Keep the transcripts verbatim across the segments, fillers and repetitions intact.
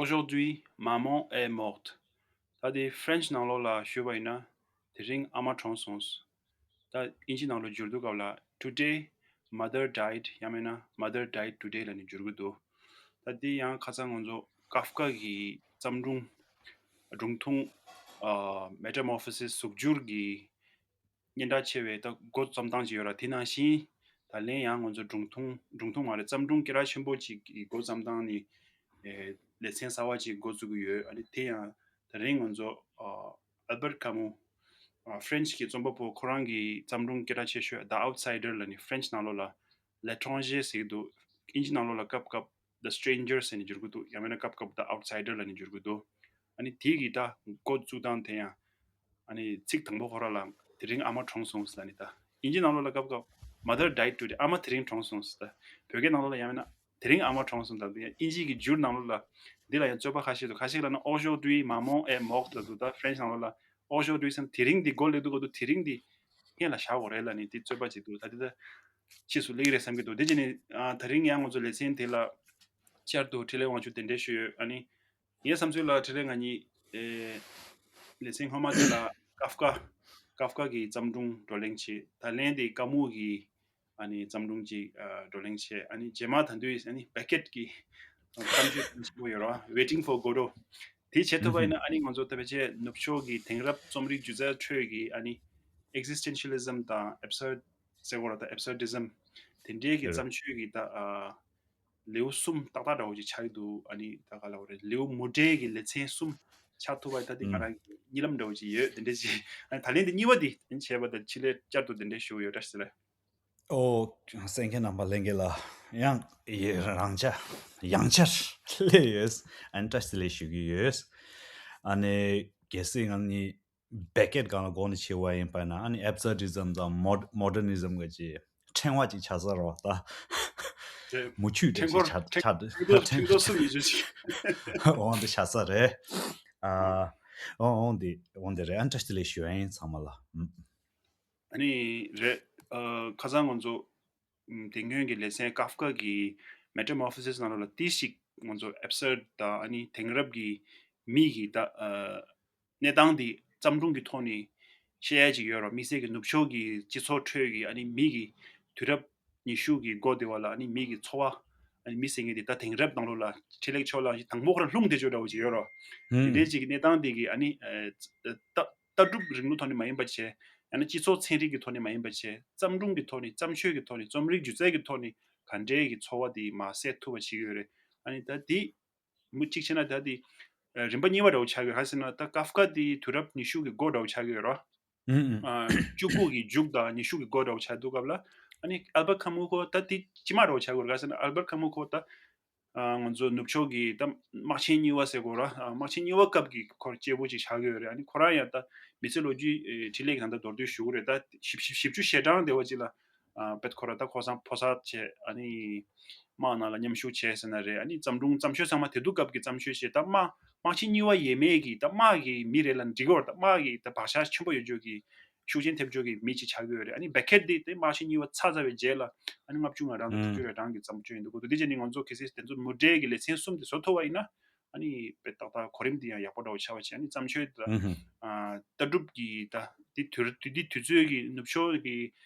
Aujourd'hui, maman est morte. ད་དེ་French་ནང་ལོགས་ལ་ཞུས་པ་ཡིན་ན། དེ་རིང་ཨ་མ་གྲོངས་སོང་། ད་དབྱིན་ཇི་ནང་ལོགས་བསྒྱུར་དུས་སྐབས་ལ། Today, mother died. ཡང་མིན་ན་mother died today ལབ་ནས་བསྒྱུར་གྱི་འདུག་ད་དེ་ཡང་ཁ་སང་ང་ཚོ་ཀཱབ་ཀ་གི་བརྩམས་སྒྲུང་། སྒྲུང་ཐུང་། ཨ། Metamorphosis གཟུགས་འགྱུར་གྱི་སྙན་གྲགས་ཆེ་བའི་ད་འགོ་རྩོམ་སྟངས་ཅིག་ཡོད་ར། དེ་ནང་བཞིན་ད་ལན་ཡང་ང་ཚོ་སྒྲུང་ཐུང་། སྒྲུང་ཐུང་མ་རེད། བརྩམས་སྒྲུང་སྐད་གྲགས་ཆེན་པོ་ཅིག་གི་འགོ་རྩོམ་སྟངས་ནི། ཨེ། ལེ་ཚན་གསར་བ་ཅིག་འགོ་བཙུགས་ཀྱི་ཡོད། ཨ་ནི་དེ་ཡང་དེ་རིང་ང་ཚོ། ཨ། Albert Camus། ཨ། French གི་རྩོམ་པ་པོ། ཁོ་རང་གི་བརྩམས་སྒྲུང་སྐད་གྲགས་ཆེ་ཤོས་The Outsider ལབ་ནི་French་ནང་ལོགས་ལ་L'étranger ཟེར་གྱི་འདུག་དབྱིན་ཇི་ནང་ལོགས་ལ་སྐབས་སྐབས་The Stranger ཟེར་ནས་བསྒྱུར་གྱི་འདུག་ཡང་མིན་ན་སྐབས་སྐབས་The Outsider ལབ་ནས་བསྒྱུར་གྱི་འདུག་ཨ་ནི་དེ་གི་ད་འགོ་བཙུགས་སྟངས་དེ་ཡང་། ཨ་ནི་ཚིག་དང་པོ་ཁོ་རང་ལ་དེ་རིང་ཨ་མ་གྲོངས་སོང་ཟེར་ནི་ད། དབྱིན་ཇི་ནང་ལོགས་ལ་སྐབས་སྐབས་Mother died today། ཨ་མ་དེ་རིང་གྲོངས་སོང་ཟེར་ད། བོད་སྐད་ནང་ལོགས་ལ་ཡང་མིན་ན་དེ་རིང་ཨ་མ་གྲོངས་སོང་ད། དབྱིན་ཇི་གི་བསྒྱུར་ནང་ལོགས་ལ་འདི་ལ་ཡང་རྩོད་པ་ཁ་ཤས་འདུག་ཁ་ཤས་ལ་ན་Aujourd'hui, maman est morte ལབ་འདུག་ད་French་ནང་ལོགས་ལ་Aujourd'hui ཟེར་ན་དེ་རིང་འདི་འགོ་ལེགས་འདུག་གོ་འདུག་དེ་རིང་འདི་སྔོན་ལ་བཞག་དགོས་རེད་ལབ་ནི་དེ་རྩོད་པ་ཅིག་འདུག་ད་དེ་ད་ཕྱིས་སུ་ལེགས་རེད་བསམ་གྱི་འདུག་དེ་བྱས་ནས། ཨ། དེ་རིང་ཡང་ང་ཚོ་ལེ་ཚན་དེ་ལ་བསྐྱར་དུ་འཕྲིན་ལས་དབང་ཕྱུག་གདན་འདྲེན་ཞུས་ཡོད། ཨ་ནི་ངའི་བསམ་ཚུལ་ལ་འཕྲིན་ལས་ང་གཉིས། ཨེ། ལེ་ཚན་སྔོན་མ་དེ་ལ་ཀཱབ་ཀ། ཀཱབ་ཀ་གི་བརྩམས་སྒྲུང་བགྲོ་གླེང་བྱས། ད་ལན་དེ་ཀ་མུ་གི། ཨ་ནི་བརྩམས་སྒྲུང་ཅིག་ཨ། བགྲོ་གླེང་བྱས། ཨ་ནི་རྗེས་མ་ད་དུང་ཨ་ནི་བེ་ཀེད་ཀྱི་བརྩམས་ཆོས་ཆེན་པོ་ཡོད་ར། Waiting for Godot དེ་བྱེད་ཐུབ་པ་ཡིན་ན། ཨ་ནི་ང་ཚོ་ད་ཕལ་ཆེར་ནུབ་ཕྱོགས་ཀྱི་དེང་རབས་རྩོམ་རིག་སྒྱུ་རྩལ་ཁྲོད་ཀྱི་ཨ་ནི་Existentialism དང་Absurd ཟེར་དགོས་ར། ད་Absurdism དེ་འདྲའི་གི་རེད། བརྩམས་ཆོས་ཀྱི་ད། ཨ། ལེའུ་གསུམ་ཏག་ཏག་འདྲ་བོ་ཅིག་ཆགས་ཀྱི་འདུག་ཨ་ནི་ད་ག་ལབ་དགོས་རེད། ལེའུ་མུ་འབྲེལ་གྱི་ལེ་ཚན་གསུམ་ཆགས་ཐུབ་པ་ད་དེ་ང་ཨུམ། རང་གི་གཉིད་ལམ་འདྲ་བོ་ཅིག་ཡོད། དེ་འདྲ་ཅིག་ཨ་ནི་ད་ལན་དེ་གཉིས་པ་དེ་བྱས་པ་དང་ཕྱི་ལས་བསྐྱར་དུ་དེ་འདྲ་ཞུ་ཡོད། བཀྲ་ཤིས་བདེ་ལེགས། ཨོ། གསན་མཁན་རྣམ་པ་ལྷན་རྒྱས་ལ་ཡང་ཡི་རང་ཆ་ཡང་ཆར་སླེབས་ཡོད། ཨ་ནི་བཀྲ་ཤིས་བདེ་ལེགས་ཞུ་གི་ཡོད། ཨ་ནི་གལ་སྲིད་ང་གཉིས་བེ་ཀེད་སྒང་ལ་སྒོ་ནས་ཕྱེ་བ་ཡིན་པ་ན། ཨ་ནི་Absurdism དང་Mod- Modernism གི་ཅིག་ཕྲེང་བ་ཅིག་ཆགས་ས་རེད་བ་ད། དེ་མུ་ཁྱུད་འདྲ་ཞིག་ཆགས་ཆགས། ཕྲེང་རྡོག་གསུམ་ཡོད་ཅིག་འོང་དེ་ཆགས་ས་རེད། ཨ། འོང་འོང་དེ་འོང་དེ་རེད། ཨ་ནི་བཀྲ་ཤིས་བདེ་ལེགས་ཞུ་ཡ་ཡིན་ཚང་མ་ལ། ཨ་ནི་རེད། ཨ། ཁ་སང་ང་ཚོ་ཨམ། དེ་སྔོན་གྱི་ལེ་ཚན་ཀཱབ་ཀ་གི་Metamorphosis ནང་ལོགས་ལ་ཏིས་ཤིག་ང་ཚོ་Absurd དང་ཨ་ནི་དེང་རབས་ཀྱི་མི་གི་ད། ཨ། གནས་སྟངས་འདི་བརྩམས་སྒྲུང་གི་ཐོག་ནས་བཤད་ཡ་ཅིག་ཡོད་ར། དམིགས་བསལ་གྱི་ནུབ་ཕྱོགས་ཀྱི་སྤྱི་ཚོགས་ཁྲོད་ཀྱི་ཨ་ནི་མི་གི་དུས་རབས་ཉི་ཤུ་གི་འགོ་དེ་བ་ལ་ཨ་ནི་མི་གི་འཚོ་བ། ཨ་ནི་མི་ཟེར་མཁན་དེ་ད་དེང་རབས་ནང་ལོགས་ལ་འཕྲིན་ལས་ཀྱི་ཕྱོགས་ལ་དང་པོ་ཁོ་རང་ལྷུང་བསྡད་ཆོག་འདྲ་བོ་ཅིག་ཡོད་ར། དེ་ཨུམ། འདྲའི་ཅིག་གི་གནས་སྟངས་དེ་གི་ཨ་ནི། ཨ། ད། ལྟ་གྲུབ་རིང་ལུགས་ཐོག་ནས་མ་ཡིན་པ་བྱས། ཡང་ན་སྤྱི་ཚོགས་ཚན་རིག་གི་ཐོག་ནས་མ་ཡིན་པ་བྱས། བརྩམས་སྒྲུང་གི་ཐོག་ནས། བརྩམས་ཆོས་ཀྱི་ཐོག་ནས། རྩོམ་རིག་སྒྱུ་རྩལ་གྱི་ཐོག་ནས་ག་འདྲའི་གི་འཚོ་བ་དེ་མར་གསལ་ཐུབ་པ་བྱེད་ཀྱི་ཡོད་རེད། ཨ་ནི་ད་དེ་མུ་གཅིག་བྱས་ན་ད་དེ་རིམ་པ་གཉིས་པ་འདྲ་བོ་ཆགས་ཀྱི་ཡོད། ག་རེ་ཟེར་ན་ད་ཀཱབ་ཀ་དེ་དུས་རབས་ཉི་ཤུ་གི་འགོ་འདྲ་བོ་ཆགས་ཀྱི་ཡོད་རེད། ཨ། བཅུ་དགུ་གི་མཇུག་དང་ཉི་ཤུ་གི་འགོ་འདྲ་བོ་ཆགས་འདུག་སྐབས་ལ། ཨ་ནི་ཨལ་བར་ཁ་མུ་ཁོ་ད་དེ་ཕྱི་མ་འདྲ་བོ་ཆགས་ཀྱི་ཡོད་རེད། ག་རེ་ཟེར་ན་ཨལ་བར་ཁ་མུ་ཁོ་ད། ཨ། ང་ཚོ་ནུབ་ཕྱོགས་ཀྱི་ད་དམག་ཆེན་གཉིས་པ་ཟེར་དགོས་ར། ཨ། དམག་ཆེན་གཉིས་པ་སྐབས་ཀྱི་ཁོ་སྐྱེས་བུ་ཅིག་ཆགས་ཀྱི་ཡོད་རེད། ཨ་ནི་ཁོ་རང་ཡང་ད་མི་ཚེ་ལོ་རྒྱུས་འཕྲིན་ལས་ཀྱི་ད་ལྟ་མདོར་བསྡུས་ཞུ་གི་རེད། ད་བཞི་བཅུ་ཞེ་གྲངས་དེ་བ་ཅིག་ལ། ཨ། བེད་ཁོ་ར་ད་ཁོ་སང་ཕོ་གསར་བྱས། ཨ་ནི་དམག་ནང་ལ་མཉམ་ཞུགས་བྱས་ཟེར་ན་རེད། ཨ་ནི་བརྩམས་སྒྲུང་བརྩམས་ཆོས་ཚང་མ་དེ་དུས་སྐབས་ཀྱི་བརྩམས་ཆོས་བྱས། ད་དམག་དམག་ཆེན་གཉིས་པ་ཡས་མས་ཀྱི་ད་དམག་གི་མི་རེད་ལབ་འགྲིག་གི་ཡོད་རེད། ད་དམག་གི་ད་བག་ཆགས་ཆེན་པོ་ཡོད་ཆོག་གི་ཤུགས་རྐྱེན་ཐེབས་ཆོག་གི་མི་ཅིག་ཆགས་ཀྱི་ཡོད་རེད། ཨ་ནི་བེ་ཀེད་དེ་དེ་དམག་ཆེན་གཉིས་པ་ཚར་ཚར་བའི་རྗེས་ལ་ཨ་ནི་ལྔ་བཅུ་ང་གྲངས་དང་དྲུག་ཅུ་རེ་གྲངས་ཀྱི་བརྩམས་ཆོས་ཡིན་འདུག་གོ། དེ་བྱས་ནས་ང་ཚོ་གལ་སྲིད་དེ་ཚོ་མུ་འབྲེལ་གྱི་ལེ་ཚན་གསུམ་དེ་བཟོ་ཐུབ་པ་ཡིན་ན། ཨ་ནི་དཔེ་ཏག་ཏག་གོ་རིམ་དེ་ཡང་ཡག་པོ་འདྲ་བོ་ཆགས་པ་བྱས། ཨ་ནི་བརྩམས་ཆོས་དང་། ཨ། ལྟ་གྲུབ་ཀྱི་ད་དེ་དུས་དེ་དུས་ཚོད་ཀྱི་ནུབ་ཕྱོགས་ཀྱི་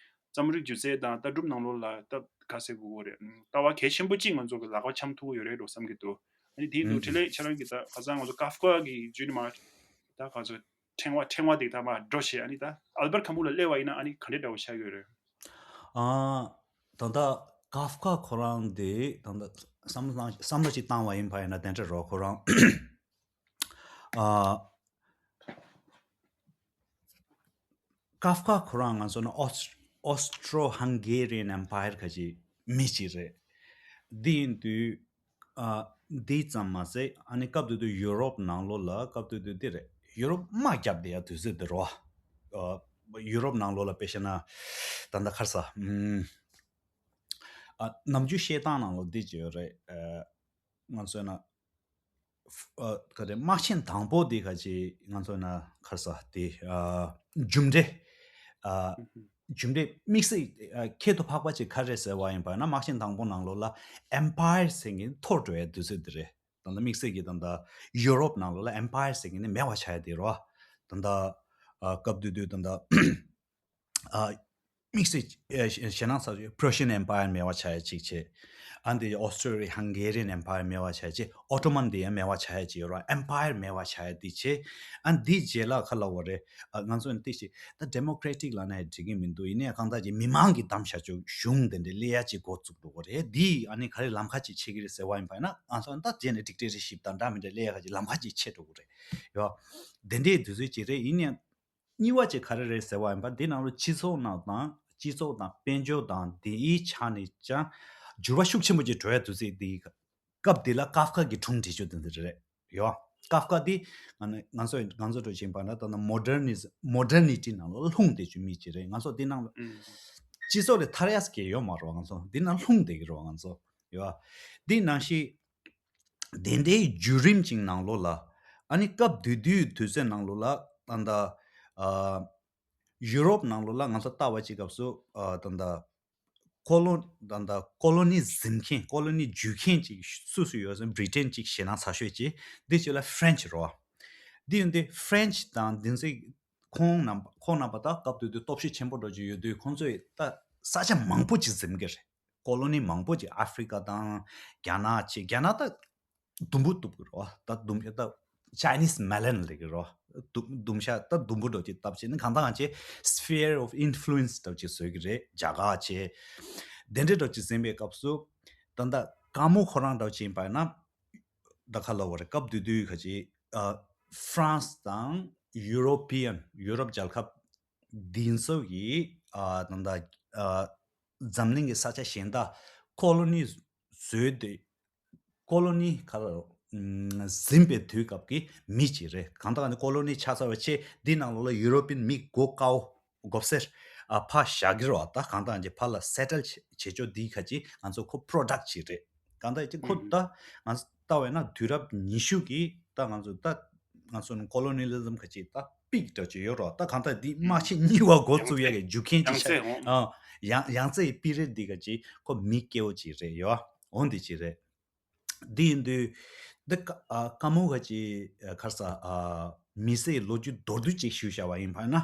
རྩོམ་རིག་སྒྱུ་རྩལ་དང་ལྟ་གྲུབ་ནང་ལོགས་ལ་ད་ག་ཟེར་དགོས་རེད། ལྟ་བ་གལ་ཆེན་པོ་གཅིག་ང་ཚོ་གི་ལག་པ་འཆང་ཐུབ་ཀྱི་ཡོད་རེད་འགྲོ་བསམ་གྱི་འདུག་ཨ་ནི་དེའི་འདུག་འཕྲིན་ལས་ཁྱེད་རང་གིས་ད་ཁ་སང་ང་ཚོ་ཀཱབ་ཀ་གི་བརྒྱུད་ནས་མར་ད་ག་ཚོད་ཕྲེང་བ་ཕྲེང་བ་དེ་ད་མར་འགྲོ་བྱས། ཨ་ནི་ད་ཨལ་བར་ཁ་མུ་ལ་སླེབས་པ་ཡིན་ན་ཨ་ནི་ག་འདྲའི་འདྲ་བོ་ཆགས་ཡོད་རེད། ཨ། ད་ལྟ་ཀཱབ་ཀ་ཁོ་རང་དེ་ད་ལྟ་བསམ་བློ་བསམ་བློ་ཅིག་བཏང་བ་ཡིན་པ་ཡིན་ན་དེ་འདྲ་རོ། ཁོ་རང་ཨ། ཀཱབ་ཀ་ཁོ་རང་ང་ཚོ་ནི་Aust- Austro-Hungarian Empire ཁ་ཅིག་མི་ཅིག་རེད། འདི་ཡིན་དུས། ཨ། འདི་ཙམ་མ་ཟད་ཨ་ནི་སྐབས་དེ་དུས་ཡུ་རོབ་ནང་ལོགས་ལ་སྐབས་དེ་དུས་འདི་རེད། ཡུ་རོབ་དམག་བརྒྱབ་བསྡད་ཡ་དུས་ཚོད་འདི་རེད་བ། ཨ། ཡུ་རོབ་ནང་ལོགས་ལ་དཔེ་བཤད་ན་ད་ལྟ་ག་རེ་ཟ། ཨུམ། ཨ། ནམ་རྒྱུན་བཤད་སྟངས་ནང་ལོགས་འདི་ཅིག་ཡོད་རེད། ཨ། ང་ཚོས་ན། ཨ། ག་རེ། དམག་ཆེན་དང་པོ་དེ་ག་ཅིག་ང་ཚོས་ན་ག་རེ་ཟ་དེ། ཨ། མཇུག་འབྲས། ཨ། མཇུག་འབྲས་དམིགས་བསལ། ཨ། ཁྱད་དུ་འཕགས་པ་ཅིག་ག་རེ་ཟེར་བ་ཡིན་པ་ན། དམག་ཆེན་དང་པོ་ནང་ལོགས་ལ་Empire ཟེར་མཁན་འཐོར་འགྲོ་ཡ་དུས་ཚོད་དེ་རེད། ད་ལྟ་དམིགས་བསལ་གྱི་ད་ལྟ་ཡུ་རོབ་ནང་ལོགས་ལ་ཨེམ་པ་ཡར་ཟེར་མཁན་དེ་མེད་པ་ཆགས་ཡ་དེ་རེད་བ། ད་ལྟ་ཨ་སྐབས་དེ་དུས་ད་ལྟ་ཨ་དམིགས་བསལ་ཨ་ཞེད་སྣང་ཚ་ཤོས་Prussian Empire མེད་པ་ཆགས་ཡ་གཅིག་བྱས། ཨ་འདི་Austro-Hungarian Empire མེད་པ་ཆགས་ཡ་གཅིག Ottoman དེ་ཡང་མེད་པ་ཆགས་ཡ་གཅིག་ཡོད་རེད་བ། Empire མེད་པ་ཆགས་ཡ་དེ་བྱས། ཨ་འདི་རྗེས་ལ་ག་ལབ་དགོས་རེད། ཨ་ང་ཚོ་ནི་ཏིག་ཞིག་ད་democratic ལབ་ན་ཡང་འགྲིག་གི་མི་འདུག་ཡིན་ནའི་གང་ལྟར་གྱི་མི་མང་གིས་བདམས་བཞག་ཆོག་གཞུང་དེ་འདྲའི་སླེབས་ཡ་གཅིག་འགོ་བཙུགས་འགྲོ་གི་རེད། འདིས་ཨ་ནི་ག་རེ་ལམ་ཁ་ཅིག་ཕྱེ་གི་རེད་ཟེར་བ་ཡིན་པ་ཡིན་ན། ང་ཚོ་ནི་ད་རྗེས་ནས་dictatorship དང་འདྲ་མི་འདྲ་སླེབས་ཡ་ག་ཅིག་ལམ་ཁ་ཅིག་ཕྱེ་འགྲོ་གི་རེད་ཡོ། དེ་འདྲའི་དུས་ཚོད་ཅིག་རེད། ཡིན་ནའི་གཉིས་པ་ཅིག་ག་རེ་རེད་ཟེར་བ་ཡིན་པ། འདི་ནང་ལོ་སྤྱི་ཚོགས་ནང་དང་སྤྱི་ཚོགས་དང་དཔལ་འབྱོར་དང་དེའི་ཆ་ནས་ཀྱང་འགྱུར་བ་ཤུགས་ཆེན་པོ་ཅིག་འགྲོ་ཡ་དུས་ཚོད་འདི། སྐབས་དེ་ལ་ཀཱབ་ཀ་གི་སྒྲུང་བྲིས་ཆོག་དེ་འདི་རེད་ཡོ། ཀཱབ་ཀ་འདི་ང་ནི་ང་ཚོ་ང་ཚོ་འགྲོ་བཞིན་པ་ན་ད་ནི་modernist modernity ནང་ལོ་ལྷུང་བསྡད་ཆོག་མི་ཅིག་རེད། ང་ཚོ་འདི་ནང་ལ་སྤྱི་ཚོགས་ལས་ཐར་ཡ་སྐད་ཡོད་མ་རེད་བ། ང་ཚོ་འདི་ནང་ལྷུང་བསྡད་ཀྱི་རེད་བ། ང་ཚོ་ཡོ། འདི་ནང་བཞིན་དེ་འདྲའི་བརྒྱུད་རིམ་ཅིག་ནང་ལོགས་ལ། ཨ་ནི་སྐབས་དེ་དུས་དུས་ཚོད་ནང་ལོགས་ལ་ད་ལྟ་ཨ་ཡུ་རོབ་ནང་ལོགས་ལ་ང་ཚོ་ལྟ་བ་ཅིག་སྐབས་སུ་ཨ་ད་ལྟ་ཀོ་ལོ་ད་ལྟ་ཀོ་ལོ་ནི་འཛིན་མཁན་ཀོ་ལོ་ནི་བརྒྱུད་མཁན་ཅིག་སུ་སུ་ཡོད་ཟེར་ན་Britain ཅིག་ཞེད་སྣང་ཚ་ཤོས་ཅིག་འདི་ཅིག་ལ་French རེད་བ། འདི་ཡིན་དུས་French དང་འདི་ཚོས་ཁོང་རྣམ་པ་ཁོང་རྣམ་པ་ད་སྐབས་དེ་དུས་སྟོབས་ཤུགས་ཆེན་པོ་འདྲ་ཅིག་ཡོད་དུས་ཁོང་ཚོས་ད་ས་ཆ་མང་པོ་ཅིག་འཛིན་གྱི་རེད། ཀོ་ལོ་ནི་མང་པོ་ཅིག་ཨ་ཧྥི་རི་ཀ་དང་རྒྱ་ནག་ཅིག་རྒྱ་ནག་ད་དུམ་བུ་གཏུབ་ཀྱི་རེད་བ། ད་དུམ་ད་Chinese Malin ལབ་ཀྱི་རེད་བ། དུམ་དུམ་ཤ་ད་དུམ་བུ་འདྲ་ཅིག་བཏབ་བྱས་ནས་གང་ལྟར་ང་ཚོས་sphere of influence འདྲ་ཅིག་བཟོ་གི་རེད། རྒྱ་གར་བྱས། དེ་འདྲ་འདྲ་ཅིག་འཛིན་པའི་སྐབས་སུ་ད་ལྟ་ཀ་མུ་ཁོ་རང་འདྲ་ཅིག་ཡིན་པ་ཡིན་ན། ད་ག་ལབ་དགོས་རེད། སྐབས་དེ་དུས་ག་ཅིག་ཨ་France དང་European ཡུ་རོབ་རྒྱལ་ཁབ་འདི་ཚོ་གིས་ཨ་ད་ལྟ་ཨ་འཛམ་གླིང་གི་ས་ཆ་གཞན་དག་ཀོ་ལོ་ནི་བཟོས་ཏེ། ཀོ་ལོ་ནི་ག་ལ་ཨམ་ཟིན་པའི་དུས་སྐབས་ཀྱི་མི་ཅིག་རེད། གང་ལྟར་ནི་ཀོ་ལོ་ནི་ཆགས་ཚར་བ་བྱས་འདི་ནང་ལོགས་ལ་ཡུ་རོ་པིན་མི་མགོ་དཀར་པོ་མགོ་སེར་ཨ་ཕར་བཞག་གི་རེད་བ། ད་གང་ལྟར་ཅིག་ཕར་ལ་སེ་ཊལ་བྱེད་ཆོག་འདི་ག་ཅིག་ང་ཚོ་ཁོ་པོ་རོ་ཌག་ཅིག་རེད། གང་ལྟར་ཅིག་ཁོ་ད་ང་ཚོ་ལྟ་བས་ན་དུས་རབས་ཉི་ཤུ་གི་ད་ང་ཚོ་ད་ང་ཚོ་ནི་ཀོ་ལོ་ནི་ལི་ཛམ་ག་ཅིག་ད་པིག་འདྲ་ཅིག་ཡོད་རེད་བ། ད་གང་ལྟར་འདི་དམག་ཆེན་གཉིས་པ་འགོ་བཙུགས་ཡ་གི་རྒྱུ་རྐྱེན་ཅིག་ཡང་ཆགས། ཡང་ཡང་རྩེ་ཡི་པི་རི་འདི་ག་ཅིག་ཁོ་མི་སྐྱེ་བོ་ཅིག་རེད་ཡོད་འོང་འདི་ཅིག་རེད། འདི་ཡིན་དུས། འདི་ཀ་ཨ་ཀ་མུ་ག་ཅིག་ཨ་ག་རེ་ཟ་ཨ་མི་ཚེའི་ལོ་རྒྱུས་མདོར་བསྡུས་ཅིག་ཞུས་བཞག་པ་ཡིན་པ་ན།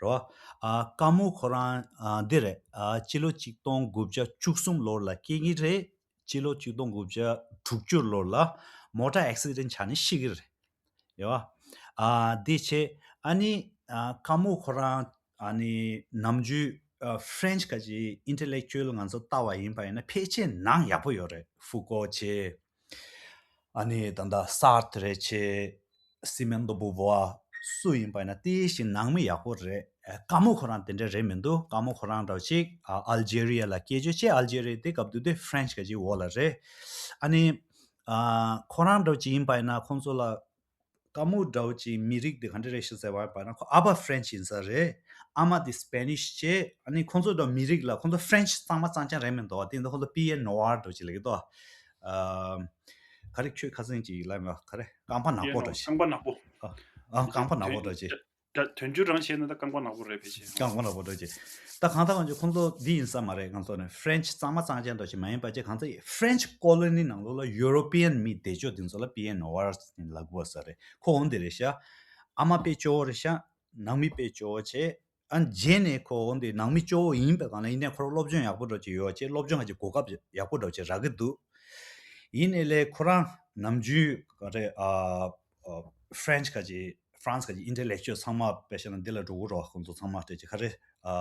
རོ། ཨ་ཀ་མུ་ཁོ་རང་ཨ་འདི་རེད། ཨ་སྤྱི་ལོ་ཆིག་སྟོང་དགུ་བརྒྱ་བཅུ་གསུམ་ལོར་ལ་སྐྱེས་ཀྱི་རེད། སྤྱི་ལོ་ཆིག་སྟོང་དགུ་བརྒྱ་དྲུག་ཅུ་ལོར་ལ་མོ་ཊ་ཨེག་སི་ཌེན་ཆགས་ནས་ཤི་གི་རེད། ཡོ། ཨ་འདི་བྱས། ཨ་ནི་ཨ་ཀ་མུ་ཁོ་རང་ཨ་ནི་ནམ་རྒྱུན་ཨ་ཕ་རེན་ཆི་ག་ཅིག་ཨིན་ཊེ་ལེག་ཅུ་ཨལ་ང་ཚོ་ལྟ་བ་ཡིན་པ་ཡིན་ན་ཕལ་ཆེར་ནང་ཡག་པོ་ཡོད་རེད། ཧྥུ་ཀོ་བྱས། ཨ་ནི་ད་ལྟ་སར་ཏྲེ་བྱས། སི་མོན་ཌི་བུ་ཝར་སུ་ཡིན་པ་ཡིན་ན་དེ་བཞིན་ནང་མི་ཡག་པོ་རེད། ཨ་ཀ་མུ་ཁོ་རང་དེ་འདྲ་རེད་མི་འདུག་ཀ་མུ་ཁོ་རང་འདྲ་བོ་ཅིག་ཨ་ཨལ་ཇེ་རི་ཡ་ལ་སྐད་ཅིག་བྱས། ཨལ་ཇེ་རི་ཡ་དེ་སྐབས་དུས་དེ་ཕ་རེན་ཆི་ག་ཅིག་འོག་ལ་རེད། ཨ་ནི་ཨ་ཁོ་རང་འདྲ་བོ་ཅིག་ཡིན་པ་ཡིན་ན་ཁོང་ཚོ་ལ། ཀ་མུ་འདྲ་བོ་ཅིག་མི་རིགས་འདི་ག་འདྲ་རེད་ཤག་ཟེར་བ་ཡིན་པ་ན་ཁོ་ཨ་ཕ་ཕ་རེན་ཆི་ཡིན་ས་རེད། ཨ་མ་འདི་སི་པེ་ནིཤ་བྱས། ཨ་ནི་ཁོང་ཚོ་འདྲ་མི་རིགས་ལ་ཁོང་ཚོ་ཕ་རེན་ཆི་གཙང་མ་གཙང་རྐྱང་རེད་མི་འདུག་དེ་འདི་ཁོང་ཚོ་པི་ཡེ་ནོ་ཝར་འདྲ་བོ་ཅིག་ལབ་ཀྱི་འདུག་ཨ་ག་རེ་ཁྱོད་ཁ་སང་ཅིག་ལབ་མ་ག་རེ་རྐང་པ་ནག་པོ་འདྲ་བོ་ཅིག་རྐང་པ་ནག་པོ། ཨ་ཨ་རྐང་པ་ནག་པོ་འདྲ་བོ་ཅིག་ད་དོན་འགྱུར་རང་བྱས་ན་ད་རྐང་པ་ནག་པོ་རེད་ཕལ་ཆེར། རྐང་པ་ནག་པོ་འདྲ་ཅིག་ད་གང་ལྟར་ང་ཚོ་ཁོང་ཚོ་འདི་ཡིན་ས་མ་རེད། ང་ཚོ་ནི་ཕ་རེན་ཆི་གཙང་མ་གཙང་རྐྱང་འདྲ་ཅིག་མ་ཡིན་པ་ཅིག་གང་ཚོ་ཕ་རེན་ཆི་ཀོ་ལོ་ནི་ནང་ལོགས་ལ་ཡུ་རོ་པི་ཡན་མི་བསྡད་ཕྱོགས་འདི་ཚོ་ལ་པི་ཡེ་ནོ་ཝར་ལབ་དགོས་ས་རེད། ཁོ་འོང་འདི་རེད་ཤག་ཨ་མ་དཔེ་སྐྱོ་བོ་རེད་ཤག་ནང་མི་དཔེ་སྐྱོ་བོ་བྱས། ཨ་རྗེས་ནས་ཁོ་འོང་འདི་ནང་མི་སྐྱོ་བོ་ཡིན་པའི་སྒང་ལ་ཡིན་ནའི་ཁོ་རང་སློབ་སྦྱོང་ཡག་པོ་འདྲ་ཅིག་ཡོད་བྱས། སློབ་སྦྱོང་ག་ཅིག་གོ་སྐབས་ཡག་པོ་འདྲ་ཅིག་རག་གི་འདུག་ཡིན་ནའི་ལས་ཁོ་རང་ནམ་རྒྱུན་ག་རེ་ཨ་ཨ་ཕ་རེན་ཆི་ག་ཅིག་ཧྥ་རན་སི་ག་ཅིག་ཨིན་ཊེ་ལེག་ཅུ་ཨལ་ཚང་མ་དཔེ་བཤད་ན་འདི་ལ་འགྲོ་གི་རེད་བ། ཁོང་ཚོ་ཚང་མ་སྤྲད་ཅིག་ག་རེ་ཨ་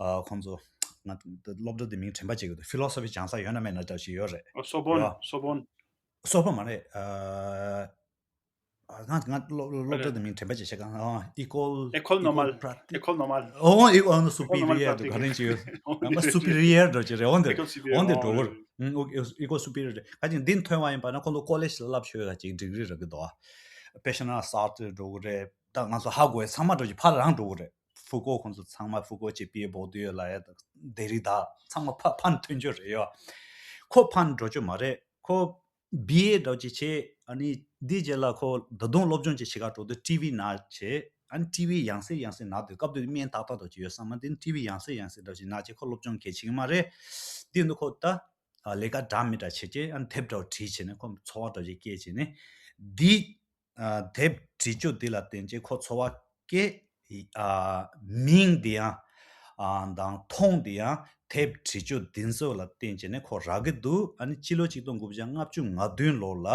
ཨ་ཁོང་ཚོ་ང་སློབ་གྲྭ་དེ་མིང་དྲན་པ་བརྗེད་ཀྱི་འདུག་ཕི་ལོ་སོ་ཕི་སྦྱང་ས་ཡོད་ན་མེད་ན་འདྲ་ཞིག་ཡོད་རེད། ཨ་སོ་བོན། ཡོད། སོ་བོན། སོ་བོན་མ་རེད། ཨ་ཨ་ང་ང་སློབ་སློབ་གྲྭ་དེ་མིང་དྲན་པ་བརྗེད་ཤག་ཨ་ཨི་ཀོལ། École normale. École normale. ཨོ་ཨི་ཨོ་སུ་པི་རི་ཡར་འདྲ་ག་རེ་ཅིག་ཡོད། ང་སུ་པི་རི་ཡར་འདྲ་ཅིག་རེད། འོན་ཏེ་École supérieure. འོན་ཏེ་འགྲོ་གི་རེད། ཨུ་ཨི་ཀོལ་སུ་པི་རི་ཡར་རེད། ག་ཅིག་འདི་ཐོན་པ་ཡིན་པ་ན་ཁོང་ཚོ་ཀོ་ལེཇ་ལ་བསླབ་ཆོག་ཡ་ཅིག་ཌིག་རི་རག་གི་འདུག་དཔེ་བཤད་ན་སར་ཏྲེ་འགྲོ་གི་རེད། ད་ང་ཚོ་ཧ་གོ་ཡ་ཚང་མ་འགྲོ་ཅིག་ཕར་རང་འགྲོ་གི་རེད། ཧྥུ་ཀོ་ཁོང་ཚོ་ཚང་མ། ཧྥུ་ཀོ་བྱས་པི་ཡེ་བོར་དུ་ཡོད་ལ་ཡ་དང་དེ་རིང་ད་ཚང་མ་ཕ་ཕར་ཐོན་ཆོག་རེད་ཡོད། ཁོ་ཕར་འགྲོ་ཆོག་མ་རེད། ཁོ་བི་ཨེ་འདྲ་ཅིག་བྱས། ཨ་ནི་འདི་རྗེས་ལ་ཁོ་ད་དུང་སློབ་སྦྱོང་ཅིག་བྱེད་ག་འགྲོ་དུས་ཊི་ཝི་ནང་བྱས། ཨ་ནི་ཊི་ཝི་ཡང་སེ་ཡང་སེ་ནང་དུས་སྐབས་དུས་སྨན་ཏག་ཏག་འདྲ་ཅིག་ཡོད་ས་མ་རེད། ཊི་ཝི་ཡང་སེ་ཡང་སེ་འདྲ་ཅིག་ནང་བྱས། ཁོ་སློབ་སྦྱོང་གལ་ཆེ་གི་མ་རེད། དེ་འདུག་ཁོ་ད་ ཨ་ལས་ཀ་འདྲ་མི་འདྲ་བྱེད་ཀྱི་ཨ་དེབ་འདྲ་བོ་བྲིས་བྱས་ནས་ཁོ་ཚོར་བ་འདྲ་ཞིག་སྐྱེས་བྱས་ནས་འདི་ཨ་དེབ་བྲིས་རྒྱུ་འདི་ལ་བརྟེན་བྱས་ཁོ་ཚོར་བ་སྐྱེས། ཨ་མིང་འདི་ཡང་ཨ་དང་མཐོང་འདི་ཡང་དེབ་བྲིས་རྒྱུ་འདི་ཚོ་ལ་བརྟེན་བྱས་ནས་ཁོ་རག་གི་འདུག་ཨ་ནི་སྤྱི་ལོ་ཆིག་སྟོང་དགུ་བརྒྱ་ལྔ་བཅུ་ང་བདུན་ལོ་ལ་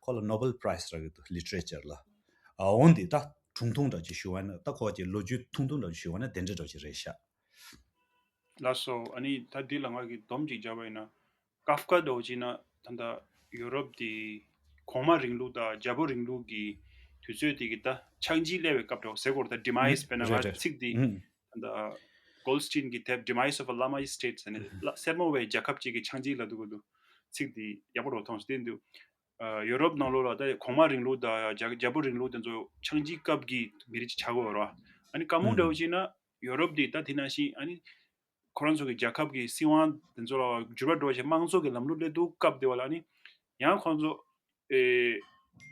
ཁོ་ལ་Nobel Prize་རག་གི་འདུག Literature་ལ། ཨ་འོན་ཏེ་ད་ཐུང་ཐུང་འདྲ་ཅིག་ཞུ་བ་ན་ད་ཁོ་གི་ལོ་རྒྱུས་ཐུང་ཐུང་འདྲ་ཅིག་ཞུ་བ་ན་དེ་འདྲ་འདྲ་ཅིག་རེད་ཤག་ལགས་སོ། ཨ་ནི་ད་འདི་ལ་ང་གི་སྡོམ་ཅིག་བརྒྱབ་པ་ཡིན་ན། ཀཱཕ་ཀ་འདྲ་བོ་ཅིག་ན་ད་ལྟ་ཡོ་རོབ་དེ་གོང་མ་རིང་ལུགས་དང་རྒྱལ་པོ་རིང་ལུགས་ཀྱི་དུས་ཚོད་དེ་གི་ད་ཆགས་འཇིག་སླེབས་པའི་སྐབས་འདྲ་བོ་ཟེར་དགོས་རེད། ད་ཌི་མའི་སི་དཔེར་ན་རེད་ང་རེད། ཚིག་འདི་ད་ལྟ་Goldstein་གི་དེབ་Demise of a Lamayist State་ཟེར་ནས་ལ་སེར་མོ་བའི་རྒྱལ་ཁབ་ཅིག་གི་ཆགས་འཇིག་ལབ་འདུག་གི་འདུག་ཚིག་འདི་ཡག་པོ་འདྲ་བོ་མཐོང་སོང་། དེ་འདུག་ཨ་ཡོ་རོབ་ནང་ལོགས་ལ་ད་གོང་མ་རིང་ལུགས་དང་རྒྱ་རྒྱལ་པོ་རིང་ལུགས་དེ་ཚོ་ཆགས་འཇིག་སྐབས་ཀྱི་མི་རིགས་ཅིག་ཆགས་ཀྱི་ཡོད་རེད་བ། ཨ་ནི་ཀ་མུ་འདྲ་བོ་ཅིག་ན་ཡོ་རོབ་འདི་ད་དེ་ནང་བཞིན་ཨ་ནི་ཁོ་རང་ཚོ་གི་རྒྱལ་ཁབ་ཀྱི་སྲིད་དབང་དེ་ཚོ་ལ་འགྱུར་བ་འགྲོ་བཞིན་དམངས་གཙོ་གི་ལམ་ལུགས་སླེབས་དུས་སྐབས་དེ་བ་ལ་ཨ་ནི་ཡང་ཁོ་རང་ཚོ་ཨེ་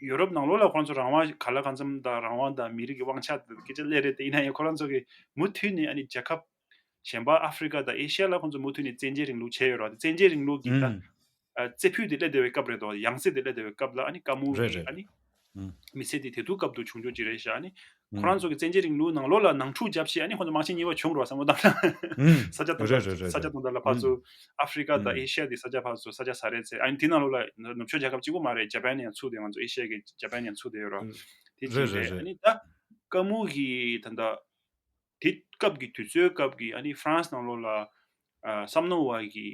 ཡོ་རོབ་ནང་ལོགས་ལ་ཁོ་རང་ཚོ་རང་དབང་ག་ལ་གང་འཚམ་དང་རང་དབང་དང་མི་རིགས་ཀྱི་དབང་ཆ་དེ་སྐད་ཆ་སླེབས་རེད་དེ། ཡིན་ན་ཡང་ཁོ་རང་ཚོ་གི་མུ་མཐུད་ནས་ཨ་ནི་རྒྱལ་ཁབ་གཞན་པ་ཨ་ཧྥི་རི་ཀ་དང་ཨེ་ཤི་ཡ་ལ་ཁོ་ཚོ་མུ་མཐུད་ནས་བཙན་རྒྱལ་རིང་ལུགས་བྱས་ཡོད་རེད་བ། དེ་བཙན་རྒྱལ་རིང་ལུགས་ཀྱི་ད་ཨ་རྩེ་ཕུད་དེ་སླེབས་བསྡད་པའི་སྐབས་རེད་དོ། ཡང་རྩེ་དེ་སླེབས་བསྡད་པའི་སྐབས་ལ་ཨ་ནི་ཀ་མུ་རེད་གི་རེད། ཨ་ནི་མི་ཚེ་དེ་དེ་དུས་སྐབས་དུ་བྱུང་ཆོག་ཅིག་རེད་ཤག་ཨ་ནི་ཁོ་རང་ཚོ་གི་བཙན་རྒྱལ་རིང་ལུགས་ནང་ལོགས་ལ་ནང་འཁྲུག་བརྒྱབ་བྱས་ཨ་ནི་ཁོ་ཚོ་དམག་ཆེན་གཉིས་པ་བྱུང་རོགས་བསམ་བློ་བཏང་ན་ས་ཆ་དང་ས་ཆ་དང་དང་ལ་ཕར་ཚུར་ཨ་ཧྥི་རི་ཀ་དང་ཨེ་ཤི་ཡ་དེ་ས་ཆ་ཕར་ཚུར་ས་ཆ་ཟ་རེད་ཚེ། ཨ་ནི་དེ་ནང་ལོགས་ལ་ནུབ་ཕྱོགས་རྒྱལ་ཁབ་གཅིག་པོ་མ་རེད། ཇ་པན་ཡང་ཚུད་དེ་ང་ཚོ་ཨེ་ཤི་ཡ་གི་ཇ་པན་ཡང་ཚུད་དེ་ཡོད་རོགས་དེ་གཅིག་རེད། ཨ་ནི་ད་ཀ་མུ་གི་ད་ལྟ་དེ་སྐབས་ཀྱི་དུས་ཚོད་སྐབས་ཀྱི་ཨ་ནི་ཧྥ་རན་སི་ནང་ལོགས་ལ་ཨ་བསམ་ནོ་བ་གི་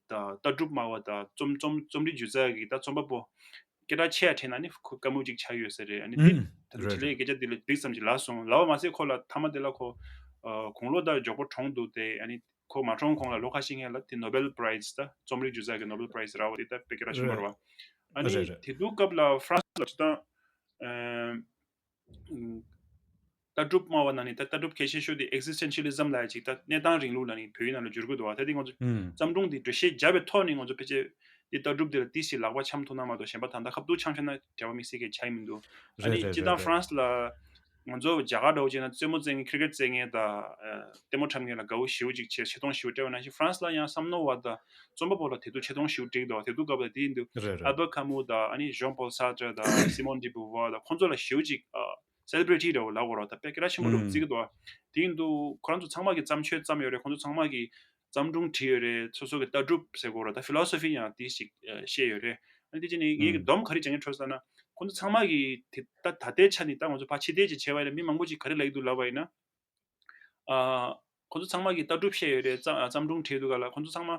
ད་ལྟ་གྲུབ་སྨྲ་བ་དང་རྩོམ་རྩོམ་རྩོམ་རིག་སྒྱུ་རྩལ་གྱི་ད་རྩོམ་པ་པོ་སྐད་གྲགས་ཆེ་ཡ་ཁྲིད་ན་ནི་ཁོ་ཀ་མུ་ཅིག་ཆགས་ཡོད་ས་རེད། ཨ་ནི་དེ་ད་ལྟ་ཕྲིན་ལས་སྐད་ཆ་དེ་ལ་འགྲིག་ཙམ་ཞིག་ལབ་སོང་ལབ་པ་མ་ཟད་ཁོ་ལ་མཐའ་མ་དེ་ལ་ཁོ་ཨ་དགུང་ལོ་ད་མགྱོགས་པོ་གྲོངས་འདུག་སྟེ། ཨ་ནི་ཁོ་མ་གྲོངས་གོང་ལ་ལོ་ཁ་ཤས་སྔོན་ལ་དེ་ནོ་བེལ་པ་རའི་ཛི་ད་རྩོམ་རིག་སྒྱུ་རྩལ་གྱི་ནོ་བེལ་པ་རའི་ཛི་རག་པ་དེ་ད་དཔེ་སྐད་གྲགས་ཆེན་པོ་རེད་བ། ཨ་ནི་རེད་རེད། དེ་དུས་སྐབས་ལ་ཧྥ་རན་སི་ལ་ཅི་ད་ཨ། ལྟ་གྲུབ་སྨྲ་བ་ནང་ནས་ད་ལྟ་གྲུབ་གལ་ཆེ་ཤོས་དེ་Existentialism་ལབ་ཡ་ཅིག་ད་གནས་སྟངས་རིང་ལུགས་ལ་ནི་བོད་ཡིག་ནང་ལ་བསྒྱུར་དགོས་འདུག་བ། ད་དེ་ང་ཚོ་ཨུམ། བརྩམས་སྒྲུང་དེ་འགྲེལ་བཤད་བརྒྱབ་པའི་ཐོག་ནས་ང་ཚོ་ཕལ་ཆེར་དེ་ལྟ་གྲུབ་དེ་ལ་ཏིས་ཞིག་ལག་པ་འཆང་ཐུབ་ན་མ་གཏོགས་གཞན་པ་ད་ལྟ་ཁ་བསྡུར་འཆང་ཤེས་ན་འབྲེལ་བ་དམིགས་བསལ་གྱི་ཆ་ཡི་མི་འདུག་ཨ་རེད་ནི་རེད་སྤྱིར་བཏང་རེད་ཧྥ་རན་སི་ལ་ང་ཚོ་རྒྱ་གར་འདྲ་བོ་བྱས་ན་རྩེད་མོ་རྩེད་མཁན་ཁི་རི་ཀེ་ཊི་རྩེད་མཁན་དང་ལྟད་མོ་འཁྲབ་མཁན་ལ་དགའ་བོ་ཞེ་པོ་ཅིག་བྱས་ཆེ་མཐོང་ཞེ་པོ་སྤྲད་པ་ནང་བཞིན་ཧྥ་རན་སི་ལ་ཡང་བསམ་ནོ་བ་དང་རྩོམ་པ་པོ་ལ་དེ་དུས་ཆེ་མཐོང་ཞེ་པོ་སྤྲད་ཀྱི་འདུག་དེ་དུས་སྐབས་ལ་དེ་ཡིན་དུས་རེད་རེད། Albert Camus་དང་ཨ་ནི་Jean-Paul Sartre་དང་Simone de Beauvoir་དང་ཁོང་ཚོ་ལ་ཞེ་པོ་ཅིག་celebrity་འདྲ་བོ་ལབ་དགོས་རེད་བ། ད་དཔེ་སྐད་གྲགས་ཆེན་པོ་འདྲ་བོ་བརྩི་གི་འདུག་བ། དེ་ཡིན་དུས་ཁོ་རང་ཚོ་ཚང་མ་གིས་བརྩམས་ཆོས་བརྩམས་ཡོད་རེད། ཁོང་ཚོ་ཚང་མ་གིས་བརྩམས་སྒྲུང་བྲིས་ཡོད་རེད། སོ་སོ་གི་ལྟ་གྲུབ་ཟེར་དགོས་རེད། ད་philosophy་ཡང་དེ་ཞིག་བཤད་ཡོད་རེད། ཨ་ནི་དེ་བྱས་ནས་ངེད་ཀྱི་སྡོམ་ག་རེ་རྒྱག་མཁན་འཕྲོད་ཟེར་ན་ཁོང་ཚོ་ཚང་མ་གིས་དེ་ད་ད་ལྟའི་ཆ་ནས་ད་ང་ཚོ་ཕར་ཕྱི་བལྟས་ཅིག་བྱས་པ་ཡིན་ན་མི་མང་པོ་ཅིག་ག་རེ་ལབ་ཀྱི་འདུག་ལབ་པ་ཡིན་ན། ཨ། ཁོང་ཚོ་ཚང་མ་གིས་ལྟ་གྲུབ་བཤད་ཡོད་རེད། བརྩམས་བརྩམས་སྒྲུང་བྲིས་འདུག་ག་ལ་ཁོང་ཚོ་ཚང་མ།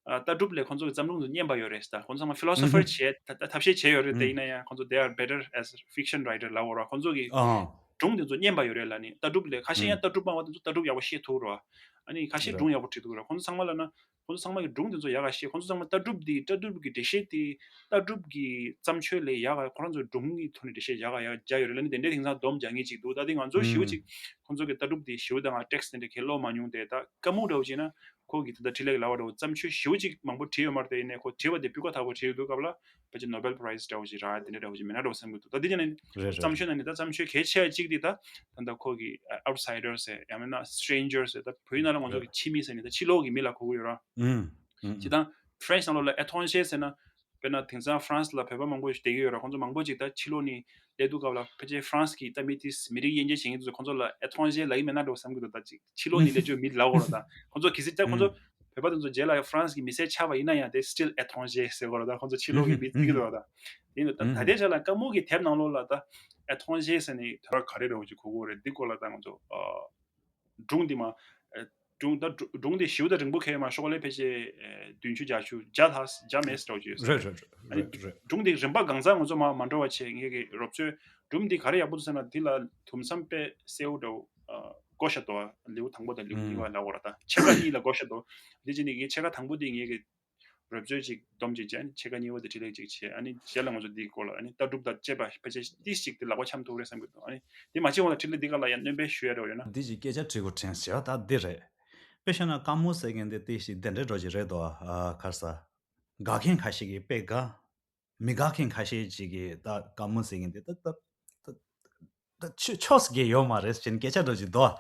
ཨ། ལྟ་གྲུབ་ལས་ཁོང་ཚོ་གི་བརྩམས་སྒྲུང་དེ་སྙན་པ་ཡོད་རེད་ཟེར། ད་ཁོང་ཚོ་ཚང་མ་philosopher་བྱས་ད་ད་ཐབས་ཤེས་བྱས་ཡོད་རེད་དེ། ཡིན་ན་ཡང་ཁོང་ཚོ་they are better as fiction writer་ལབ་དགོས་རེད་བ། ཁོང་ཚོ་གི་སྒྲུང་དེ་ཚོ་སྙན་པ་ཡོད་རེད་ལབ་ནི་ལྟ་གྲུབ་ལས་ཁ་ཤས་ཡང་ལྟ་གྲུབ་སྨྲ་བ་དེ་ཚོ་ལྟ་གྲུབ་ཡག་པོ་བཤད་ཐུབ་རེད་བ། ཨ་ནི་ཁ་ཤས་སྒྲུང་ཡག་པོ་བྲིས་འདུག་རེད། ཁོང་ཚོ་ཚང་མ་ལབ་ན་ཁོང་ཚོ་ཚང་མ་གི་སྒྲུང་དེ་ཚོ་ཡག་ག་ཤེས། ཁོང་ཚོ་ཚང་མ་ལྟ་གྲུབ་དེ་ལྟ་གྲུབ་ཀྱི་འགྲེལ་བཤད་དེ་ལྟ་གྲུབ་ཀྱི་བརྩམས་ཆོས་ལས་ཡག་ག་ཁོ་རང་ཚོ་སྒྲུང་གི་ཐོག་ནས་འགྲེལ་བཤད་ཡག་ག་ཡག་རྒྱག་ཡོད་རེད་ལབ་ནི་དེ་འདྲའི་དེང་སང་སྡོམ་རྒྱག་མཁན་ཅིག་འདུག་ད་དེ་ང་ཚོ་ཞེ་པོ་ཅིག་ཁོང་ཚོ་གི་ལྟ་གྲུབ་དེ་ཞེ་པོ་དང་text་དེ་འདྲ་གས་ཀློག་མ་མྱོང་དེ། ད་ཀ་མུ་འདྲ་བོ་བྱས་ན་ཁོ་གི་ད་ལྟ་འཕྲིན་ལས་ཀྱི་ལབ་པ་འདྲ་བོ་བརྩམས་ཆོས་ཞེ་པོ་ཅིག་མང་པོ་བྲིས་ཡོད་མ་རེད་དེ། ཡིན་ནའི་ཁོ་བྲིས་པ་དེ་སྤུས་ཀ་དག་པོ་བྲིས་ཡོད་དུས་སྐབས་ལ་ཕལ་ཆེར་Nobel Prize་འདྲ་བོ་ཞིག་རག་དེ་འདྲ་འདྲ་བོ་ཞིག་མེད་ན་འདྲ་བོ་བསམ་གྱི་འདུག་ད་འདི་ཅི་ནས་རེད་རེད། བརྩམས་ཆོས་ནང་ནས་ད་བརྩམས་ཆོས་གལ་ཆེ་བ་གཅིག་དེ་ད་ད་ལྟ་ཁོ་གི་Outsiders་ཟེར་ཡང་མིན་ན་Strangers་ཟེར། ད་བོད་ཡིག་ནང་ལ་ང་ཚོ་གི་ཕྱི་མི་ཟེར་ནས་ད་ཕྱི་ལོགས་ཀྱི་མི་ལ་གོ་གི་ཡོད་ར། ཨུམ། ཨུམ། སྤྱིར་བཏང་French་ནང་ལོགས་ལ་étranger་ཟེར་ན། དཔེར་ན་དེང་སང་France་ལ་བོད་པ་མང་པོ་ཞིག་བསྡད་ཀྱི་ཡོད་ར། ཁོང་ཚོ་མང་པོ་ཅིག་ད་ཕྱི་ལོགས་ནས་སླེབས་དུས་སྐབས་ལ་ཕལ་ཆེར་France་གི་ད་མི་དེ་མི་རིགས་དབྱེ་འབྱེད་བྱེད་མཁན་དེ་ཚོ་ཁོང་ཚོ་ལ་étranger་ལབ་ཀྱི་མེད་ན་འགྲོ་བསམ་གྱི་འདུག་ད་ཅིག་ཕྱི་ལོགས་ནས་སླེབས་ཡོད་མི་ལབ་དགོས་ར། ད་ཁོང་ཚོ་གལ་སྲིད་ད་ཁོང་ཚོ་ཨུམ། བོད་པ་དེ་ཚོ་རྗེས་ལ་France་གི་མི་སེར་ཆགས་པ་ཡིན་ན་ཡང་དེ་still étranger་ཟེར་དགོས་ར། ད་ཁོང་ཚོ་ཕྱི་ལོགས་ཀྱི་མི་བརྩི་གི་འདུག་ར། ད་དེ་ཡིན་དུས་ད་ད་ལྟའི་ཆ་ལ་ཀ་མུ་གི་དེབ་ནང་ལོགས་ལ་ད་étranger་ཟེར་ནས་དོན་དག་ག་རེ་འདྲ་བོ་ཅིག་གོ་གི་ཡོད་རེད། འདི་སྐོར་ལ་ད་ང་ཚོ་ཨ། སྒྲུང་འདི་མ། ཨ། སྒྲུང་ད་སྒྲུང་འདི་ཞེ་པོ་ད་རིང་པོ་ཁེལ་མ་ཤོག་ལེ་ཕལ་ཆེར་ཨ་བདུན་ཅུ་བརྒྱད་ཅུ་བརྒྱ་ལྷག་བརྒྱ་མེད་འདྲ་བོ་ཅིག་ཡོད་ས་རེད། རེད་རེད་ཨ་ནི་རེད་རེད། སྒྲུང་འདི་རིམ་པ་གང་ཚང་ང་ཚོ་མ་མ་འགྲོ་བ་བྱས་ངེད་ཀྱི་རོབ་ཚོས་སྒྲུང་འདི་ག་རེ་ཡག་པོ་འདུག་ཟེར་ན་འདི་ལ་དུམ་མཚམས་དཔེ་གསལ་བོ་འདྲ་བོ་ཨ་བགོ་བཞག་འདུག་ལེའུ་དང་པོ་དང་ལེའུ་གཉིས་པ་ལབ་དགོས་རེད། ད་ཕྱེད་ཀ་གཉིས་ལ་བགོ་བཞག་འདུག་འདི་བྱས་ནས་ངས་ཕྱེད་ཀ་དང་པོ་འདི་ངེད་ཀྱི་རོབ་ཚོས་ཅིག་སྡོམ་ཅིག་བྱས། ཨ་ནི་ཕྱེད་ཀ་གཉིས་པ་དེ་འཕྲིན་ལས་ཅིག་བྱས། ཨ་ནི་རྗེས་ལ་ང་ཚོ་འདིའི་སྐོར་ལ་ཨ་ནི་ལྟ་གྲུབ་དང་བཅས་པ་ཕལ་ཆེར་ཏིས་ཅིག་དེ་ལག་པ་འཆང་ཐུབ་རེད་བསམ་གྱི་འདུག་ཨ་ནི་དེ་མ་བྱས་གོང་ལ་འཕྲིན་ལས་འདི་ག་ལ་ཡང་སྣོན་པ་ཞུ་ཡ་འདྲ་བོ་ཡོད་ན། འདི་ཅིག་སྐད་ཆ་དྲི་དགོས་དྲན་བྱས་པ་ད་འདི་རེད། དཔེ་བཞག་ན་ཀ་མུ་ཟེར་མཁན་དེ་ཏིས་ཅིག་དེ་འདྲའི་འདྲ་བོ་ཅིག་རེད་དོ། ཨ་ག་རེ་ཟ། དགའ་མཁན་ཁ་ཤས་ཀྱིས་དཔེ་དགའ། མི་དགའ་མཁན་ཁ་ཤས་ཅིག་གིས་ད་ཀ་མུ་ཟེར་མཁན་དེ་ད་ད་ད་ད་ཆོས་ཆོས་སུ་གས་ཡོད་མ་རེད་ཅེས་སྐད་ཆ་འདྲ་བོ་ཅིག་འདུག་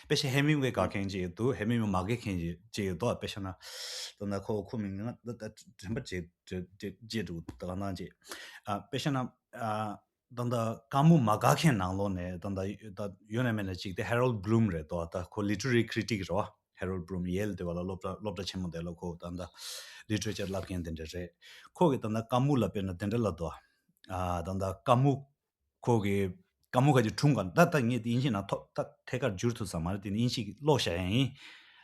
དཔེ་ཆ་ཧེ་མིང་ཝེ་དགའ་མཁན་ཅིག་འདུག་ཧེ་མིང་ཝེ་མ་དགའ་མཁན་ཅིག་ཅིག་འདུག་དཔེ་ཆ་ན། ད་ན་ཁོ་ཁོ་མིང་ང་ད་ད་དྲན་པ་བརྗེད་བརྗེད་བརྗེད་འགྲོ་ད་ག་ནང་ཅིག་ཨ་དཔེ་ཆ་ན་ཨ་ད་ད་ཀ་མུ་མ་དགའ་མཁན་ནང་ལོགས་ནས་ད་ད་ད་ཡོད་ན་མེད་ན་ཅིག་དེ་Harold Bloom རེད་དོ། ད་ཁོ་literary critic རེད་བ། Harold Bloom Yale དེ་བ་ལ་སློབ་གྲྭ་སློབ་གྲྭ་ཆེན་མོ་དེ་ལ་ཁོ་ད་ད་literature བསླབ་མཁན་དེ་འདྲ་རེད། ཁོ་གི་ད་ད་ཀ་མུ་ལ་དཔེར་ན་དེ་འདྲ་ལབ་དོ། ཨ་ད་ད་ཀ་མུ་ཁོ་གི་ཀ་མུ་ཁ་ཅིག་དྲུང་ག་ད་ད་ངས་དེ་ཡིན་ཞེ་ན་ཐོ་ད་ཐད་ཀར་འགྱུར་ཐུབ་ས་མ་རེད། དེ་ནི་ཡིན་ཞིག་ཀློག་བཞག་ཡ་ཡིན།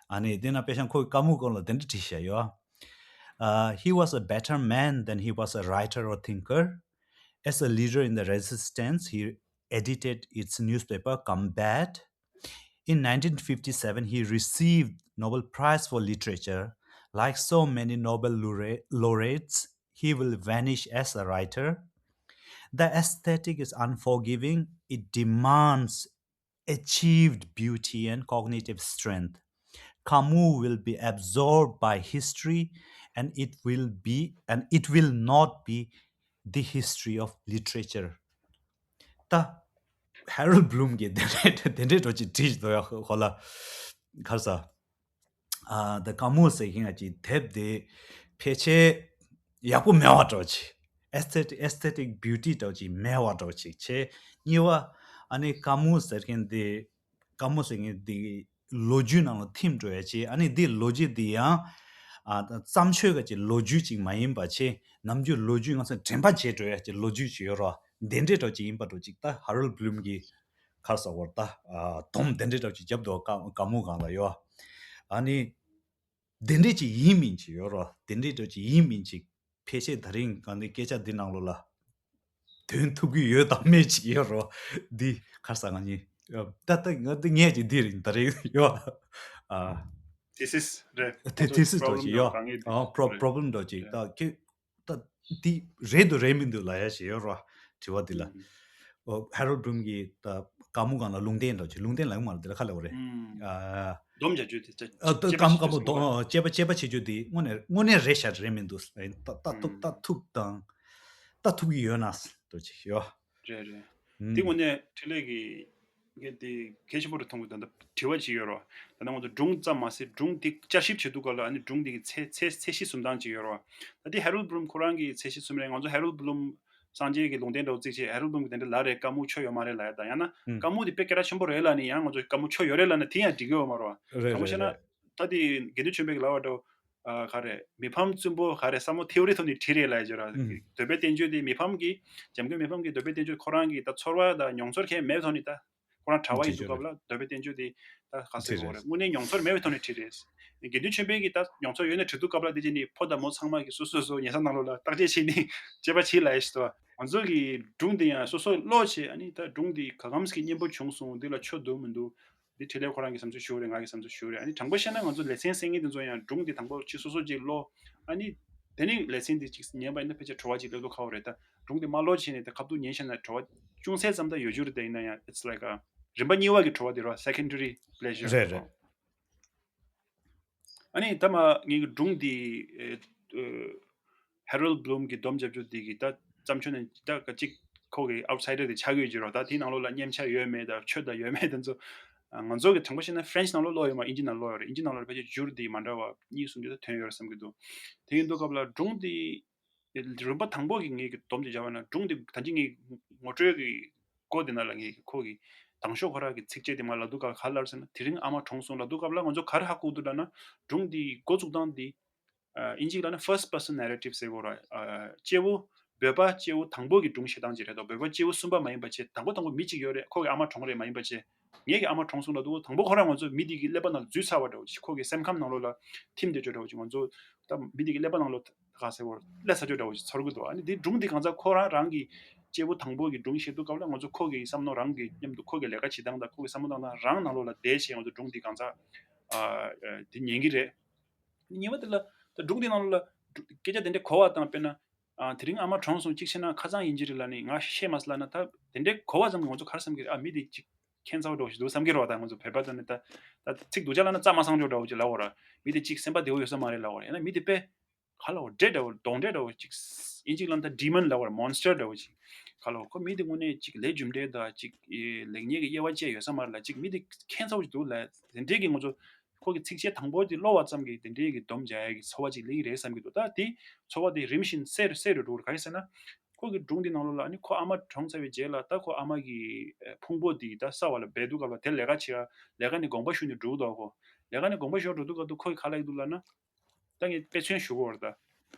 ཨ་ནི་དེ་ན་དཔེ་ཤང་ཁོ་གི་ཀ་མུ་སྐོར་ལ་དེ་འདྲ་བྲིས་བཞག་ཡོད། Uh, he was a better man than he was a writer or thinker. As a leader in the resistance, he edited its newspaper, Combat. In nineteen fifty-seven, he received Nobel Prize for Literature. Like so many Nobel laureates, he will vanish as a writer. The aesthetic is unforgiving. It demands achieved beauty and cognitive strength. Camus will be absorbed by history, and it will be and it will not be the history of literature. ད་Harold Bloom གྱིས་དེ་འདྲའི་དེ་འདྲའི་འགྲོ་ཅིག་བྲིས་འདུག་ཡ། ཧོ་ལ་གར་ས། ཨ་ད་ཀ་མུ་ཟེར་མཁན་ང་ཅིག་དེབ་དེ་ཕལ་ཆེར་ཡག་པོ་མེད་པ་འདྲ་ཅིག aesthetic aesthetic beauty འདྲ་ཅིག་མེད་པ་འདྲ་ཅིག་བྱས། གཉིས་པ་ཨ་ནི་ཀ་མུ་ཟེར་མཁན་དེ་ཀ་མུ་ཟེར་མཁན་དེ་ལོ་རྒྱུས་ནང་ལ་ཐིམ་འགྲོ་ཡ་ཅིག་ཨ་ནི་དེ་ལོ་རྒྱུས་དེ་ཡང་ཨ་བརྩམས་ཆོས་ག་ཅིག་ལོ་རྒྱུས་ཅིག་མ་ཡིན་པ་བྱས། ནམ་རྒྱུན་ལོ་རྒྱུས་ང་ཚོ་དྲན་པ་བརྗེད་འགྲོ་ཡ་ཅིག་ལོ་རྒྱུས་ཅིག་ཡོད་རོ། དེ་འདྲའི་འདྲ་ཅིག་ཡིན་པ་འདྲ་ཅིག་ད་Harold Bloom གྱིས་གར་ས་བར་ད་ཨ་དོམ་དེ་འདྲའི་འདྲ་ཅིག་བརྒྱབ་འདུག་ཀ་ཀ་མུ་སྒང་ལ་ཡོད། ཨ་ནི་དེ་འདྲའི་ཅིག་ཡིན་མིན་ཅིག་ཡོད་རོ། དེ་འདྲའི་འདྲ་ཅིག་ཡིན་མིན་ཅིག་ཕལ་ཆེར་ད་རིང་གང་དེ་སྐད་ཆ་འདི་ནང་ལོགས་ལ་དོན་ཐུབ་ཀྱི་ཡོད་དམ་མེད་ཅིག་ཡོད་རོ། འདི་གར་ས་ང་གཉིས་ད་ལྟ་ང་འདི་ངས་ཅིག་འདི་རིང་ད་རིང་ཡོད། ཨ་thesis རེད། དེ་thesis འདྲ་ཅིག་ཡོད། ཨ་problem འདྲ་ཅིག་ད་ཁྱོད་ད་འདི་རེད་འདུག་རེད་མི་འདུག་ལབ་ཡ་ཞིག་ཡོད་རོ། དྲི་བ་འདི་ལ། ཨོ་Harold Bloom གྱིས་ད་ཀ་མུ་སྒང་ལ་ལུང་བསྟན་འདྲ་ཅིག་ལུང་བསྟན་ལབ་ཡོད་མ་རེད། འདི་ལ་ཁ་ལ་འོ་རེད། ཨ་སྡོམ་རྒྱག་རྒྱུ་དེ་ད་ཨ་ད་དཔྱད་པ་ཀ་མུ་བྱེད་ཀ་མུ་དགོས་སོང་། དཔྱད་པ་དཔྱད་པ་བྱེད་རྒྱུ་དེ་དངོས་གནས་དངོས་གནས་རེད་ཤག་རེད་མི་འདུག་ད་ལྟ་ཐུག་ད་ཐུག་དང་ད་ཐུག་གི་ཡོད་ན་འདྲ་ཅིག་ཡོད། རེད་རེད། འདི་དངོས་གནས་འཕྲིན་ལས་ཀྱི་ངས་འདི་གལ་ཆེན་པོ་རེད་མཐོང་གི། ད་ལྟ་དྲི་བ་ཅིག་ཡོད་རོ། ད་ལྟ་ང་ཚོ་སྒྲུང་ཙམ་མ་ཟད་སྒྲུང་འདི་བསྐྱར་ཞིབ་བྱེད་དུས་སྐབས་ལ་ཨ་ནི་སྒྲུང་འདི་གི་ཚད་ཚད་ཚད་གཞི་ཟུམ་སྟངས་ཅིག་ཡོད་རོ། ད་འདི་Harold Bloom ཁོ་རང་གི་ཚད་གཞི་ཟུམ་རེད། ང་ཚོ་Harold Bloom སངས་རྒྱས་ཀྱི་ལུང་བསྟན་འདྲ་བོ་བརྩིས་བྱས་Harold Bloom གི་དེ་འདྲ་ལབ་རེད། ཀ་མུ་ཆོས་ཡོད་མ་རེད་ལབ་ཡ་དང་ཡང་ན་ཀ་མུ་དེ་དཔེ་སྐད་གྲགས་ཆེན་པོ་རེད་ལབ་ནས་ཡང་ང་ཚོ་ཀ་མུ་ཆོས་ཡོད་རེད་ལབ་ན་དེ་ཡང་འགྲིག་གི་ཡོད་མ་རེད་བ། དྲང་པོ་བཤད་ན་ད་དེ་དགེ་འདུན་ཆོས་འཕེལ་གྱི་ལབ་པ་འདྲ་བོ། ཨ་ག་རེ་མི་ཕམ་བཙུན་པོ་ག་རེ་བསམ་བློ་ཐེའུ་རི་ཐོག་ནས་བྲིས་རེད་ལབ་ཡ་ཅིག་ར། འདོད་པའི་བསྟན་བཅོས་དེ་མི་ཕམ་གྱི་འཇམ་མགོན་མི་ཕམ་གྱི་འདོད་པའི་བསྟན་བཅོས་ཁོ་རང་གི་ད་ཚོར་བ་དང་མྱོང་ཚོར་གང་ཡང་མེད་ཐོག་ནས་ད་ཁོ་རང་གྲྭ་པ་ཡིན་དུས་སྐབས་ལ་འདོད་པའི་བསྟན་བཅོས་དེ་ད་ག་ཟེར་དགོས་རེད། དངོས་གནས་མྱོང་ཚོར་མེད་པའི་ཐོག་ནས་བྲིས་རེད། དགེ་འདུན་ཆོས་འཕེལ་གྱི་ད་མྱོང་ཚོར་ཡོད་ནས་བྲིས་དུས་སྐབས་ལ་དེ་རྗེས་ནས་ཕོ་དང་མོ་ཚང་མ་གི་སོ་སོ་སོ་ཉལ་ས་ནང་ལོགས་ལ་བརྟག་དཔྱད་བྱས་ནས་དཔྱད་པ་བྱས་ལབ་ཡ་ཞིག་འདུག་ང་ཚོ་གི་སྒྲུང་དེ་ཡང་སོ་སོ་ཀློག་བྱས་ཨ་ནི་ད་སྒྲུང་དེ་ག་གམ་ཞིག་སྙན་པོ་བྱུང་སོང་འདི་ལ་ཆོ་འདུག་མི་འདུག་འདི་འཕྲིན་ལས་ཁོ་རང་གི་བསམ་ཚུལ་ཞུ་རེད། ང་གི་བསམ་ཚུལ་ཞུ་རེད། ཨ་ནི་དྲང་པོ་བཤད་ན་ང་ཚོ་ལེ་ཚན་གསན་མཁན་དེ་ཚོ་ཡང་སྒྲུང་འདི་དང་པོ་ཅིག་སོ་སོ་ཅིག་ཀློག་ཨ་ནི་དེ་ནི་ལེ་ཚན་འདི་ཅིག་ཉན་པ་ཡིན་ན་ཕལ་ཆེར་བྲོ་བ་ཅིག་སླེབས་དུས་ཁག་པོ་རེད། ད་སྒྲུང་འདི་མ་ཀློག་བྱས་ནས་དེ་ཁ་ཐུག་ཉན་ཤེས་ན་བྲོ་བ་ཅུང་ཟད་ཙམ་ད་ཡོད་རྒྱུ་རེད། དེ་ཡིན་ན་ཡང་it's like a རིམ་པ་གཉིས་པ་གི་བྲོ་བ་དེ་རོ། Secondary pleasure རེད་རེད། ཨ་ནི་ད་མ་ངེད་ཀྱི་སྒྲུང་འདི་ཨེ་ཨེ་Harold Bloom གི་སྡོམ་རྒྱབ་རྒྱུ་འདི་གི་ད་བརྩམས་ཆོས་ནས་ད་ག་ཅིག་ཁོ་གི་outsider དེ་ཆགས་ཡོད་ཀྱི་རོ། ད་དེའི་ནང་ལོགས་ལ་སྙེམས་ཆ་ཡོད་མེད་ད་ཆོས་དང་ཡོད་མེད་དེ་ཚོ་ང་ཚོ་གི་དྲང་པོ་བཤད་ན་French ནང་ལོགས་ཀློག་ཡོད་མ་ཨིན་ཇི་ནང་ཀློག་ཡོད་རེད། ཨིན་ཇི་ནང་ལོགས་ཕལ་ཆེར་འགྱུར་འདི་མ་འདྲ་བ་གཉིས་གསུམ་ཅིག་ད་ཐོན་ཡོད་རེད་བསམ་གྱི་འདུག་དེ་ཡིན་དུས་སྐབས་ལ་སྒྲུང་འདི་རིམ་པ་དང་པོ་གི་ངེད་ཀྱི་སྡོམ་ཅིག་བྱ་བ་ན་སྒྲུང་འདི་ད་ཅི་ངེད་ངོ་སྤྲོད་ཀྱི་སྐོར་དེ་ན་ལ་ངེད་ཀྱི་ཁོ་གི་དང་ཤོག་ཁོ་ར་གི་ཚིགས་བཅད་དེ་མ་ལབ་དུས་སྐབས་ག་ལབ་ཟེར་ན་དེ་རིང་ཨ་མ་གྲོངས་སོང་ལབ་དུས་སྐབས་ལ་ང་ཚོ་ག་རེ་ཧ་གོ་འདུག་ལབ་ན་སྒྲུང་འདི་འགོ་བཙུགས་སྟངས་འདི་ཨ་ཨིན་ཇིའི་ལབ་ན་first person narrative ཟེར་གོ་ར། ཨ་སྐྱེ་བོ་བོད་པ་སྐྱེ་བོ་དང་པོ་གི་སྒྲུང་བཤད་སྟངས་ཅིག་རེད་དོ། བོད་པ་སྐྱེ་བོ་གསུམ་པ་མ་ཡིན་པ་བྱས་དང་པོ་དང་པོ་མི་གཅིག་ཡོད་རེད། ཁོ་གི་ཨ་མ་གྲོངས་རེད་མ་ཡིན་པ་བྱས། ངེད་ཀྱི་ཨ་མ་གྲོངས་སོང་ལབ་དུས་དང་པོ་ཁོ་རང་ང་ཚོ་མི་དེ་གི་ཀླད་པ་ནང་འཛུལ་ཚར་བ་འདྲ་བོ་ཅིག་ཁོ་གི་སེམས་ཁམས་ནང་ལོགས་ལ་ཐིམ་བསྡད་ཆོག་འདྲ་བོ་ཅིག་ང་ཚོ་ད་མི་དེ་གི་ཀླད་པ་ནང་ལོགས་ག་ཟེར་བར་སླེབས་ཚར་ཆོག་འདྲ་བོ་ཅིག་ཚོར་གི་འདུག་ཨ་ནི་དེ་སྒྲུང་དེ་གང་ཚ་ཁོ་རང་རང་གི་སྐྱེས་བུ་དང་པོ་གི་སྒྲུང་བཤད་དུས་སྐབས་ལ་ང་ཚོ་ཁོ་གི་བསམ་མནོ་རང་གི་མཉམ་དུ་ཁོ་གི་ལས་ཀ་བྱེད་སྟངས་དང་ཁོ་གི་བསམ་བློ་བཏང་སྟངས་རང་ནང་ལོགས་ལ་བསྡད་བྱས་ང་ཚོ་སྒྲུང་དེ་གང་ཚ་ཨ་ཨ་དེ་ཉན་གི་རེད། གཉིས་པ་དེ་ལ་ད་སྒྲུང་དེ་ནང་ལོགས་ལ་སྐད་ཆ་དེ་འདྲ་གོ་བ་དང་དཔེར་ན་ཨ་དེ་རིང་ཨ་མ་གྲོངས་སོང་གཅིག་བྱས་ན་ཁ་སང་ཡིན་གྱི་རེད་ལབ་ནས་ང་ཤེས་མ་སོང་ལབ་ན་ད་དེ་འདྲའི་གོ་བ་ཙམ་གྱིས་ང་ཚོ་ག་རེ་བསམ་གྱི་རེད། ཨ་མི་དེ་གཅིག་ཁྱད་མཚར་བ་འདྲ་བོ་ཞིག་འདུག་བསམ་གྱི་རེད་བ། ད་ང་ཚོ་བོད་པ་ད་ནི་ད་ད་ཚིག་སྡུག་ཅག་ལབ་ན་རྩ་མ་ཚང་ཆོག་འདྲ་བོ་ཅིག་ལབ་འོ་ར། མི་དེ་གཅིག་སེམས་པ་བདེ་བོ་ཡོད་ས་མ་རེད་ལབ་འོ་ར། ཡང་ན་མི་དེ་དཔེ་ག་ལབ་འོ་འདྲེ་འདྲ་བོ་གདོན་འདྲེ་འདྲ་བོ་ཅིག་ཡིན་གཅིག་ལབ་ན་ད་demon ལབ་འོ་ར་monster འདྲ་བོ་ཅིག་ ག་ལོ་ཁོ་མི་དེ་དངོས་གནས་ཅིག་ལས་རྒྱུ་འབྲས་དང་ཅིག་ལེགས་ཉེས་ཀྱི་དབྱེ་བ་བཅས་ཡོད་ས་མ་རེད་ལ། ཅིག་མི་དེ་ཁྱད་མཚར་པོ་ཅིག་འདུག་ལ། དེ་འདྲའི་གི་ང་ཚོ་ཁོ་གི་ཚིགས་བཅད་དང་པོ་དེ་ཀློག་པ་ཙམ་གྱིས་དེ་འདྲའི་གི་སྡོམ་རྒྱག་ཡ་གི་ཚོར་བ་ཅིག་སླེབས་ཀྱི་རེད་བསམ་གྱི་འདུག་ད་དེ་ཚོར་བ་དེ་རིམ་བཞིན་སད་སད་རུ་འགྲོ་གི་རེད། ག་རེ་ཟེར་ན། ཁོ་གི་སྒྲུང་དེ་ནང་ལོགས་ལ་ཨ་ནི་ཁོ་ཨ་མ་གྲོངས་ཚར་བའི་རྗེས་ལ་ད་ཁོ་ཨ་མ་གི་ཕུང་པོ་དེ་ད་ས་འོག་ལ་སྦས་དུས་སྐབས་ལ་དེ་ལས་ཀ་བྱེད་ཡ་ལས་ཀ་ནས་དགོངས་པ་ཞུས་ནས་འགྲོ་གི་འདུག་ཁོ་ལས་ཀ་ནས་དགོངས་པ་ཞུ་འགྲོ་དུས་སྐབས་དུ་ཁོ་གི་ག་ལབ་ཀྱི་འདུག་ལབ་ན། ད་ངས་དཔེ་མཚོན་ཞུ་གི་ཡོད་རེད་ད།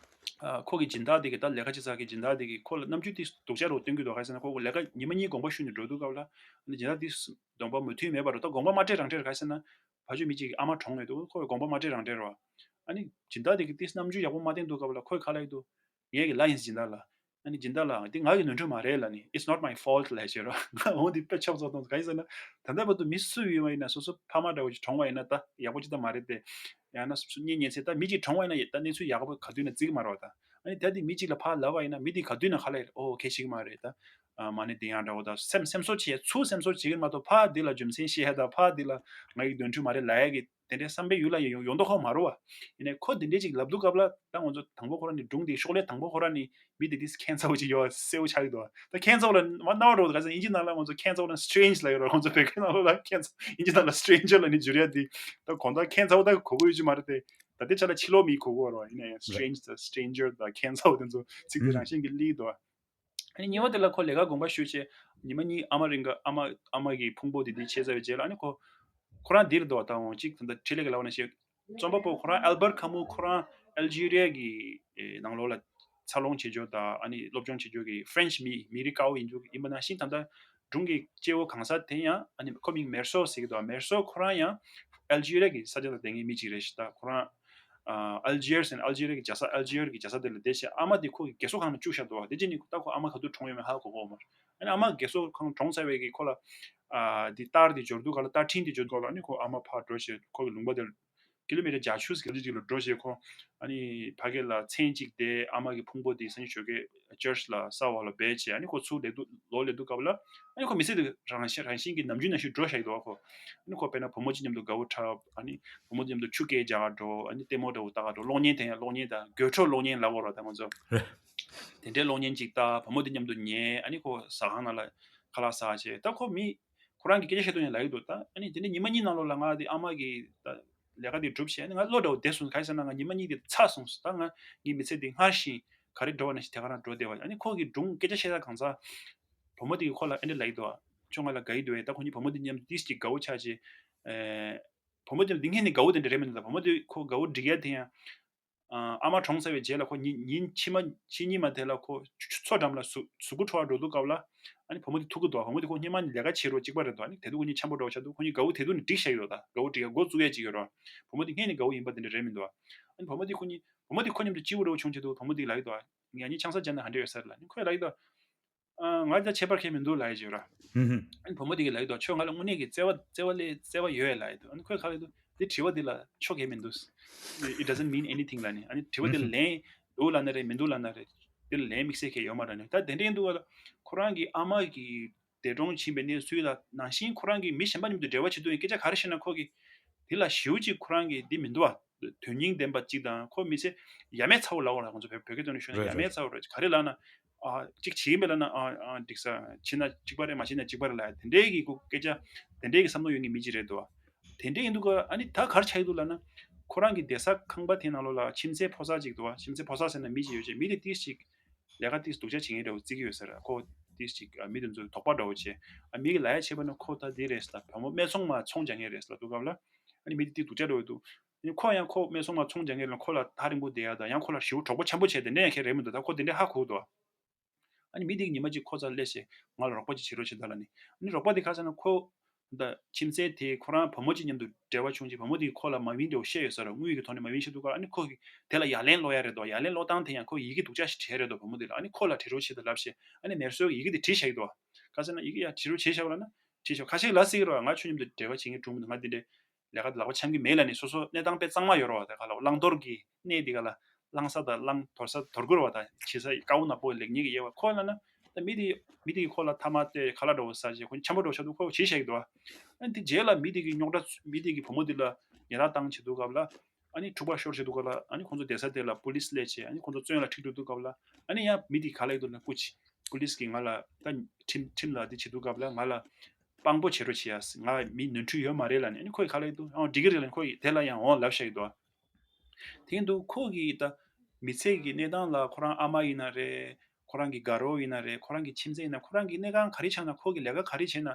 ཨ། ཁོ་གི་སྦྱིན་བདག་དེ་གི་ད་ལས་ཀ་བྱེད་ས་གི་སྦྱིན་བདག་དེ་གི་ཁོ་ལ་རྣམ་འགྱུར་དེ་སྡུག་ཅག་རུ་སྟོན་གྱི་འདུག་ག་རེ་ཟེར་ན། ཁོ་ལས་ཀ་ཉི་མ་གཉིས་དགོངས་པ་ཞུས་ནས་འགྲོ་དུས་སྐབས་ལ་ཨ་ནི་སྦྱིན་བདག་དེ་གདོང་པ་མོས་མཐུན་མེད་པ་རུ་ད་དགོངས་པ་མ་སྤྲད་རང་སྤྲད་རེད། ག་རེ་ཟེར་ན། ཕ་ཆོས་མི་གཅིག་གི་ཨ་མ་གྲོངས་ཡོད་འདུག་ཁོ་གི་དགོངས་པ་མ་སྤྲད་རང་སྤྲད་རེད་བ། ཨ་ནི་སྦྱིན་བདག་དེ་གི་དེ་རྣམ་འགྱུར་ཡག་པོ་མ་བསྟན་དུས་སྐབས་ལ་ཁོས་ག་ལབ་ཀྱི་འདུག་ངས་གི་ལབ་ཡིན་སྦྱིན་བདག་ལ། ཨ་ནི་སྦྱིན་བདག་ལགས་འདི་ང་གི་ནོར་འཁྲུལ་མ་རེད་ལབ་ནི། It's not my fault ལབ་བྱས་རོ། ང་འོང་འདི་དཔེ་ཆོག་ཚོགས་གཏོང་ག་རེ་ཟེར་ན། ད་ལྟ་བར་དུ་མི་སུ་ཡིན་པ་ཡིན་ན་སོ་སོ་ཕ་མ་འདྲ་བོ་ཞིག་གྲོངས་པ་ཡིན་ན་ད་ཡག་པོ་ཅི་ད་མ་རེད་དེ། ཡང་ན་སུ་གཉེན་ཉེ་ཚན་ད་མི་གཅིག་གྲོངས་པ་ཡིན་ན་ད་གནས་ཚུལ་ཡག་པོ་ག་དུས་ན་བརྩི་གི་མ་རེད་བ་ད། ཨ་ནི་ད་འདི་མི་གཅིག་ལ་ཕར་ལབ་པ་ཡིན་ན་མི་འདི་ག་དུས་ན་ག་ལ་ཡིན། ཨོ་ཁྱད་ཞིག་མ་རེད་ད། ཨ་མ་ཎི་འདི་ཡང་འདྲ་བོ་ད་སེམས་སེམས་གསོ་བྱེད་ཚུར་སེམས་གསོ་བྱེད་ཀྱི་མ་གཏོགས་ཕར་འདི་ལ་རྒྱུ་མཚན་བཤད་ད་ཕར་འདི་ལ་ང་ཡི་ནོར་འཁྲུལ་མ་རེད་ལབ་ཡ་གི་དེ་འདྲའི་བསམ་པའི་ཡུལ་ལ་ཡོང་ཡོང་མདོག་ཁ་མ་རུ་བ། ཡིན་ནའི་ཁོ་དེ་འདྲའི་ཅིག་ལབ་དུས་སྐབས་ལ་ད་ང་ཚོ་དང་པོ་ཁོ་རང་ནི་སྒྲུང་འདི་ཤོག་ལྷེ་དང་པོ་ཁོ་རང་ནི་མི་དེ་དེ་ཁྱད་མཚར་པོ་ཅིག་ཡོད་གསལ་པོ་ཆགས་ཀྱི་འདུག་ད་ཁྱད་མཚར་པོ་ལ་མ་རྣ་བ་འགྲོ་ག་ས་དབྱིན་ཇི་ནང་ལ་ང་ཚོ་ཁྱད་མཚར་པོ་ལ་strange ལབ་ཡོད་ར། ང་ཚོ་བོད་སྐད་ནང་ལོགས་ལ་ཁྱད་མཚར་དབྱིན་ཇི་ནང་ལ་stranger ལ་ནི་འགྱུར་ཡ་དེ་ད་གོང་ད་ཁྱད་མཚར་པོ་ད་གོ་གི་ཡོད་ཀྱི་མ་རེད་དེ། ད་དེ་ཆ་ལ་ཕྱི་ལོགས་མི་གོ་གི་ཡོད་ར། ཡིན་ནའི་strange ད་stranger ད་ཁྱད་མཚར་པོ་དེ་ཚོ་ཚིག་དེ་རང་བཞིན་གྱི་ལི་འདུག་ཨ་ནི་གཉིས་པ་དེ་ལ་ཁོ་ལས་ཀ་དགོངས་པ་ཞུས་བྱས་ཉི་མ་གཉིས་ཨ་མ་རིང་ག་ཨ་མ་ཨ་མ་གི་ཕུང་པོ་དེ་དེ་ཆད་ཚར་བའི་རྗེས་ལ་ཨ་ནི་ཁོ་ཁོ་རང་འདིར་འདུག་ད་འོང་གཅིག་ད་ལྟ་འཕྲིན་ལས་ཀྱི་ལབ་ན་ཞེས་རྩོམ་པ་པོ་ཁོ་རང་ཨལ་བར་ཁ་མུ་ཁོ་རང་ཨལ་ཇི་རི་ཡ་གི་ནང་ལོགས་ལ་འཚར་ལོངས་བྱེད་རྒྱུ་དང་ཨ་ནི་སློབ་སྦྱོང་བྱེད་རྒྱུ་གི་ཧྥ་རན་ཆི་མི་མི་རིགས་དཀར་པོ་ཡིན་རྒྱུ་ཡིན་པ་ནང་བཞིན་ད་ལྟ་སྒྲུང་གི་སྐྱེ་བོ་གང་ཟག་དེ་ཡང་ཨ་ནི་ཁོ་མིང་མེར་སོ་ཟེར་གི་འདུག་མེར་སོ་ཁོ་རང་ཡང་ཨལ་ཇི་རི་ཡ་གི་ས་ཆ་ལ་བསྡད་མཁན་མི་གཅིག་རེད་ཤག་ད་ཁོ་རང་ཨ་ཨལ་ཇི་ཡར་ཟེར་ནས་ཨལ་ཇི་རི་ཡ་གི་རྒྱལ་ས་ཨལ་ཇི་ཡར་གི་རྒྱལ་ས་དེ་ལ་བསྡད་བྱས་ཨ་མ་དེ་ཁོ་གི་རྒས་གསོ་ཁང་ལ་བཅུག་བཞག་འདུག་བ། དེ་རྗེས་ནས་ད་ཁོ་ཨ་མ་ག་དུས་གྲོངས་ཡོད་མེད་ཧ་གོ་གོ་མ་རེད། ཨ་ནི་ཨ་མ་རྒས་གསོ་ཁང་གྲོངས་ཚར་བའི་གི་ཁོ་ལ་ཨ་དེ་རྟར་དེ་འབྱོར་དུས་ག་ལ་རྟར་འཕྲིན་དེ་འབྱོར་དུས་ག་ལ་ཨ་ནི་ཁོ་ཨ་མ་ཕར་འགྲོ་བྱས་ཁོ་གི་ལུང་པ་དེར་ཀི་ལོ་མི་ཊར་བརྒྱད་ཅུ་ཀི་ལོ་ཅིག་ལ་འགྲོ་བྱས་ཁོ་ཨ་ནི་ཕ་གི་ལ་མཚན་གཅིག་དེ་ཨ་མ་གི་ཕུང་པོ་དེ་སང་ཉིན་ཞོགས་ཀས་ཅར་ཆི་ལ་གསར་པ་ལ་སྦས་བྱས་ཨ་ནི་ཁོ་ཚུར་སླེབས་དུས་ལོག་སླེབས་དུས་སྐབས་ལ་ཨ་ནི་ཁོ་མི་ཚེ་དེ་རང་བཞིན་རང་བཞིན་གྱི་ནམ་རྒྱུན་ནང་བཞིན་འགྲོ་བཞག་ཡོད་དོ། ཁོ་ཨ་ནི་ཁོ་དཔེར་ན་བུ་མོ་གཅིག་མཉམ་དུ་དགའ་བོ་འཁྲབ། ཨ་ནི་བུ་མོ་གཅིག་མཉམ་དུ་ཆུ་སྐྱེལ་རྒྱག་ག་འགྲོ། ཨ་ནི་ལྟད་མོ་འདྲ་བོ་ལྟ་ག་འགྲོ། གློག་བརྙན་དེ་ཡང་གློག་བརྙན་དང་དགོད་བྲོ་གློག་བརྙན་ལབ་དགོས་རེད་ད་ང་ཚོ། དེ་འདྲའི་གློག་བརྙན་ཅིག་ལྟ། བུ་མོ་དེ་མཉམ་དུ་ཉལ། ཨ་ནི་ཁོ་ཟ་ཁང་ནང་ལ་ཁ་ལག་ཟ་བྱས་ད་ཁོ་མི་ཁོ་རང་གི་སྐད་ཆ་བཤད་དུས་ཡང་ལབ་ཀྱི་འདུག་ད་ཨ་ནི་དེ་འདྲའི་ཉི་མ་གཉིས་ནང་ལོགས་ལ་ང་དེ་ཨ་མ་གི་ད་ལས་ཀ་དེ་སྒྲུབ་བྱས་ཨ་ནི་ང་བློ་འདྲ་བོ་བདེ་སོང་། ག་རེ་ཟེར་ན་ང་ཉི་མ་གཉིས་དེ་ཚར་སོང་། ད་ང་ངའི་མི་ཚེ་དེ་སྔར་བཞིན་ག་རེ་འགྲོ་བ་ནང་བཞིན་དེ་ག་རང་འགྲོ་བསྡད་པ། ཨ་ནི་ཁོ་གི་སྒྲུང་སྐད་ཆ་བཤད་ས་གང་ཟག་བུ་མོ་དེ་གིས་ཁོ་ལ་ཨེ་འདྲ་ལབ་ཀྱི་འདུག་ཁྱོད་ང་ལ་དགའ་ཡི་འདུག་ཨེ། ད་ཁོ་གཉིས་བུ་མོ་དེ་མཉམ་དུ་ཏིས་ཅིག་དགའ་བོ་ཆགས་བྱས། ཨེ། བུ་མོ་དེ་འདི་སྔོན་ནས་དགའ་བོ་དེ་འདྲ་རེད་མི་འདུག་ད་བུ་མོ་དེ་ཁོ་དགའ་བོ་སྒྲིག་ཡ་དེ་ཡང་། ཨ་མ་གྲོངས་ཚར་བའི་རྗེས་ལ་ཁོ་ཉིན་ཉིན་ཕྱི་མ་ཕྱི་ཉིན་མ་དེ་ལ་ཁོ་མཚོ་འགྲམ་ལ་གཟུགས་གཟུགས་པོ་འཁྲུ་བར་འགྲོ་དུས་སྐབས་ལ། ཨ་ནི་བུ་མོ་དེ་ཐུག་གི་འདུག་བུ་མོ་དེ་ཁོ་སྔོན་མ་ནས་ལས་ཀ་བྱེད་རོགས་གཅིག་པ་རེད་འདུག་ཨ་ནི་དེ་དུས་ཁོ་གཉིས་འཆམ་པོ་འདྲ་བོ་ཆགས་འདུག་ཁོ་གཉིས་དགའ་བོ་དེ་དུས་ནས་སྒྲིག་བཞག་ཡོད་ད། དགའ་བོ་སྒྲིག་ཡ་འགོ་བཙུགས་ཡ་ཅིག་ཡོད་ར། བུ་མོ་དེ་སྔོན་ནས་དགའ་བོ་ཡིན་པ་དེ་འདྲ་རེད་མི་འདུག་ཨ་ནི་བུ་མོ་དེ་ཁོ་གཉིས་བུ་མོ་དེ་ཁོ་མཉམ་དུ་སྐྱིད་པོ་འདྲ་བོ་བྱུང་བྱས་འདུག་བུ་མོ་དེ་ལབ་ཀྱི་འདུག་ང་གཉིས་ཆང་ས་བརྒྱབ་ན་ག་འདྲ་ཡོད་ས་རེད་ལབ། ཨ་ནི་ཁོས་ལབ་ཀྱི་འདུག་ཨ། ང་ད་ཁྱད་པར་གང་ཡང་མི་འདུག་ལབ་ཡ་ཅིག་ཡོད་ར། ཧུམ་ཧུམ། ཨ་ནི་བུ་མོ་དེ་གིས་ལབ་ཀྱི་འདུག་ཁྱོད་ང་ལ་དངོས་གནས་ཀྱི་བརྩེ་བ་བརྩེ་བ་ལས་བརྩེ་བ་ཡོད་ལབ་ཡ་འདུག་ཨ་ནི་ཁོས་ག་ལབ་ཀྱི་འདུག་འདི་དྲི་བ་འདི་ལ་ཆོ་གས་མི་འདུག It doesn't mean anything ལབ་ནས། ཨ་ནི་དྲི་བ་འདི་ལ་ལན་འདུག་ལབ་ན་རེད་མི་འདུག་ལབ་ན་རེད། འདི་ལ་ལན་དམིགས་བསལ་གང་ཡང་ཡོད་མ་རེད་ནས། ད་དེ་འདྲ་ཡིན་དུས་ལ་ཁོ་རང་གི་ཨ་མ་གི་འདས་གྲོངས་ཕྱིན་པའི་གནས་ཚུལ་ལ་ནང་བཞིན་ཁོ་རང་གིས་མི་གཞན་པ་མཉམ་དུ་འབྲེལ་བ་བྱེད་དུས་ཡང་སྐད་ཆ་ག་རེ་བཤད་ན་ཁོ་གིས་དེ་ལ་ཞེ་པོ་ཅིག་ཁོ་རང་གིས་འདི་མི་འདུག་བ། དོན་སྙིང་ལྡན་པ་ཅིག་དང་ཁོ་མི་ཚེ་ཡ་མེད་ཚ་བོ་ལབ་དགོས་རེད། ང་ཚོ་བོད་བོད་སྐད་ཐོག་ནས་ཤོད་ན་རེད་ཡ་མེད་རེད། ཚ་བོ་རེད། ག་རེ་ལབ་ན་ཨ་ཅིག་བྱེད་ཀྱིན་པ་ལབ་ན་ཨ་ཨ་འགྲིག་ས་བྱེད་ན་གཅིག་པ་རེད། མ་བྱེད་ན་གཅིག་པ་རེད་ལབ་ཡ་དེ་འདྲའི་གི་ཁོ་སྐད་ཆ་དེ་འདྲའི་གི་བསམ་བློ་ཡོད་མཁན་མི་གཅིག་རེད་འདུག་བ། དེ་འདྲའི་ཡིན་དུས་ཀ་ཨ་ནི་ད་ག་རེ་ཆགས་ཀྱི་འདུག་ལབ་ན་ཁོ་རང་གི་བསྡད་ས་ཁང་པ་དེ་ནང་ལོགས་ལ་ཁྱིམ་མཚེས་ཕོ་གསར་ཅིག་འདུག་བ། ཁྱིམ་མཚེས་ཕོ་གསར་ཟེར་ན་མི་ཅིག་ཡོད་ཅེས་མི་དེ་ཏིས་ཅིག་ལས་ཀ་ཏིས་སྡུག་ཅག་བྱེད་མཁན་འདྲ་བོ་བརྩི་གི་ཡོད་ས་རེད། ཁོ་ཏིས་ཅིག་ཨ་མི་དེ་ཚོའི་དོགས་པ་འདྲ་བོ་བྱས། ཨ་མི་གི་ལབ་ཡ་བྱས་པ་ན་ཁོ་ད་འདི་རེད་ཟེར་ད་བུ་མོ་སྨད་འཚོང་མ་ཚོང་རྒྱག་མཁན་རེད་ཟེར་ལབ་དུས་སྐབས་ལ། ཨ་ནི་མི་དེ་ཏིས་སྡུག་ཅག་འདྲ་བོ་འདུག་ཨ་ནི་ཁོ་ཡང་ཁོ་སྨད་འཚོང་མ་ཚོང་རྒྱག་མཁན་རེད་ལ་ཁོ་ལ་ཐག་རིང་པོ་བསྡད་ཡ་དང་ཡང་ཁོ་ལ་ཞེ་པོ་གྲོགས་པོ་འཆམ་པོ་བྱས་དེ་འདྲ་ཡང་ཁྱེད་རེད་མི་འདུག་ད་ཁོ་དེ་འདྲ་ཧ་གོ་འདུག་ཨ་ནི་མི་དེ་གིས་ཉི་མ་གཅིག་ཁོ་རྩར་སླེབས་བྱས་ང་ལ་རོགས་པ་ཅིག་བྱེད་རོགས་བྱེད་ད་ལབ་ནས། ཨ་ནི་རོགས་པ་དེ་ག་རེ་ཟེར་ན་ཁོ། ད་ཁྱིམ་མཚེས་དེ་ཁོ་རང་བུ་མོ་གཅིག་མཉམ་དུ་འབྲེལ་བ་བྱུང་རྗེས་བུ་མོ་དེས་ཁོ་ལ་མ་བིན་འདྲ་བོ་བཤད་ཡོད་ས་རེད། དངུལ་གྱི་ཐོག་ནས་མ་བིན་བཤད་དུས་ཀ་ཨ་ནི་ཁོ་གིས་དེ་ལ་ཡ་ལན་སློག་ཡ་རེད་དོ། ཡ་ལན་སློག་སྟངས་དེ་ཡང་ཁོ་ཡི་གེ་སྡུག་ཅག་ཞིག་བྲིས་རེད་དོ་བུ་མོ་དེ་ལ། ཨ་ནི་ཁོ་ལ་བྲིས་རོགས་བྱེད་དང་ལབ་བྱས་ཨ་ནི་མེར་སྲོལ་ཡི་གེ་དེ་བྲིས་བཞག་གི་འདུག་བ། ག་ཟེར་ན་ཡི་གེ་ཡ་བྲིས་རོགས་བྱེད་བཞག་པ་ལ་ན་བྲིས་བཞག་ཁ་ཤས་ལ་ཟེར་གི་རེད་བ། ང་ཁྱོད་མཉམ་དུ་འབྲེལ་བ་བྱེད་མཁན་སྒྲུང་མི་འདུག་ང་འདི་འདྲའི་ལས་ཀ་ལག་པ་འཆང་གི་མེད་ལབ་ནས་སོ་སོ་གནས་སྟངས་དཔེ་གཙང་མ་ཡོད་རེད་བ། དེ་ག་ལ་བླང་དོར་གྱི་གནས་དེ་ག་ལ་བླང་ས་དང་བླང་དོར་ས་དོར་དགོས་རེད་བ། ད་བྱེད་ས་དཀའ་བོ་ནག་པོ་ལེགས་ཉེས་ཀྱི་དབྱེ་བ་ཁོ་ལ་ན། ད་མི་དེ་མི་དེ་གིས་ཁོ་ལ་ཐ་མག་སྟེར་ཁ་ལག་འདྲ་བོ་ཟ་བྱས་ཁོ་འཆམ་པོ་འདྲ་བོ་ཆགས་དུས་ཁོ་བྱེད་བཞག་གི་འདུག་བ། ཨ་ནི་དེ་རྗེས་ལ་མི་དེ་གིས་རྙོག་དྲ་མི་དེ་གིས་བུ་མོ་དེ་ལ་ཉེས་རྡུང་བཏང་བྱེད་དུས་སྐབས་ལ། ཨ་ནི་འཁྲུག་པ་ཤོར་བྱེད་དུས་སྐབས་ལ་ཨ་ནི་ཁོང་ཚོ་བསྡད་ས་དེ་ལ་པུ་ལིས་སླེབས་བྱས་ཨ་ནི་ཁོང་ཚོ་བཙོན་ལ་ཁྲིད་འགྲོ་དུས་སྐབས་ལ་ཨ་ནི་ཡང་མི་དེ་ག་ལ་ཡོད་དོ་ན་སྐུ་མཁྱེན། པུ་ལིས་གིས་ང་ལ་ད་ཁྲིམས་ཁྲིམས་ལ་འདི་བྱེད་དུས་སྐབས་ལ་ང་ལ་དཔང་པོ་བྱེད་རོགས་བྱེད་ཡ། ང་མི་ནོར་འཁྲུལ་ཡོད་མ་རེད་ལབ་ནས། ཨ་ནི་ཁོས་ག་ལབ་ཀྱི་འདུག་ཨང་འགྲིག་གི་རེད་ལབ་ནས་ཁོས་དེ་ལ་ཡང་འོང་ལབ་བཞག་གི་འདུག་དེ་ཡིན་དུས་ཁོ་གིས་ད་མི་ཚེ་གི་གནས་སྟངས་ལ་ཁོ་རང་ཨ་མ་ཡིན་ན་རེད། ཁོ་རང་གི་དགའ་རོགས་ཡིན་ན་རེད། ཁོ་རང་གི་ཁྱིམ་མཚེས་ཡིན་ན། ཁོ་རང་གི་གནས་སྟངས་ག་རེ་ཆགས་ན། ཁོ་གི་ལས་ཀ་ག་རེ་བྱས་ན།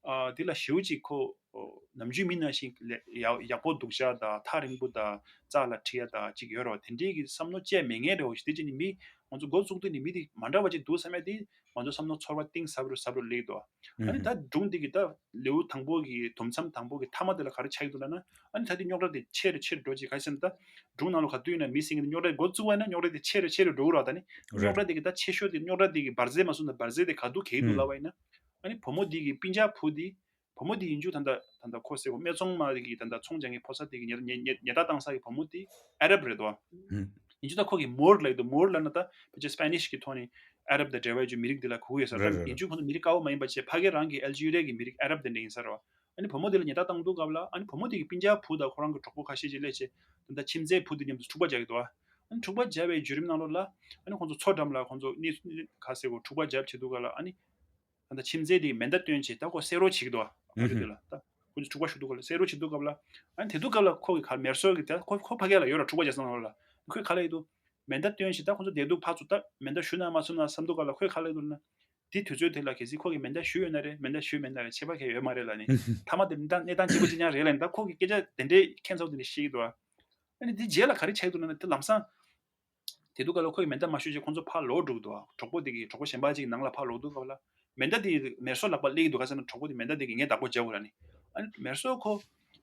ཨ་འདི་ལ་ཞེ་པོ་ཅིག་ཁོ་ཨོ་ནམ་རྒྱུན་མི་ནང་བཞིན་ལས་ཡག་ཡག་པོ་སྡུག་ཅག་དང་ཐག་རིང་པོ་དང་རྩ་ལ་ཁྲིད་ཡ་དང་ཅིག་ཡོད་རེད་བ། དེ་འདྲའི་གི་བསམ་བློ་བཅས་མེད་མཁན་རེད་བ། དེ་ཅི་ནི་མི་ང་ཚོ་འགོ་བཙུགས་དུས་ནི་མི་དེ་མ་འདྲ་བ་ཅིག་འདུག་བསམ་ཡ་དེ་ང་ཚོ་བསམ་བློ་ཚོར་བ་གཏིང་ཟབ་རུ་ཟབ་རུ་སླེབས་འདུག་ཨ་ནི་ད་སྒྲུང་འདི་གི་ད་ལེའུ་དང་པོ་གི་དུམ་མཚམས་དང་པོ་གི་མཐའ་མ་དེ་ལ་ག་རེ་ཆགས་ཀྱི་འདུག་ལབ་ན། ཨ་ནི་ད་དེ་རྙོག་དྲ་དེ་ཆེ་རུ་ཆེ་རུ་འགྲོ་ཅིག་ག་རེ་ཟེར་ན། ད་སྒྲུང་ནང་ལ་ག་དུས་ཡིན་ན་མི་སེང་གེ་དེ་རྙོག་དྲ་འགོ་བཙུགས་པ་ཡིན་ན་རྙོག་དྲ་དེ་ཆེ་རུ་ཆེ་རུ་འགྲོ་གི་རེད་བ། ད་ནི་རྙོག་དྲ་དེ་གི་ད་ཆེ་ཤོས་དེ་རྙོག་དྲ་དེ་གི་འབར་རྫས་མ་སོང་ན་འབར་རྫས་དེ་ག་དུས་གས་ཀྱི་འདུག་ལབ་པ་ཡིན་ན། ཨ་ནི་བུ་མོ་འདི་གི་སྤུན་ཀྱག་བུ་འདི། བུ་མོ་འདི་ཡིན་རྒྱུ་ད་ལྟ་ད་ལྟ་ཁོ་ཟེར་བ་སྨད་འཚོང་མ་གི་ད་ལྟ་ཚོང་རྒྱག་མཁན་ཕོ་གསར་དེ་གི་ཉེ་ཉེ་ཉེ་ཉེས་རྡུང་བཏང་ས་གི་བུ་མོ་འདི་ཨ་རབ་རེད་དོ། ཡིན་རྒྱུ་ད་ཁོ་གི་མོར་ལབ་ཀྱི་འདུག་མོར་ལབ་ན་ད་ཕལ་ཆེར་སྤེ་ནིཤ་གི་ཐོག་ནས་ཨ་རབ་དང་འབྲེལ་བ་ཡོད་རྒྱུ་མི་རིགས་འདི་ལ་གོ་གི་ཡོད་ས་རེད། རེད་རེད་ཡིན་རྒྱུ་ཁོ་ཚོ་མི་རིགས་དཀར་པོ་མ་ཡིན་པ་བྱས་ཕ་གི་རང་གི་ཨལ་ཇི་རི་ཡ་གི་མི་རིགས་ཨ་རབ་དེ་འདྲ་ཡིན་ས་རེད་བ། ཨ་ནི་བུ་མོ་དེ་ལ་ཉེས་རྡུང་བཏང་དུས་སྐབས་ལ། ཨ་ནི་བུ་མོ་དེ་གི་སྤུན་ཀྱག་བུ་དང་ཁོ་རང་གི་གྲོགས་པོ་ཁ་ཤས་ཀྱིས་སླེབས་བྱས་ད་ལྟ་ཁྱིམ་མཚེས་བུ་དེ་མཉམ་དུ་འཁྲུག་པ་རྒྱག་གི་འདུག་ཨ་ནི་འཁྲུག་པ་བརྒྱབ་པའི་བརྒྱུད་རིམ་ནང་ལོགས་ལ་ཨ་ནི་ཁོང་ཚོ་མཚོ་འགྲམ་ལ་ཁོང་ཚོ་གནས་གནས་ག་ཟེར་གོ་འཁྲུག་པ་བརྒྱབ་བྱེད་དུས་སྐབས་ལ། ཨ་ནི་ད་ལྟ་ཁྱིམ་མཚེས་དེས་མེ་མདའ་བཏོན་བྱས་ད་ཁོ་བསད་རོགས་བྱེད་ཀྱི་འདུག་ཨ་ཨུ་ཧུ། དེ་ལ་ད་ཁོ་ཚོ་འཁྲུག་པ་ཞུ་དུས་སྐབས་ལ་བསད་རོགས་བྱེད་དུས་སྐབས་ལ། ཨ་ནི་དེ་དུས་སྐབས་ལ་ཁོ་གི་ག་མེར་སོལ་གི་ད་ཁོ་ཁོ་ཕ་གི་ལ་ཡོད་ར། འཁྲུག་པ་རྒྱག་ས་ནང་ལ་ཁོས་ག་ལབ་ཀྱི་འདུག་མེ་མདའ་བཏོན་བྱས་ད་ཁོ་ཚོ་བསྡད་དུས་ཕར་ཚུར་ད་མེ་མདའ་གཞུ་ན་མ་གཞུ་ན་བསམ་དུས་སྐབས་ལ་ཁོས་ག་ལབ་ཀྱི་འདུག་ལབ་ན། དེ་དུས་ཚོད་དེ་ལ་གལ་སྲིད་ཁོ་གིས་མེ་མདའ་གཞུས་ཡོད་ན་རེད། མེ་མདའ་གཞུས་མེད་ན་རེད། ཁྱད་པར་གང་ཡང་ཡོད་མ་རེད་ལབ་ནས། མཐའ་མ་དེ་གནས་སྟངས་གནས་སྟངས་གཅིག་པ་གཅིག་རྐྱང་རེད་ལབ་ནས། ད་ཁོ་གིས་སྐད་ཆ་དེ་འདྲའི་ཁྱད་མཚར་པོ་དེ་འདྲ་བཤད་ཀྱི་འདུག་ཨ་ནི་དེ་རྗེས་ལ་ག་རེ་ཆགས་ཀྱི་འདུག་ལབ་ན། དེ་ལམ་སང་དེ་དུས་སྐབས་ལ་ཁོ་གིས་མེ་མདའ་མ་གཞུས་བྱས་ཁོང་ཚོ་ཕར་ལོག་འགྲོ་གི་འདུག་གྲོགས་པོ་དེ་གིས་གྲོགས་པོ་གཞན་པ་གཅིག་ནང་ལ་ཕར་ལོག་དུས་སྐབས་ལ་མེ་མདའ་དེ་མེར་སྲེག་ལག་པར་སླེབས་ཀྱི་འདུག་ག་ཟེར་ན། གྲོགས་པོ་དེ་མེ་མདའ་དེ་གིས་ངས་བདག་པོ་བྱས་དགོས་ལབ་ནས། ཨ་ནི་མེར་སྲེག་ཁོ་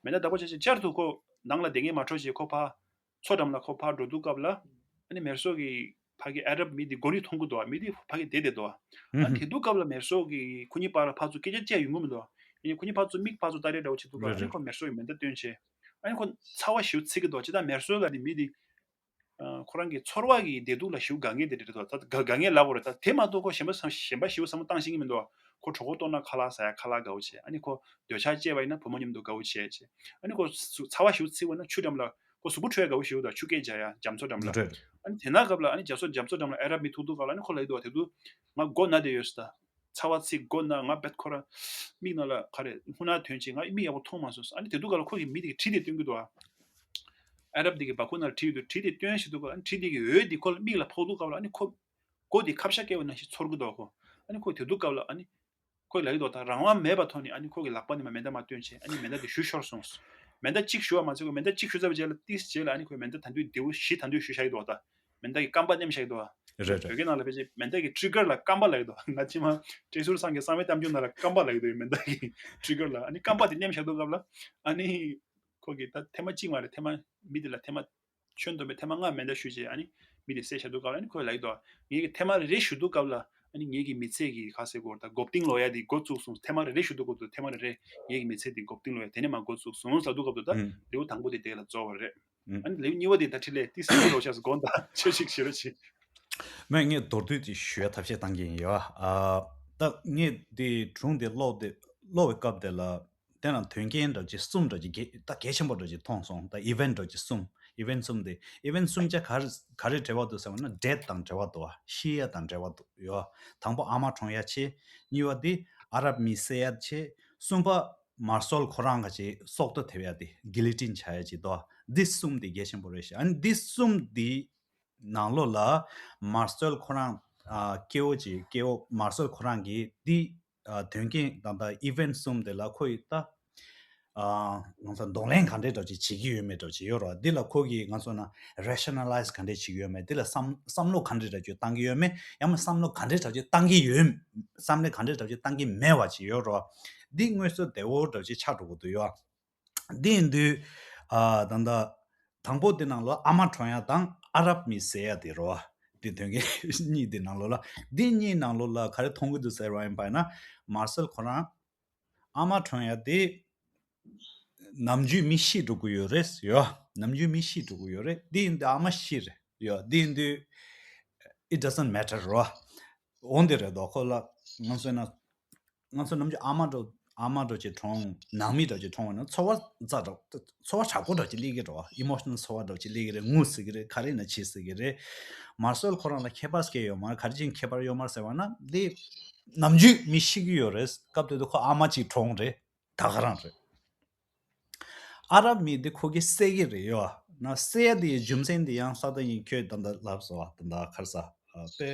མེ་མདའ་བདག་པོ་བྱས་བྱས་བསྐྱར་དུ་ཁོ་ནང་ལ་བསྡད་མཁན་མ་འཕྲོད་བྱས་ཁོ་ཕར་མཚོ་འགྲམ་ལ་ཁོ་ཕར་འགྲོ་དུས་སྐབས་ལ། ཨ་ནི་མེར་སྲེག་གི་ཕ་གི་ཨ་རབ་མི་དེ་མགོ་རིལ་མཐོང་གི་འདུག་མི་དེ་ཕ་གི་བསྡད་བསྡད་འདུག་ཨ་ནི་དེ་དུས་སྐབས་ལ་མེར་སྲེག་གིས་ཁོ་གཉིས་བར་ལ་ཕར་ཚུར་སྐད་ཆ་བཤད་ཡོང་གི་མི་འདུག་ཡིན་ནའི་ཁོ་གཉིས་ཕར་ཚུར་མིག་ཕར་ཚུར་ལྟ་རེས་འདྲ་བོ་བྱེད་དུས་སྐབས་ལ། ཨ་ནི་ཁོ་མེར་སྲེག་གིས་མེ་མདའ་བཏོན་བྱས། ཨ་ནི་ཁོ་ཚ་བ་ཞེ་པོ་ཚིག་གི་འདུག་ཅི་ལྟར་མེར་སྲེག་ལབ་ནི་མི་དེ། ཨ་ཁོ་རང་གི་ཚོར་བ་གི་བདེ་སྡུག་ལ་ཞེ་པོ་དགའ་མཁན་དེ་རེད་འདུག་ད་དགའ་དགའ་མཁན་ལབ་དགོས་རེད། ད་དེ་མ་གཏོགས་ཁོ་གཞན་པ་བསམ་གཞན་པ་ཞེ་པོ་བསམ་བློ་བཏང་ཤེས་ཀྱི་མི་འདུག་ཁོ་གྲོད་ཁོག་ལྟོགས་ན་ཁ་ལག་ཟ་ཡ། ཁ་ལག་དགའ་པོ་བྱས། ཨ་ནི་ཁོ་འདོད་ཆགས་སྐྱེས་པ་ཡིན་ན་བུ་མོ་མཉམ་དུ་དགའ་པོ་བྱས་བྱས། ཨ་ནི་ཁོ་ཚ་བ་ཞེ་པོ་ཚིག་པ་ན་ཆུ་འགྲམ་ལ་ཁོ་གཟུགས་པོ་འཁྲུད་ཡ་དགའ་པོ་ཞེ་པོ་འདུག་ཆུ་སྐྱེལ་བྱ་ཡ་རྒྱ་མཚོ་འགྲམ་ལ། རེད། ཨ་ནི་དེ་ན་སྐབས་ལ་ཨ་ནི་རྒྱ་མཚོ་རྒྱ་མཚོ་འགྲམ་ལ་ཨ་རབ་མི་ཐུག་དུས་སྐབས་ལ་ཨ་ནི་ཁོ་ལབ་ཀྱི་འདུག་དེ་དུས་ང་མགོ་ན་བསྡད་ཡོད་ཟེར། ད་ཚ་བ་ཚིག་མགོ་ན། ང་རྦད་ཁོ་རང་མིག་ནང་ལ་ག་རེ་རྔུལ་ནག་ཐོན་བྱས་ང་མིག་ཡག་པོ་མཐོང་མ་སོང་ཟེར། ཨ་ནི་དེ་དུས་སྐབས་ལ་ཁོ་གིས་མི་དེ་གི་གྲི་དེ་སྟོན་གྱི་འདུག་ཨ་རབ་དེ་གི་སྦ་ཁུག་ནང་ལ་གྲི་ཡོད་དུས་གྲི་དེ་སྟོན་བྱེད་དུས་སྐབས་ལ་ཨ་ནི་གྲི་དེ་གི་འོད་དེ་ཁོ་ལ་མིག་ལ་ཕོག་དུས་སྐབས་ལ་ཨ་ནི་ཁོ་མགོ་དེ་ཁ་བཤད་བཀལ་བ་ནང་བཞིན་ཚོར་གྱི་འདུག་ཁོ། ཨ་ནི་ཁོ་དེ་དུས་སྐབས་ལ་ཨ་ནི་ཁོ་གིས་ལབ་ཀྱི་འདུག་ད་རང་དབང་མེད་པ་ཐོག་ནས་ཨ་ནི་ཁོ་གི་ལག་པ་ནས་མ་མེ་མདའ་མར་བཏོན་བྱས་ཨ་ནི་མེ་མདའ་དེ་གཞུ་ཤོར་སོང་། མེ་མདའ་གཅིག་གཞུ་བ་མ་ཚད་ཁོ་མེ་མདའ་གཅིག་གཞུ་ཚར་བའི་རྗེས་ལ་ཏིས་རྗེས་ལ་ཨ་ནི་ཁོས་མེ་མདའ་ད་དུང་མདེའུ་བཞི་ད་དུང་གཞུ་བཞག་གི་འདུག་ད་མེ་མདའ་གི་རྐང་པ་མནན་བཞག་གི་འདུག་རེད་རེད། བོད་སྐད་ནང་ལ་ཕལ་ཆེར་མེ་མདའ་གི་ཊི་རི་གར་ལ་རྐང་པ་ལབ་ཀྱི་འདུག་ང་ཕྱི་མ་བཀྲས་ཟུར་ཚང་གི་གསང་བའི་གཏམ་རྒྱུད་ནང་ལ་རྐང་པ་ལབ་ཀྱི་འདུག་མེ་མདའ་གི་ཊི་རི་གར་ལ། ཨ་ནི་རྐང་པ་དེ་མནན་བཞག་དུས་སྐབས་ལ་ཨ་ནི་ཁོ་གིས་ད་ཐེངས་མ་གཅིག་མ་རེད། ཐེངས་མ་མི་དེ་ལ་ཐེངས་མ་ཁྱོན་བསྡོམས་པའི་ཐེངས་མ་ལྔ་མེ་མདའ་གཞུས་བྱས་ཨ་ནི་མི་དེ་བསད་བཞག་དུས་སྐབས་ལ་ཨ་ནི་ཁོས་ལབ་ཀྱི་འདུག་ངེད་ཀྱིས་ཐེངས་མ་རེ་རེ་གཞུ་དུས་སྐབས་ལ་ཨ་ནི་ངེད་ཀྱི་མི་ཚེ་གི་ག་ཟེར་དགོས་རེད། ད་མགོ་རྟིང་སློག་ཡ་དེ་འགོ་བཙུགས་སོང་། ཐེངས་མ་རེ་རེ་གཞུ་དུས་སྐབས་དུ་ཐེངས་མ་རེ་རེ་ངེད་ཀྱི་མི་ཚེ་དེ་མགོ་རྟིང་སློག་ཡ་དེ་ནས་མར་འགོ་བཙུགས་སོང་ལབ་དུས་སྐབས་དུ་ད་ལེའུ་དང་པོ་དེ་དེ་ལ་རྫོགས་པ་རེད། ཨ་ནི་ལེའུ་གཉིས་པ་དེ་ད་ཁྲིད་ལས་ཏིས་ལོ་ཤས་དགོངས་དག་ཆེ་ཞིག་ཞེ་རོ་ཆེ། མེད་ངས་མདོར་བསྡུས་ཅིག་ཞུ་ཡ་ཐབས་ཤེས་བཏང་གི་ཡིན་ཡོད། ཨ་ད་ངས་དེ་སྒྲུང་དེ་ཀློག་དེ་ཀློག་པའི་སྐབས་དེ་ལ་དེ་ན་དོན་རྐྱེན་འདྲ་ཅིག་གསུམ་འདྲ་ཅིག་གལ་ད་གལ་ཆེན་པོ་འདྲ་ཅིག་མཐོང་སོང་། ད་ཨི་ཝེན་ཊི་འདྲ་ཅིག་གསུམ། ཨི་ཝེན་ཊི་གསུམ་དེ་ཨི་ཝེན་ཊི་གསུམ་ཆ་ག་རེ་ག་རེ་འབྲེལ་བ་འདུག་ཟེར་བ་ན་ཌེ་ཐི་དང་འབྲེལ་བ་འདུག་བ། ཤི་ཡ་དང་འབྲེལ་བ་འདུག་ཡོད། དང་པོ་ཨ་མ་གྲོངས་ཡ་བྱས། གཉིས་པ་དེ་ཨ་རབ་མི་བསད་ཡ་བྱས། གསུམ་པ་མར་སོལ་ཁོ་རང་ག་ཅིག་སྲོག་ཐོག་ཐེབས་ཡ་དེ་གི་ལི་ཏིན་བྱ་ཡ་ཅིག་འདུག་བ། འདི་གསུམ་དེ་གལ་ཆེན་པོ་རེད་ཤག་ཨ་ནི་འདི་གསུམ་དེ་ནང་ལོགས་ལ་མར་སེལ་ཁོ་རང་ཨ་སྐྱེ་བོ་ཅིག་སྐྱེ་བོ་མར་སེལ་ཁོ་རང་གིས་འདི་ཨ་དོན་རྐྱེན་དང་ད་ཨི་ཝེན་ཊི་གསུམ་དེ་ལ་ཁོ་ཡིས་ད་ཨ་ང་ཚོ་གདོང་ལེན་ག་འདྲས་འདྲ་ཅིག་བྱེད་ཀྱི་ཡོད་མེད་འདྲ་ཅིག་ཡོད་རེད། འདི་ལ་ཁོ་གིས་ང་ཚོ་ན་རེ་ཤ་ན་ལའི་ཛི་ག་འདྲས་བྱེད་ཀྱི་ཡོད་མེད། འདི་ལ་བསམ་བསམ་བློ་ག་འདྲས་འདྲ་ཅིག་བཏང་གི་ཡོད་མེད། ཡང་མིན་བསམ་བློ་ག་འདྲས་འདྲ་ཅིག་བཏང་གི་ཡོད། བསམ་བློ་ག་འདྲས་འདྲ་ཅིག་བཏང་གི་མེད་པ་ཅིག་ཡོད་རེད། འདི་དངོས་སུ་བདེ་བོ་འདྲ་ཅིག་ཆགས་འགྲོ་གི་འདུག་ཡོད། འདི་ཡིན་དུས། ཨ་ད་ལྟ་དང་པོ་དེ་ནང་ལོགས་ཨ་མ་གྲོངས་ཡ་དང་ཨ་རབ་མི་བསད་ཡ་དེ་རེད་བ། འདི་དོན་རྐྱེན་གཉིས་དེ་ནང་ལོགས་ལ། འདི་གཉིས་ནང་ལོགས་ལ་ག་རེ་མཐོང་གི་འདུག་ཟེར་བ་ཡིན་པ་ཡིན་ན། མར་སེལ་ཁོ་རང་ཨ་མ་གྲོངས་ཡ་དེ་ནམ་རྒྱུན་མི་ཤི་འགྲོ་གི་ཡོད་རེད་ཡོད། ནམ་རྒྱུན་མི་ཤི་འགྲོ་གི་ཡོད་རེད། འདི་ཡིན་དུས་ཨ་མ་ཤི་རེད་ཡོད། འདི་ཡིན་དུས་it doesn't matter རེད་བ། འོན་ཏེ་རེད་དོ། ཁོ་ལ་ང་ཚོ་ན་ང་ཚོ་ནམ་རྒྱུན་ཨ་མ་འགྲོ་ ཨ་མ་འདྲ་ཅིག་གྲོངས། ནང་མི་འདྲ་ཅིག་གྲོངས་པ་ན་ཚོར་བ་ཛ་འདྲ། ཚོར་བ་དྲག་པོ་འདྲ་ཅིག་སླེབས་ཀྱི་རེད་བ། ཨི་མོ་ཤི་ནལ་ཚོར་བ་འདྲ་ཅིག་སླེབས་ཀྱི་རེད། ངུ་སྲིད་ཀྱི་རེད། ག་རེ་ན་བྱེད་སྲིད་ཀྱི་རེད། མར་སེལ་ཁོ་རང་ལ་ཁྱད་པར་ག་ཡོད་མ་རེད། ག་རེ་བྱས་ནས་ཁྱད་པར་ཡོད་མ་རེད་ཟེར་བ་ན། འདི་ནམ་རྒྱུན་མི་ཤི་གི་ཡོད་རེད། སྐབས་དེ་དུས་ཁོ་ཨ་མ་གཅིག་གྲོངས་རེད། ད་ག་རང་རེད། ཨ་རབ་མི་འདི་ཁོ་གིས་བསད་ཀྱི་རེད་ཡོ། ན་བསད་ཡ་དེའི་རྒྱུ་མཚན་དེ་ཡང་ས་ད་ཡིན་ཁྱོད་ད་ལྟ་ལབ་སོང་བ། ད་ལྟ་ཁར་ས་ཨ་དཔེ་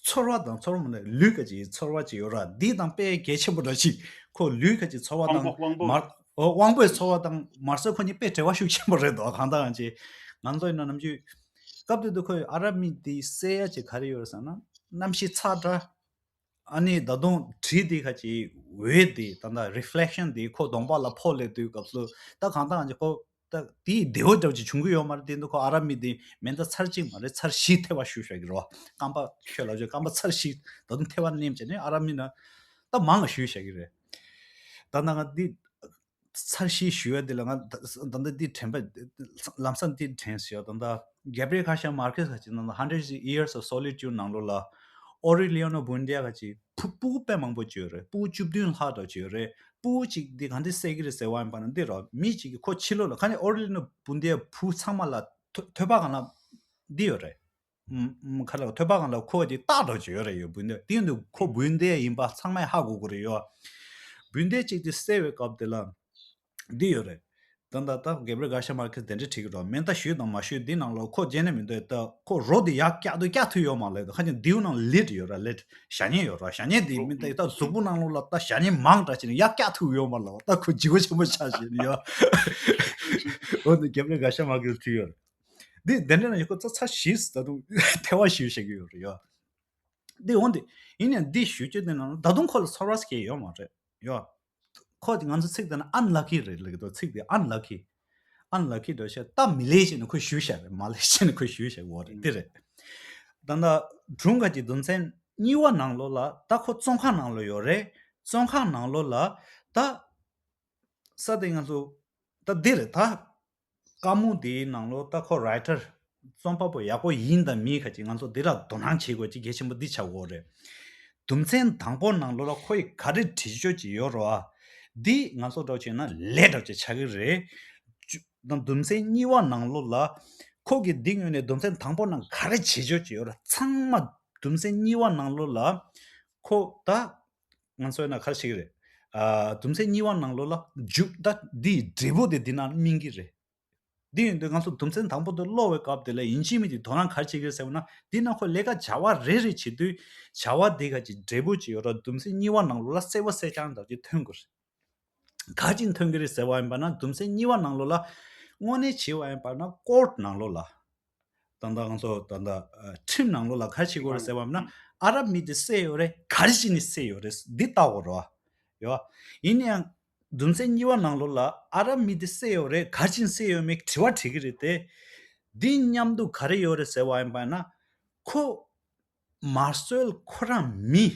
ཚོར་བ་དང་། ཚོར་བ་མ་ནས་ལུས་ཀ་ཅིག་ཚོར་བ་ཅིག་ཡོད་ར། འདི་དང་དཔེ་གལ་ཆེན་པོ་འདྲ་ཅིག་ཁོ་ལུས་ཀ་ཅིག་ཚོར་བ་དབང་པོ། དང་དབང་པོ། མར་ཨོ་དབང་པོའི་ཚོར་བ་དང་མར་སེལ་ཁོ་གཉིས་དཔེ་འབྲེལ་བ་ཤུགས་ཆེན་པོ་རེད་དོ། གང་ལྟར་ཡང་ཅིག་ང་ཚོ་ཡིན་ན་ནམ་རྒྱུན་སྐབས་དེ་དུས་ཁོས་ཨ་རབ་མི་འདི་བསད་ཡ་ཅིག་ག་རེ་ཡོད་རེད་ཟེར་ན། གནམ་གཤིས་ཚ་དྲགས། ཨ་ནི་ད་དུང་དྲི་དེ་ཁ་ཅིག་འོད་དེ་ད་ལྟ་རི་ཕི་ལེག་ཤན་དེ་ཁོ་གདོང་པ་ལ་ཕོག་སླེབས་དུས་སྐབས་སུ། ད་གང་ལྟར་ང་ཚོ་ཁོ་ད་དེའི་བདེ་བོ་འདྲ་བོ་ཅིག་བྱུང་གི་ཡོད་མ་རེད། དེ་འདུག་ཁོ་ཨ་རབ་མི་དེ་མེ་མདའ་ཚར་གཅིག་མ་རེད། ཚར་བཞི་ཐེབས་པ་གཞུས་བཞག་གི་རེད་བ། རྐང་པ་ཁྱོད་ལ་བྱོས། རྐང་པ་ཚར་བཞི་ད་དུང་ཐེབས་པ་མནན་བྱས་ནས་ཨ་རབ་མི་ན་ད་མང་ང་གཞུས་བཞག་གི་རེད། ད་ནང་ང་འདི་ཚར་བཞི་ཞུ་ཡ་འདི་ལ་ང་ད་ད་ལྟ་འདི་དྲན་པ་ལམ་སང་འདི་དྲན་སོང་། ད་ལྟ་གེབ་རི་ཡལ་གྷར་ཤ་མར་ཀེས་ཁ་ཅིག་ནང་ལ་Hundred Years of Solitude ནང་ལོགས་ལ་ཨོ་རི་ལི་ཡོ་ནོ་བུན་ཏི་ཡ་ཁ་ཅིག་ཕྲུ་ཕྲུ་གུ་དཔེ་མང་པོ་ཅིག་ཡོད་རེད། ཕྲུ་གུ་བཅུ་བདུན་ལྷག་འདྲ་ཅིག་ཡོད་རེད། ཕྲུ་གུ་གཅིག་འདི་གང་འདི་བསད་ཀྱི་རེད་ཟེར་བ་ཡིན་པ་ན་འདི་རོ། མི་གཅིག་གིས་ཁོ་ཕྱི་ལོགས་ལ་ཁ་ནས་ཨོ་རི་ལི་ཡོ་ནོ་བུན་ཏི་ཡ་བུ་ཚང་མ་ལ་ཐོད་ཐོད་པ་སྒང་ལ་འདི་ཡོད་རེད། ཁ་ལ་ཐོད་པ་སྒང་ལ་ཁོ་གི་རྟགས་འདྲ་ཅིག་ཡོད་རེད་ཡོ། བུན་ཏི་ཡ་དེ་འདུག་ཁོ་བུན་ཏི་ཡ་ཡིན་པ་ཚང་མས་ཧ་གོ་གི་རེད་ཡོ། བུན་ཏི་ཡ་གཅིག་དེ་བསད་པའི་སྐབས་དེ་ལ་འདི་ཡོད་རེད། ད་ལྟ་ད་གེབ་རི་ཡལ་གྷར་ཤ་མར་ཀེས་དེ་འདྲ་བྲིས་ཀྱི་འདུག་མེ་མདའ་གཞུས་དང་མ་གཞུས་འདི་ནང་ལ་ཁོ་རྗེས་ནས་མི་འདུག་ད་ཁོ་རོ་དེ་ཡར་བཀྱག་དུས་བཀྱག་ཐུབ་ཡོད་མ་རེད། ད་ཁ་ཅིག་མདེའུ་ནང་ལེཌ་ཡོད་ར། ལེཌ་ཞ་སྙེན་ཡོད་ར། ཞ་སྙེན་དེ་མི་འདུག་ད་གཟུགས་པོ་ནང་ལོགས་ལ་ད་ཞ་སྙེན་མང་དྲགས་བྱས་ནས་ཡར་བཀྱག་ཐུབ་ཡོད་མ་རེད་བ། ད་ཁོ་ལྗིད་པོ་ཆེན་པོ་ཆགས་བྱས་ནས་ཡོ། འོ་འདི་གེབ་རི་ཡལ་གྷར་ཤ་མར་ཀེས་བྲིས་ཡོད་རེད། འདི་དེ་འདྲ་ན་ཡོད་ཁོ་ཚ་ཚ་ཞིག་ད་དུང་ཐེ་བ་ཞིག་བཤད་ཀྱི་ཡོད་རེད་ཡོ། འདི་འོན་ཏེ་ཡིན་ནའང་འདི་ཞུ་རྒྱུ་དེ་ནང་ད་དུང་ཁོ་ལ་ཚོར་བ་སྐྱེ་ཡོད་མ་རེད་ཡོ། ཁོ་དེ་ང་ཚོ་ཚིག་དེ་ན་ཨན་ལ་ཀི་རེད་ལབ་ཀྱི་འདུག་ཚིག་དེ་ཨན་ལ་ཀི། ཨན་ལ་ཀི་འདྲ་བཤད། སྟབས་མི་ལེགས་བྱས་ནས་ཁོ་ཞུས་བཞག་རེད། མ་ལེགས་བྱས་ནས་ཁོ་ཞུས་བཞག་གི་འོ་རེད། འདི་རེད། ད་ལྟ་སྒྲུང་ག་གི་དོན་ཚན་གཉིས་པ་ནང་ལོགས་ལ་ད་ཁོ་བཙོན་ཁང་ནང་ལོགས་ཡོད་རེད། བཙོན་ཁང་ནང་ལོགས་ལ་ད་ས་དེ་ང་ཚོ་ད་འདི་རེད་ད། བཀའ་མོལ་འདིའི་ནང་ལོགས་ད་ཁོ་རའི་ཊར་རྩོམ་པ་པོ་ཡག་པོ་ཡིན་དང་མིན་ཁ་ཅིག་ང་ཚོ་འདི་ལ་དོ་སྣང་བྱེད་དགོས་ཅིག་གལ་ཆེན་པོ་འདི་ཆགས་ཡོད་རེད། དོན་ཚན་དང་པོ་ནང་ལོགས་ལ་ཁོ་ཡིས་ག་རེ་བྲིས་ཆོག་ཅིག་ཡོད་རེད་བ། འདི་ང་ཚོ་འདྲ་བྱས་ན་ལས་འདྲ་ཅིག་ཆགས་ཀྱི་རེད། དང་དོན་ཚན་གཉིས་པ་ནང་ལོགས་ལ་ཁོ་གིས་འདི་ངོས་ནས་དོན་ཚན་དང་པོ་ནང་ག་རེ་བྱེད་ཆོག་ཅིག་ཡོད་རེད། ཚང་མ་དོན་ཚན་གཉིས་པ་ནང་ལོགས་ལ་ཁོ་ད་ང་ཚོ་ཡིན་ན་ག་རེ་བྱེད་ཀྱི་རེད། ཨ་དོན་ཚན་གཉིས་པ་ནང་ལོགས་ལ་མཇུག་ད་འདིའི་འབྲས་བུ་དེ་འདི་ནང་སྨིན་གྱི་རེད། འདི་ཡིན་དུས་ང་ཚོ་དོན་ཚན་དང་པོ་དེ་ཀློག་པའི་སྐབས་དེ་ལ་ཡིན་གཅིག་མིན་གཅིག་དོ་སྣང་ག་རེ་བྱེད་ཀྱི་རེད་ཟེར་བ་ན། འདི་ནང་ཁོ་ལས་ཀ་བྱ་བ་རེ་རེ་བྱེད་དུས་བྱ་བ་དེ་ག་ཅིག་འབྲས་བུ་ཅིག་ཡོད་ར། དོན་ཚན་གཉིས་པ་ནང་ལོགས་ལ་གསལ་པོ་གསལ་རྐྱང་འདྲ་ཅིག་ཐོན་དགོས་རེད། ག་ཅིག་ཐོན་གྱི་རེད་ཟེར་བ་ཡིན་པ་ན། དོན་ཚན་གཉིས་པ་ནང་ལོགས་ལ་དངོས་གནས་བྱས་པ་ཡིན་པ་ན་ཀོར་ཊི་ནང་ལོགས་ལ། ད་ལྟ་ང་ཚོ་ད་ལྟ་ཨ་ཁྲིམས་ནང་ལོགས་ལ་ག་རེ་བྱེད་དགོས་རེད་ཟེར་བ་ཡིན་ན། ཨ་རབ་མི་དེ་བསད་ཡོད་རེད། ག་རེ་བྱས་ནས་བསད་ཡོད་རེད། འདི་ལྟ་དགོས་རེད་བ། ཡོད། ཡིན་ནའང་དོན་ཚན་གཉིས་པ་ནང་ལོགས་ལ་ཨ་རབ་མི་དེ་བསད་ཡོད་རེད། ག་རེ་བྱས་ནས་བསད་ཡོད་མེད་དྲི་བ་དྲི་གི་རེད་དེ། འདི་མཉམ་དུ་ག་རེ་ཡོད་རེད་ཟེར་བ་ཡིན་པ་ན། ཁོ་མར་སེལ་ཁོ་རང་མི་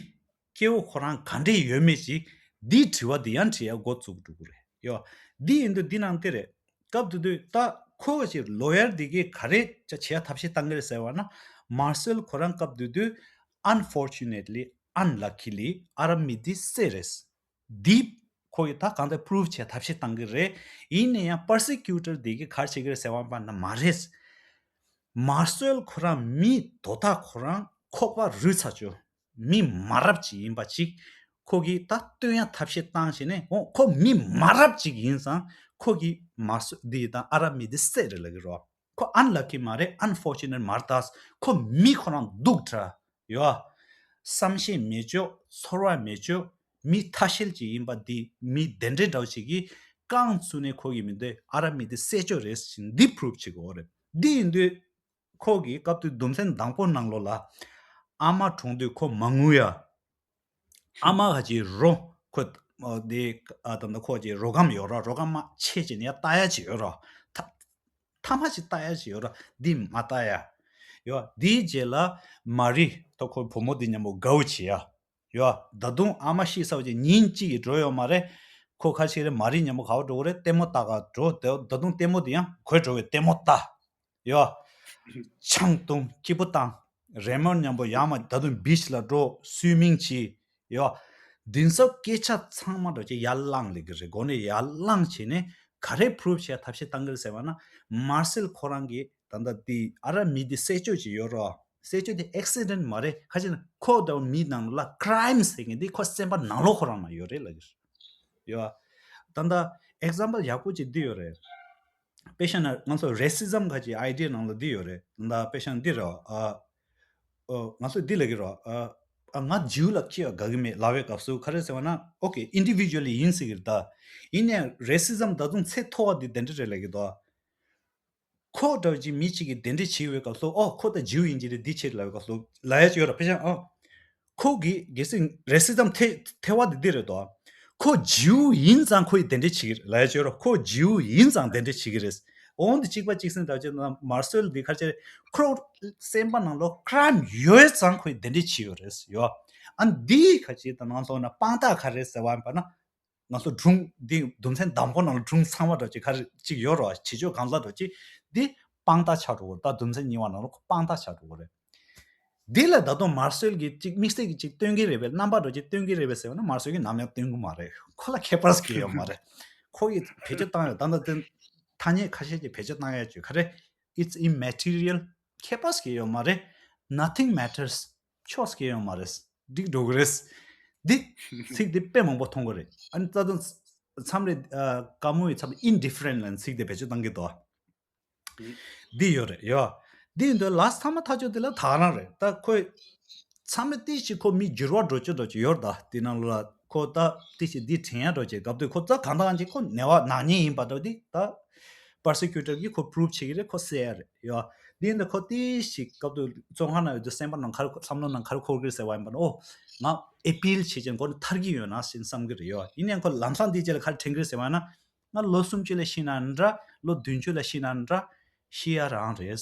སྐྱེ་བོ་ཁོ་རང་ག་འདྲས་ཡོད་མེད་ཅིག་འདིའི་དྲི་བ་འདི་ཡང་དྲི་ཡ་འགོ་བཙུགས་འགྲོ་གི་རེད་ཡོ། འདི་ཡིན་དུས་འདི་ནང་དེ་རེད། སྐབས་དེ་དུས་ད་ཁོ་ཅིག་ལོ་ཡར་འདི་གིས་ག་རེ་བྱ་བྱེད་ཡ་ཐབས་ཤེས་བཏང་གི་རེད་ཟེར་བ་ན། མར་སེལ་ཁོ་རང་སྐབས་དེ་དུས་unfortunately, unluckily ཨ་རབ་མི་འདི་བསད་རེད། འདི་ཁོ་ཡིས་ད་གང་ལྟར་པུ་རུབ་བྱེད་ཐབས་ཤེས་བཏང་གི་རེད། ཡིན་ན་ཡང་པར་སི་ཀིའུ་ཊར་འདི་གིས་ག་རེ་བྱེད་ཀྱི་རེད་ཟེར་བ་ཡིན་པ་ན། མ་རེད། མར་སེལ་ཁོ་རང་མི་དོ་བདག་ཁོ་རང་ཁོག་པ་རུལ་ཚར་ཆོག་མི་མ་རབས་ཅིག་ཡིན་པ་ཅིག་ཁོ་གིས་ད་སྟོན་ཡ་ཐབས་ཤེས་བཏང་བྱས་ནས། འོ་ཁོ་མི་མ་རབས་ཅིག་ཡིན་ཙང་ཁོ་གིས་མར་སེལ་འདི་དང་ཨ་རབ་མི་འདི་བསད་རེད་ལབ་ཀྱི་རེད། ཁོ་unlucky མ་རེད། unfortunate མ་རེད། ད་ཁོ་མི་ཁོ་རང་སྡུག་དྲགས་ཡོད། བསམ་ཤེས་མེད་ཅོག་ཚོར་བ་མེད་ཅོག་མི་ཐ་ཤལ་ཅིག་ཡིན་པ་འདི། མི་དེ་འདྲའི་འདྲ་བོ་ཞིག་གིས་རྐང་བཙུགས་ནས་ཁོ་གིས་མི་འདོད་ཨ་རབ་མི་འདི་བསད་ཅོག་རེད་ཅེས་འདི་པུ་རུབ་བྱེད་དགོས་རེད། འདི་ཡིན་དུས་ཁོ་གིས་སྐབས་དེ་དུས་དོན་ཚན་དང་པོ་ནང་ལོགས་ལ་ཨ་མ་གྲོངས་དུས་ཁོ་མ་ངུ་ཡ། ཨ་མ་ག་ཅིག་རོ་ཁོ་ཨ་དེ་ཨ་ད་ནི་ཁོ་ག་ཅིག་རོ་སྒམ་ཡོད་ར། རོ་སྒམ་མ་ཕྱེ་བྱས་ནས་ཡ་ལྟ་ཡ་ཅིག་ཡོད་ར། ཐ་ཐ་མ་ཅིག་ལྟ་ཡ་ཅིག་ཡོད་ར། འདི་མ་ལྟ་ཡ་ཡོད། འདིའི་རྗེས་ལ་མ་རི་ད་ཁོའི་བུ་མོ་འདི་མཉམ་པོ་དགའ་བོ་བྱེད་ཡ་ཡོད། ད་དུང་ཨ་མ་ཤི་ཚར་བ་ཅིག་ཉིན་གཅིག་གིས་འགྲོ་ཡོད་མ་རེད། ཁོ་ག་རེ་བྱེད་ཀྱི་རེད། མ་རི་མཉམ་པོ་ག་པར་འགྲོ་གི་རེད། ལྟད་མོ་ལྟ་ག་འགྲོ། དེ་ད་དུང་ལྟད་མོ་འདི་ཡང་གོ་འགྲོ་བའི་ལྟད་མོ་ལྟ། ཡོ། ཆང་བཏུང་། སྐྱིད་པོ་བཏང་། རེ་མོན་མཉམ་པོ་ཡར་མར་ད་དུང་བིཆ་ལ་འགྲོ། སུའི་མིང་བྱེད། ཡོ། མདུན་སོགས་སྐད་ཆ་ཚང་མ་འདྲ་ཅིག་ཡར་བླངས་ལེ་གི་རེད། འགོ་ནས་ཡར་བླངས་བྱས་ནས་ག་རེ་པུ་རུབ་བྱས་ཐབས་ཤེས་བཏང་གི་རེད་ཟེར་བ་ན། མར་སེལ་ཁོ་རང་གིས་ད་ལྟ་དེ་ཨ་ར་མི་དེ་བསད་སྤྱོད་ཅིག་ཡོད་རོ། བསད་སྤྱོད་དེ་ཨེག་སི་ཌེན་མ་རེད། ཁ་ཅིག་ན་ཁོ་དང་མི་ནང་ལ་ཀྲའིམ་ཟེར་མཁན་དེ་ཁོ་སེམས་པ་ནང་ལོགས་ཁོ་རང་ན་ཡོད་རེད་ལབ་ཀྱི་རེད། ཡོད། ད་ལྟ་ཨེག་ཛམ་པལ་ཡག་པོ་ཅིག་འདི་ཡོད་རེད། དཔེ་བཞག་ན་ང་ཚོ་རེ་སི་ཛམ་ཁ་ཅིག་ཨའི་ཌི་ཡ་ནང་ལ་འདི་ཡོད་རེད། ད་ལྟ་དཔེ་བཞག་ན་འདི་རེད། ཨ། ཨོ། ང་ཚོ་འདི་ལབ་ཀྱི་རེད། ཨ། ཨ། ང་ཇིའུ་ལ་ཁྱི་ཡ་དགའ་གི་མེད་ལབ་པའི་སྐབས་སུ་ག་རེ་ཟེར་བ་ན། ཨོ་ཀེ། ཨིན་ཌི་བི་ཇུ་ཨལ་ལི་ཡིན་ཟེར་གི་རེད་ད། ཡིན་ནའང་རེ་སི་ཛམ་ད་དུང་ཚད་མཐོ་བ་འདི་དེ་འདྲ་རེད་ལབ་ཀྱི་འདུག་ཁོ་འདྲ་བོ་ཅིག་མི་གཅིག་གིས་དེ་འདྲ་བྱེད་པའི་སྐབས་སུ། ཨོ། ཁོ་ད་ཇིའུ་ཡིན་གྱི་རེད། འདི་བྱེད་ལབ་པའི་སྐབས་སུ་ལབ་ཡ་ཅིག་ཡོད་རེད། དཔེ་བཞག་ན། ཨོ། ཁོ་གི་གལ་སྲིད་རེ་སི་ཛམ་ཐེ་ཐེ་བ་དེ་འདི་རེད་དོ། ཁོ་ཇིའུ་ཡིན་ཙང་ཁོ་ཡིས་དེ་འདྲ་བྱེད་ཀྱི་རེད་ལབ་ཡ་ཅིག་ཡོད་རེད། ཁོ་ཇིའུ་ཡིན་ཙང་དེ་འདྲ་བྱེད་ཀྱི་རེད། འོ་འདི་གཅིག་པ་གཅིག་སེམས་འདྲ་བྱེད་ན། མར་སེལ་འདི་ཁ་ཅིག་ཁོ་སེམས་པ་ནང་ལོགས་ཀྲའིམ་ཡོད་ཙང་ཁོ་ཡིས་དེ་འདྲ་བྱེད་ཡོད་རེད་ཡོ། ཨ། འདི་ཁ་ཅིག་ད་ནང་ལོགས་ན་དཔང་རྟགས་ག་རེ་ཟེར་བ་ཡིན་པ་ན། ང་ཚོ་སྒྲུང་འདི་དུམ་ཚན་དང་པོ་ནང་ལ་སྒྲུང་ཚང་མ་འདྲ་ཅིག་ག་རེ་ཅིག་ཡོད་རོ། བྱེད་སྤྱོད་གང་ལ་འདྲ་ཅིག་འདི་དཔང་རྟགས་ཆགས་འགྲོ་གི་རེད། ད་དུམ་ཚན་གཉིས་པ་ནང་ལ་ཁོ་དཔང་རྟགས་ཆགས་འགྲོ་གི་རེད། འདི་ལ་ད་དུང་མར་སེལ་གྱིས་ཅིག་དམིགས་བསལ་གྱིས་ཅིག་སྟོན་གྱི་རེད་པས། རྣམ་པ་འདྲ་ཅིག་སྟོན་གྱི་རེད་པས་ཟེར་བ་ན། མར་སེལ་གྱིས་ནམ་ཡང་སྟོན་གྱི་མ་རེད། ཁོ་ལ་ཁྱད་པར་ཟེར་གྱི་ཡོད་མ་རེད། ཁོ་གིས་བེད་སྤྱོད་བཏང་ཡོད། ད་ལྟ་དེ་ཐ་སྙད་ཁ་ཤས་ཀྱིས་བེད་སྤྱོད་བཏང་ཡ་ཅིག་ག་རེ། It's immaterial. ཁྱད་པར་ཟེར་གྱི་ཡོད་མ་རེད། Nothing matters. ཆོག་གི་ཡོད་མ་རེད། འགྲིག་འགྲོ་གི་རེད། འདི་ཚིག་འདི་དཔེ་མང་པོ་མཐོང་གི་རེད། ཨ་ནི་ད་དུང་མཚམས་རེ། ཨ། དཀའ་མོ་ཡི་མཚམས་ལ་indifferent ལབ་ཚིག་འདི་བེད་སྤྱོད་བཏང་གི་འདུག་འདི་ཡོད་རེད་ཡོ། འདི་ཡིན་དུས་ལ་ཚང་མ་ཐག་ཆོད་འདི་ལ་ད་ག་རང་རེད། ད་ཁོས་མཚམས་རེ་ཏིག་ཞིག་ཁོ་མི་འགྱུར་བ་འགྲོ་རྒྱུ་འགྲོ་རྒྱུ་ཡོད་རེད། ད་འདི་ནང་ལ་ཁོ་ད་ཏིག་ཞིག་འདི་དྲན་ཡ་འགྲོ་རྒྱུ་སྐབས་དུས་ཁོ་ད་གང་ལྟར་གང་ཅིག་ཁོ་ནད་པ་ནག་ཉེས་ཡིན་པ་འདྲ་འདི་ད་prosecutor གིས་ཁོ་prove བྱེད་ཀྱི་རེད། ཁོ་བསད་ཡ་རེད་ཡོ། འདི་ཡིན་དུས་ཁོ་ཏིག་ཞིག་སྐབས་དུས་བཙོན་ཁང་ནང་ཡོད་དུས་སེམས་པ་ནང་ག་རེ། བསམ་བློ་ནང་ག་རེ་འཁོར་གྱི་རེད་ཟེར་བ་ཡིན་པ་ན། ཨོ། ང་appeal བྱེད་ཀྱི་མགོ་ནས་ཐར་གྱི་ཡོད་ན་ཞེས་བསམ་གྱི་རེད་ཡོ། ཡིན་ནའང་ཁོ་ལམ་སང་འདི་རྗེས་ལ་ག་རེ་དྲན་གྱི་རེད་ཟེར་བ་ན། ང་ལོ་སུམ་ཅུ་ལ་ཤི་ན་འདྲ། ལོ་བདུན་ཅུ་ལ་ཤི་ན་འདྲ། ཤི་ཡ་རང་རེད།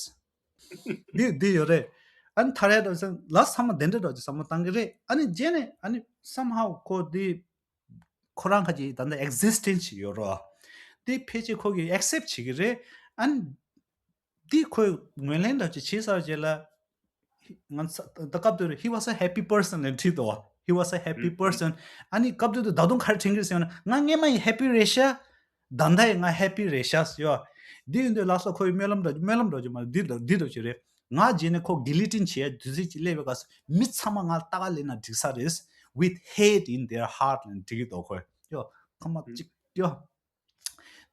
འདི་འདི་ཡོད་རེད། ཨ་ནི་ཐར་ཡ་འདྲ་ཟེར་ལ་བསམ་བློ་དེ་འདྲ་འདྲ་ཅིག་བསམ་བློ་བཏང་གི་རེད། ཨ་ནི་རྗེས་ནས་ཨ་ནི་somehow ཁོ་འདི་ཁོ་རང་ཁ་ཅིག་ད་ལྟ་existence ཡོད་རོ། འདི་ཕལ་ཆེར་ཁོ་གིས་accept བྱེད་ཀྱི་རེད། ཨ་ནི་འདི་ཁོས་ངོས་ལེན་འདྲ་ཅིག་བྱས་ཚར་རྗེས་ལ། ང་ཚ་ད་སྐབས་དེར he was a happy person ལབ་བྲིས་འདུག he was a happy person. ཨ་ནི་སྐབས་དེ་དུས་ད་དུང་ག་རེ་དྲན་གྱི་རེད་ཟེར་ན། ང་སྔས་མ་ཡི་happy རེད་ཤག་ད་ལྟ་ཡི་ང་happy རེད་ཤག་ཟེར་ཡོ། འདི་ཡིན་དུས་ལགས་སོ། ཁོ་ཡི་སྨོན་ལམ་འདྲ། སྨོན་ལམ་འདྲ་ཅིག་མ་རེད། འདི་འདྲ་འདི་འདྲ་ཅིག་རེད། ང་རྗེས་ནས་ཁོ་གི་ལི་ཊིན་བྱེད་ཡ་དུས་ཚོད་ཅིག་སླེབས་པའི་སྐབས་སུ་མི་ཚང་མ་ང་ལ་ལྟ་ག་སླེབས་ན་འགྲིག་ས་རེད། With hate in their heart ལབ་འབྲི་གི་འདུག་ཁོས་ཡོ། ཁ་མ་གཅིག་ཡོ།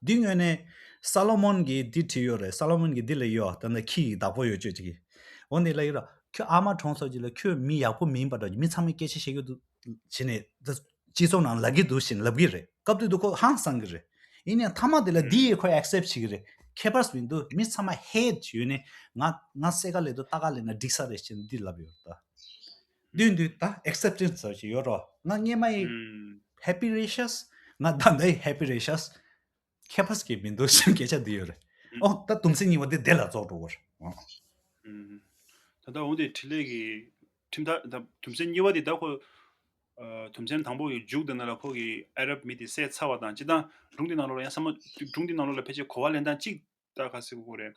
འདི་ངོས་ནས་སོ་ལོ་མོན་གྱིས་འདི་བྲིས་ཡོད་རེད། སོ་ལོ་མོན་གྱིས་འདི་ལབ་ཡོད། ད་ནི་ཁྱི་ཡི་བདག་པོ་ཡོད་ཅོག་ཅིག་གིས། འོ་འདི་ལབ་ཡོད་ར། ཁྱོད་ཨ་མ་གྲོངས་སོང་རྗེས་ལ་ཁྱོད་མི་ཡག་པོ་མིན་པ་འདྲ། མི་ཚང་མས་སྐད་ཆ་བཤད་ཀྱི་འདུག་བྱས་ནས་ད་སྤྱི་ཚོགས་ནང་ལབ་ཀྱི་འདུག་ཞེས་ལབ་ཀྱི་རེད། སྐབས་དེ་དུས་ཁོ་ཧང་སང་གི་རེད། ཡིན་ནའང་མཐའ་མ་དེ་ལ་འདི་ཡིས་ཁོས་accept བྱེད་ཀྱི་རེད། ཁྱད་པར་མི་འདུག་མི་ཚང་མ་hate ཡོད་ནས་ང་ང་བསད་ག་སླེབས་འདུག་ལྟ་ག་སླེབས་ན་འགྲིག་ས་རེད་ཅེས་འདི་ལབ་ཡོད་ད། དུས་འདུས་ད་acceptance ཟེར་ཞིག་ཡོད་རོ། ང་སྔས་མ་ཡི་ཨུམ། Happy རེད་ཤག་ང་ད་ལྟ་ཡི་happy རེད་ཤག་ཁྱད་པར་གྱི་མི་འདུག་ཞེས་སྐད་ཆ་འདི་ཡོད་རེད། ཨོ་ད་དུམ་ཚན་གཉིས་པ་འདི་དེ་ལ་རྫོགས་འགྲོ་བར། ཨོ། ཨུམ། ད་ལྟ་འོང་དེ་འཕྲིན་ལས་ཀྱི་ཁྲིམས་ཐག་ད་དུམ་ཚན་གཉིས་པ་འདི་ད་ཁོ། ཨ། དུམ་ཚན་དང་པོ་ཡི་མཇུག་དེ་ནང་ལ་ཁོ་གི་ཨ་རབ་མི་དེ་བསད་ཚར་བ་དང་། སྤྱིར་བཏང་སྒྲུང་དེ་ནང་ལོགས་ལ་ཡང་བསམ་བློ། སྒྲུང་དེ་ནང་ལོགས་ལ་ཕལ་ཆེར་གོ་བ་ལེན་སྟངས་གཅིག་ད་ག་ཟེར་དགོས་རེད།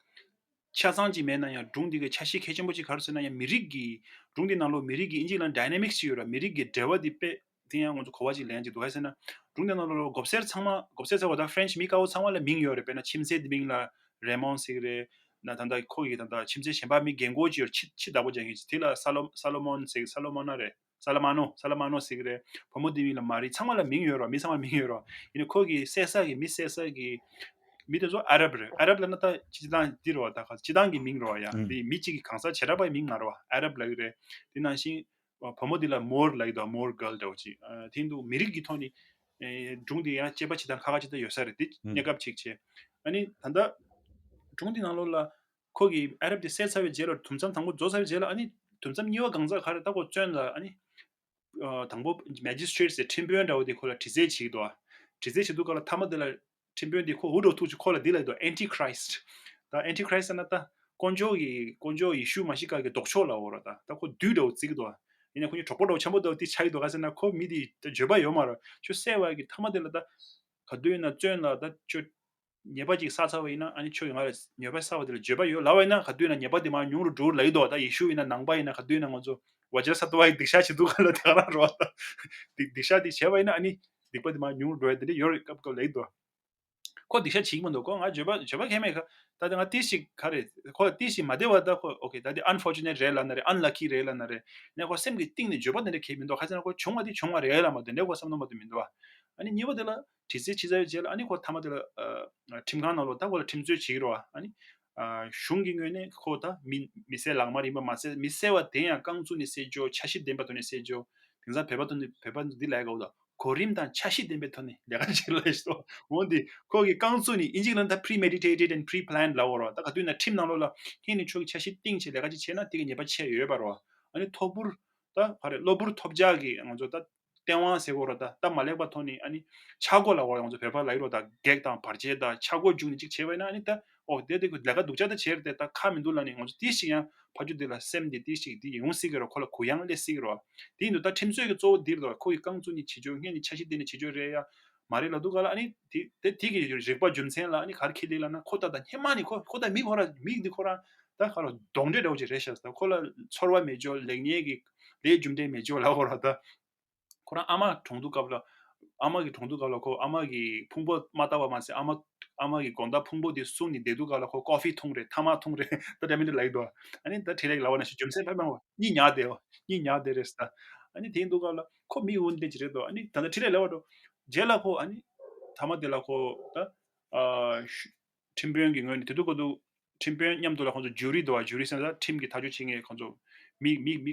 ཆ་ཚང་ཅིག་མེད་ན་ཡང་སྒྲུང་འདི་གི་ཆ་ཤས་གལ་ཆེན་པོ་ཅིག་ག་རེ་ཟེར་ན། ཡང་མི་རིགས་ཀྱི། སྒྲུང་འདི་ནང་ལོགས་མི་རིགས་ཀྱི་ཨིན་ཇི་ལ་dynamics ཅིག་ཡོད་ར། མི་རིགས་ཀྱི་འབྲེལ་བ་འདི་དཔེ་དེ་ཡང་ང་ཚོ་གོ་བ་ཅིག་ལེན་གྱི་འདུག་ག་རེ་ཟེར་ན། སྒྲུང་འདི་ནང་ལོགས་ལ་འགོ་གསར་ཚང་མ། འགོ་གསར་ཟེར་བ་དང་French མི་དཀར་པོ་ཚང་མ་ལ་མིང་ཡོད་རེད། དཔེར་ན་ཁྱིམ་མཚེས་འདི་མིང་ལ་Raymond ཟེར་གི་རེད། ན་ད་ལྟ་ཁོ་གི་ད་ལྟ་ཁྱིམ་མཚེས་གཞན་པ་མི་རྒན་གོག་ཅིག་ཡོད་རེད། ཕྱི་ཕྱི་བདག་པོ་རྒྱག་མཁན་ཅིག་དེ་ལ་སོ་ལོ་སོ་ལོ་མོན་ཟེར། སོ་ལོ་མོན་ན་རེད། སོ་ལོ་མ་ནོ། སོ་ལོ་མ་ནོ་ཟེར་གི་རེད། བུ་མོ་དེའི་མིང་ལ་མ་རི། ཚང་མ་ལ་མིང་ཡོད་རོ། མི་ཚང་མ་མིང་ཡོད་རོ། ཡིན་ནའི་ཁོ་གི་བསད་ས་གི་མི་བསད་ས་གི་མི་དེ་ཚོ་ཨ་རབ་རེད། ཨ་རབ་ལབ་ན་ད་སྤྱི་བཏང་འདི་རེད་བ། ད་ག་སྤྱི་བཏང་གི་མིང་རེད་བ་ཡ། ཨང་། འདི་མི་གཅིག་གི་གང་ཟག་བྱེ་བྲག་པའི་མིང་མ་རེད་བ། ཨ་རབ་ལབ་གི་རེད། དེ་ནང་བཞིན་བུ་མོ་འདི་ལ་མོར་ལབ་ཀྱི་འདུག་མོར་གྷལ་འདྲ་བོ་ཅིག་ཨ། དེ་འདུག་མི་རིགས་ཀྱི་ཐོག་ནས་ཨེ། སྒྲུང་འདི་ཡང་དཔྱད་པ་བྱེད་སྟངས་ཁ་ཁ་ཅིག་ད་ཡོད་ས་རེད། དེ་ཨང་། གནས་སྐབས་ཅིག་བྱས། ཨ་ནི་ད་ལྟ་སྒྲུང་འདི་ནང་ལོགས་ལ། ཁོ་གིས་ཨ་རབ་དེ་བསད་ཚར་བའི་རྗེས་ལ། དུམ་མཚམས་དང་པོ་རྫོགས་ཚར་བའི་རྗེས་ལ། ཨ་ནི་དུམ་མཚམས་གཉིས་པ་གང་ཟག་ག་རེ་ད་ཁོ་བཙོན་ལ། ཨ་ནི་ཨ། དང་པོ་Magistrate ཟེར་ཁྲིམས་དཔོན་འདྲ་བོ་དེ་ཁོ་ལ་དྲི་རྩད་བྱེད་ཀྱི་འདུག་དྲི་རྩད་བྱེད་དུས་སྐབས་ལ་མཐའ་མ་དེ་ལ་ཁྲིམས་དཔོན་དེ་ཁོ་འུ་འདྲ་ཐུག་ཅིག་ཁོ་ལ་འདི་ལབ་ཀྱི་འདུག Antichrist། ད་Antichrist ཟེར་ན་ད་དཀོན་མཆོག་གི། དཀོན་མཆོག་ཡེ་ཤུ་མ་ཤི་ཀ་གི་ལྡོག་ཕྱོགས་ལབ་ཡོད་རེད། ད་ད་ཁོ་བདུད་འདྲ་བོ་བརྩི་གི་འདུག་ཡིན་ནའི་ཁོ་གཉིས་གྲོགས་པོ་འདྲ་བོ་འཆམ་པོ་འདྲ་བོ་དེ་ཆགས་ཀྱི་འདུག་ག་རེ་ཟེར་ན་ཁོ་མི་དེ་ད་འགྱོད་པ་ཡོད་མ་རེད། ཁྱོད་བསད་པ་གི་མཐའ་མ་དེ་ལ་ད་ག་དུས་ཡིན་ན་བཙོན་ལ་ད་ཁྱོད། ཉེས་པ་ཅིག་བསགས་ཚར་བ་ཡིན་ན། ཨ་ནི་ཁྱོད་ཀྱིས་ང་ལ་ཉེས་པ་བསགས་པ་དེ་ལ་འགྱོད་པ་ཡོད་ལབ་པ་ཡིན་ན། ག་དུས་ན་ཉེས་པ་དེ་མར་ཉུང་རུ་འགྲོ་ལབ་ཀྱི་འདུག་ད་ཡེ་ཤུ་ཡིན་ན། ནང་པ་ཡིན་ན། ག་དུས་ན་ང་ཚོ་ བཛྲ་སཏྭ་ཡི་སྡིག་བཤགས་བྱེད་དུས་ག་ལ་དེ་ག་རང་རེད་བ། སྡིག་སྡིག་བཤགས་དེ་བྱས་པ་ཡིན་ན་ཨ་ནི་སྡིག་པ་དེ་མར་ཉུང་རུ་འགྲོ་ཡ་དེ་འདྲ་ཡོད་རེད། སྐབས་སྐབས་ལེགས་འདུག་ཁོ་སྡིག་བཤགས་བྱེད་ཀྱི་མི་འདུག་ཁོ་ང་འགྱོད་པ་འགྱོད་པ་གང་མེད་ཁ། ད་ལྟ་ང་ཏི་ཞིག་ག་རེད། ཁོ་ཏི་ཞིག་མ་བདེ་བ་ད་ཁོ་ཨོ་ཁེ་ད་དེ་unfortunate་རེད་ལབ་ན་རེད། unlucky རེད་ལབ་ན་རེད། ནས་ཁོ་སེམས་ཀྱི་གཏིང་ནས་འགྱོད་པ་དེ་འདྲ་གང་མི་འདུག་ཁ་ཅིག་ན་ཁོ་བྱུང་བ་དེ་བྱུང་བ་རེད་ལབ་མ་གཏོགས་འདྲ་ཁོ་བསམ་བློ་མ་གཏོང་མི་འདུག་ཨ་ནི་གཉིས་པ་དེ་ལ་དྲི་རྩད་བྱས་ཚར་བའི་རྗེས་ལ་ཨ་ནི་ཁོ་མཐའ་མ་དེ་ལ་ཁྲིམས་ཁང་ནང་ལོགས་ད་ཁོ་ལ་ཁྲིམས་རྩོད་བྱེད་ཀྱི་རེད་བ། ཨ་ནི་གཞུང་གི་ངོས་ནས་ཁོ་ད་མི་མི་སེར་ལག་དམར་ཡིན་པ་མ་ཟད་མི་སེར་བ་དེ་ཡང་རྐང་བཙུགས་ནས་བསད་རྒྱུ། འཆར་གཞི་ལྡན་པའི་ཐོག་ནས་བསད་རྒྱུ། དེང་སང་བོད་པ་ཐོག་ནས་བོད་པ་འདི་ལས་ཀ་འོ་ད། གོ་རིམ་དང་འཆར་གཞི་ལྡན་པའི་ཐོག་ནས་ལས་ཀ་བྱེད་ལ་ཤི་ཏོ། འོན་ཏེ་ཁོ་གི་རྐང་བཙུགས་ནས་ཨིན་ཇིའི་ལན་ད་premeditated and pre-planned ལབ་འོ་ར། ད་ག་དུས་ན་ཁྲིམས་ནང་ལོགས་ལ་ཧེ་ནི་ཆོས་ཀྱི་འཆར་གཞི་བཏིང་བྱས་ལས་ཀ་ཅིག་བྱས་ན་དེ་གི་ཉེས་པ་ཆེ་ཡོད་པ་རོ། ཨ་ནི་ཐོབ་པུར་ད་ག་རེ་གློ་བུར་ཐོལ་རྒྱག་གི་ང་ཚོ་ད་བསྟན་དབང་ཟེར་གོ་ར། ད་ད་མ་ལེགས་པ་ཐོག་ནས་ཨ་ནི་ཆག་སྒོ་ལབ་འོ་ར། ང་ཚོ་བོད་པ་ལ་ཡོད་རོ། ད་བགེགས་དང་བར་ཆད་དང་ཆག་སྒོ་བརྒྱུགས་ནས་ཅིག་བྱས་པ་ཡིན་ན་ཨ་ནི་ད། ཨོ་དེ་དེ་ཁོ་ལས་ཀ་སྡུག་ཅག་ད་བྱས་རེད་དེ། ད་ཁ་མི་འདུག་ལབ་ནས་ང་ཚོ་དེ་ཞིག་ཡང་ཕ་ཆུ་དེ་ལ་སེམས་དེ་དེ་ཞིག་དེ་ཡོང་སྲིད་ཀྱི་རོ། ཁོ་ལ་གུ་ཡངས་སླེབས་སྲིད་ཀྱི་རོ། དེ་ཡིན་དུས་ད་ཁྲིམས་རྩོད་ཀྱི་གཙོ་བོ་འདིར་དོ། ཁོ་གི་རྐང་བཙུགས་ནས་བྱེད་ཆོག་སྔོན་ནས་འཆར་གཞི་བཏིང་ནས་བྱེད་ཆོག་རེད་ཡ་མ་རེད་ལབ་དུས་ག་ལ་ཨ་ནི་དེ་དེ་དེ་གི་རིག་པ་རྒྱུ་མཚན་ལ་ཨ་ནི་ག་རེ་ཁེལ་ལེ་ལབ་ན། ཁོ་ད་ད་སྔོན་མ་ནས་ཁོ་ཁོ་ད་མི་ཁོ་ར་མི་འདི་ཁོ་རང་ད་ག་ལ་གདོན་འདྲེ་འདྲ་བོ་ཅིག་རེད་ཤག་ད་ཁོ་ལ་ཚོར་བ་མེད་ཅོག་ལེགས་ཉེས་ཀྱི་ལས་རྒྱུ་འབྲས་མེད་ཅོག་ལབ་ཁོ་ར་ད། ཁོ་རང་ཨ་མ་གྲོངས་དུས་སྐབས་ལ། ཨ་མ་གི་གྲོངས་དུས་སྐབས་ལ་ཁོ་ཨ་མ་གི་ཕུང་པོ་མ་བཏབ་པ་མ་ཟད། ཨ་མ་ཨ་མ་གི་དགོང་དག་ཕུང་པོ་དེ་བསྲུངས་ནས་བསྡད་དུས་སྐབས་ལ་ཁོ་ཀོ་ཧྥི་འཐུང་རེད། ཐ་མག་འཐུང་རེད། ད་འདྲ་མི་འདྲ་ལབ་ཀྱི་འདུག་ཨ་ནི་ད་འཕྲིན་ལས་ཀྱིས་ལབ་པ་ནང་བཞིན་རྒྱུ་མཚན་ཕ་མ་གཉིད་ཉལ་བསྡད་ཡོད། གཉིད་ཉལ་བསྡད་རེད་ཟེར། ཨ་ནི་དེ་ཡིན་དུས་སྐབས་ལ་ཁོ་མི་འོན་ཏེ་ཅི་རེད་འདུག་ཨ་ནི་ད་ལྟ་འཕྲིན་ལས་ལབ་པ་འགྲོ། རྗེས་ལ་ཁོ་ཨ་ནི་ཐ་མ་དེ་ལ་ཁོ་ད་ཨ་ཁྲིམས་དཔོན་གྱི་ངོས་ནས་དེ་དུས་ཁོ་ཚོ་ཁྲིམས་དཔོན་མཉམ་དུ་ལ་ཁོ་ཚོ་ཇུ་རི་འདུག་བ། ཇུ་རི་ཟེར་ན་ད་ཁྲིམས་ཀྱི་ཐག་གཅོད་བྱེད་མཁན་ཁོ་ཚོ་མི་མི་མི་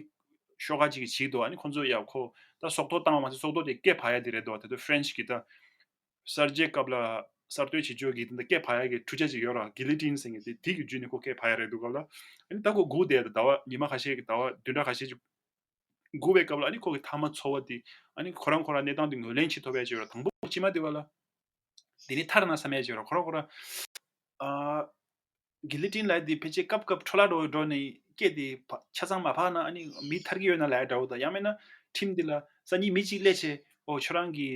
ཤོག་ཁ་ཅིག་གིས་བྱེད་འདུག་ཨ་ནི་ཁོ་ཚོ་ཡ་ཁོ་ད་སྲོག་ཐོག་བཏང་བ་མ་ཟད་སྲོག་ཐོག་དེ་སྐེ་བག་ཡ་དེ་རེད་འདུག་དེ་དུས་ཧྥ་རན་སི་གི་ད་གསར་བརྗེ་སྐབས་ལ་གསར་གཏོད་བྱེད་ཕྱོགས་ཀྱི་དེ་འདྲ་སྐེ་བག་ཡ་གི་འཕྲུལ་ཆས་ཅིག་ཡོད་ར། གི་ལི་ཏིན་ཟེར་མཁན་དེ། དེ་གི་བརྒྱུད་ནས་ཁོ་སྐེ་བག་ཡ་རེད་འདུག་ག་ལ། ཨ་ནི་ད་ཁོ་སྒུག་བསྡད་ད་ཟླ་བ་ཉི་མ་ཁ་ཤས་ཀྱི་ཟླ་བ་བདུན་ཕྲག་ཁ་ཤས་ཅིག་སྒུག་པའི་སྐབས་ལ་ཨ་ནི་ཁོ་གི་ཐ་མ་ཚོར་བ་དེ་ཨ་ནི་ཁོ་རང་ཁོ་རང་གནས་སྟངས་དེ་ངོས་ལེན་བྱེད་ཐུབ་ཡ་ཅིག་ཡོད་ར། དང་པོ་ཕྱི་མ་དེ་བ་ལ། དེ་ནས་ཐར་ན་བསམ་ཡ་ཅིག་ཡོད་ར། ཁོ་རང་ཁོ་རང་ཨ་གི་ལི་ཏིན་ལབ་དེ་ཕལ་ཆེར་སྐབས་སྐབས་འཕྲོ་བརླག་འགྲོ་འགྲོ་ནས་སྐེ་དེ་ཕ་ཆ་ཚང་མ་བག་ན་ཨ་ནི་མི་ཐར་གྱི་ཡོད་ན་ལབ་ཡ་འདྲ་བོ་དང་། ཡང་མིན་ན་ཁྲིམས་འདི་ལ་སང་ཉིན་མི་གཅིག་སླེབས་བྱས་ཨོ་ཁྱོད་རང་གི་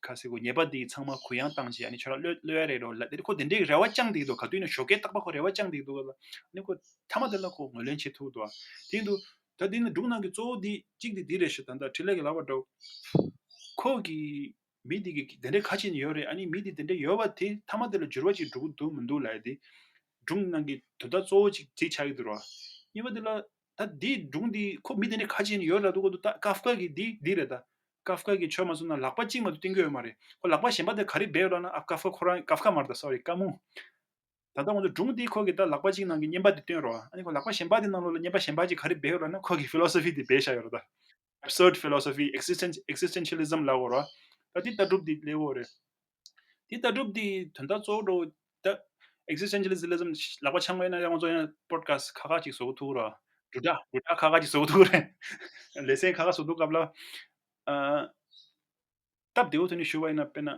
ག་ཟེར་གོ་ཉེས་པ་འདི་ཚང་མ་གུ་ཡངས་བཏང་བྱས་ཨ་ནི་ཁྱོད་རང་གློད་གློད་ཡ་རེད་འགྲོ་ལབ་དེ། ཁོ་དེ་འདྲའི་རེ་བ་བཅངས་བསྡད་ཀྱི་འདུག་ག་དུས་ནས་ཞོགས་ཀས་རྟག་པར་ཁོ་རེ་བ་བཅངས་བསྡད་ཀྱི་འདུག་ག་ལ། ཨ་ནི་ཁོ་མཐའ་མ་དེ་ལ་ཁོ་ངོས་ལེན་བྱེད་ཐུབ་འདུག་དེ་ཡིན་དུས་ད་འདི་ནི་སྒྲུང་ནང་གི་གཙོ་བོ་འདི་གཅིག་དེ་འདི་རེད་ཤག་ད་ལྟ་འཕྲིན་ལས་ཀྱིས་ལབ་པ་འདྲ་བོ། ཁོ་གི་མི་དེ་གི་དེ་འདྲའི་ཁ་ཆེ་ནི་ཡོད་རེད། ཨ་ནི་མི་དེ་དེ་འདྲའི་ཡོད་པ་དེ་མཐའ་མ་དེ་ལ་འགྱུར་བ་ཅིག་འགྲོ་གི་འདུག་མི་འདུག་ལབ་ཡ་དེ་སྒྲུང་ནང་གི་དོན་དག་གཙོ་བོ་ཅིག་དེ་ཆགས་ཀྱི་འདུག་ར། གཉིས་པ་དེ་ལ་ད་འདི་སྒྲུང་འདི་ཁོ་མི་དེ་འདྲའི་ཁ་ཆེ་ནི་ཡོད་ར་འདུག་གོ་འདུག་ད་ཀཱབ་ཀ་གི་འདི་འདི་རེད། ད་ཀཱབ་ཀ་གི་ཆོས་མ་སོང་ན་ལག་པ་གཅིག་མ་གཏོགས་བསྟན་གྱི་ཡོད་མ་རེད། ཁོ་ལག་པ་གཞན་པ་དེ་ག་རེ་སྦས་ཡོད་ལབ་ན། ཨ་ཀཱབ་ཀ་ཁོ་རང་། ཀཱབ་ཀ་མ་རེད་ད། སོ་རི། ཀ་མུ། ད་ལྟ་ང་ཚོ་སྒྲུང་འདི་ཁོ་གིས་ད་ལག་པ་གཅིག་ནང་གི་བརྙན་པར་འདི་བཏོན་རོགས། ཨ་ནི་ཁོ་ལག་པ་གཞན་པ་དེ་ནང་ལོགས་ལ་བརྙན་པར་གཞན་པ་ཅིག་ག་རེ་སྦས་ཡོད་ལབ་ན། ཁོ་གི་ཕི་ལོ་སོ་ཕི་དེ་སྦས་བཞག་ཡོད་རེད་ད། absurd philosophy, existen- existentialism ལབ་དགོས་རེད། ད་འདི་ལྟ་གྲུབ་འདི་སླེབས་ཡོད་རེད། འདི་ལྟ་གྲུབ་འདི་དོན་དག་གཙོ་བོ་འགྲོ་ད། existentialism ལག་པ་འཆང་བ་ཡིན་ན་ཡང་ང་ཚོ་ཡང་པོ་ཌི་ཁ་སི་ཁག་ཁག་ཅིག་བཟོ་གི་ཐུག་རོགས། འབྲུ་གྲ་འབྲུ་གྲ་ཁག་ཁག་ཅིག་བཟོ་གི་ཐུག་རེད། ལེ་ཚན་ཁག་ཁག་བཟོ་དུས་སྐབས་ལ། ཨ། སྟབས་བདེ་བོ་ཐོག་ནས་ཞུ་བ་ཡིན་ན། དཔེར་ན།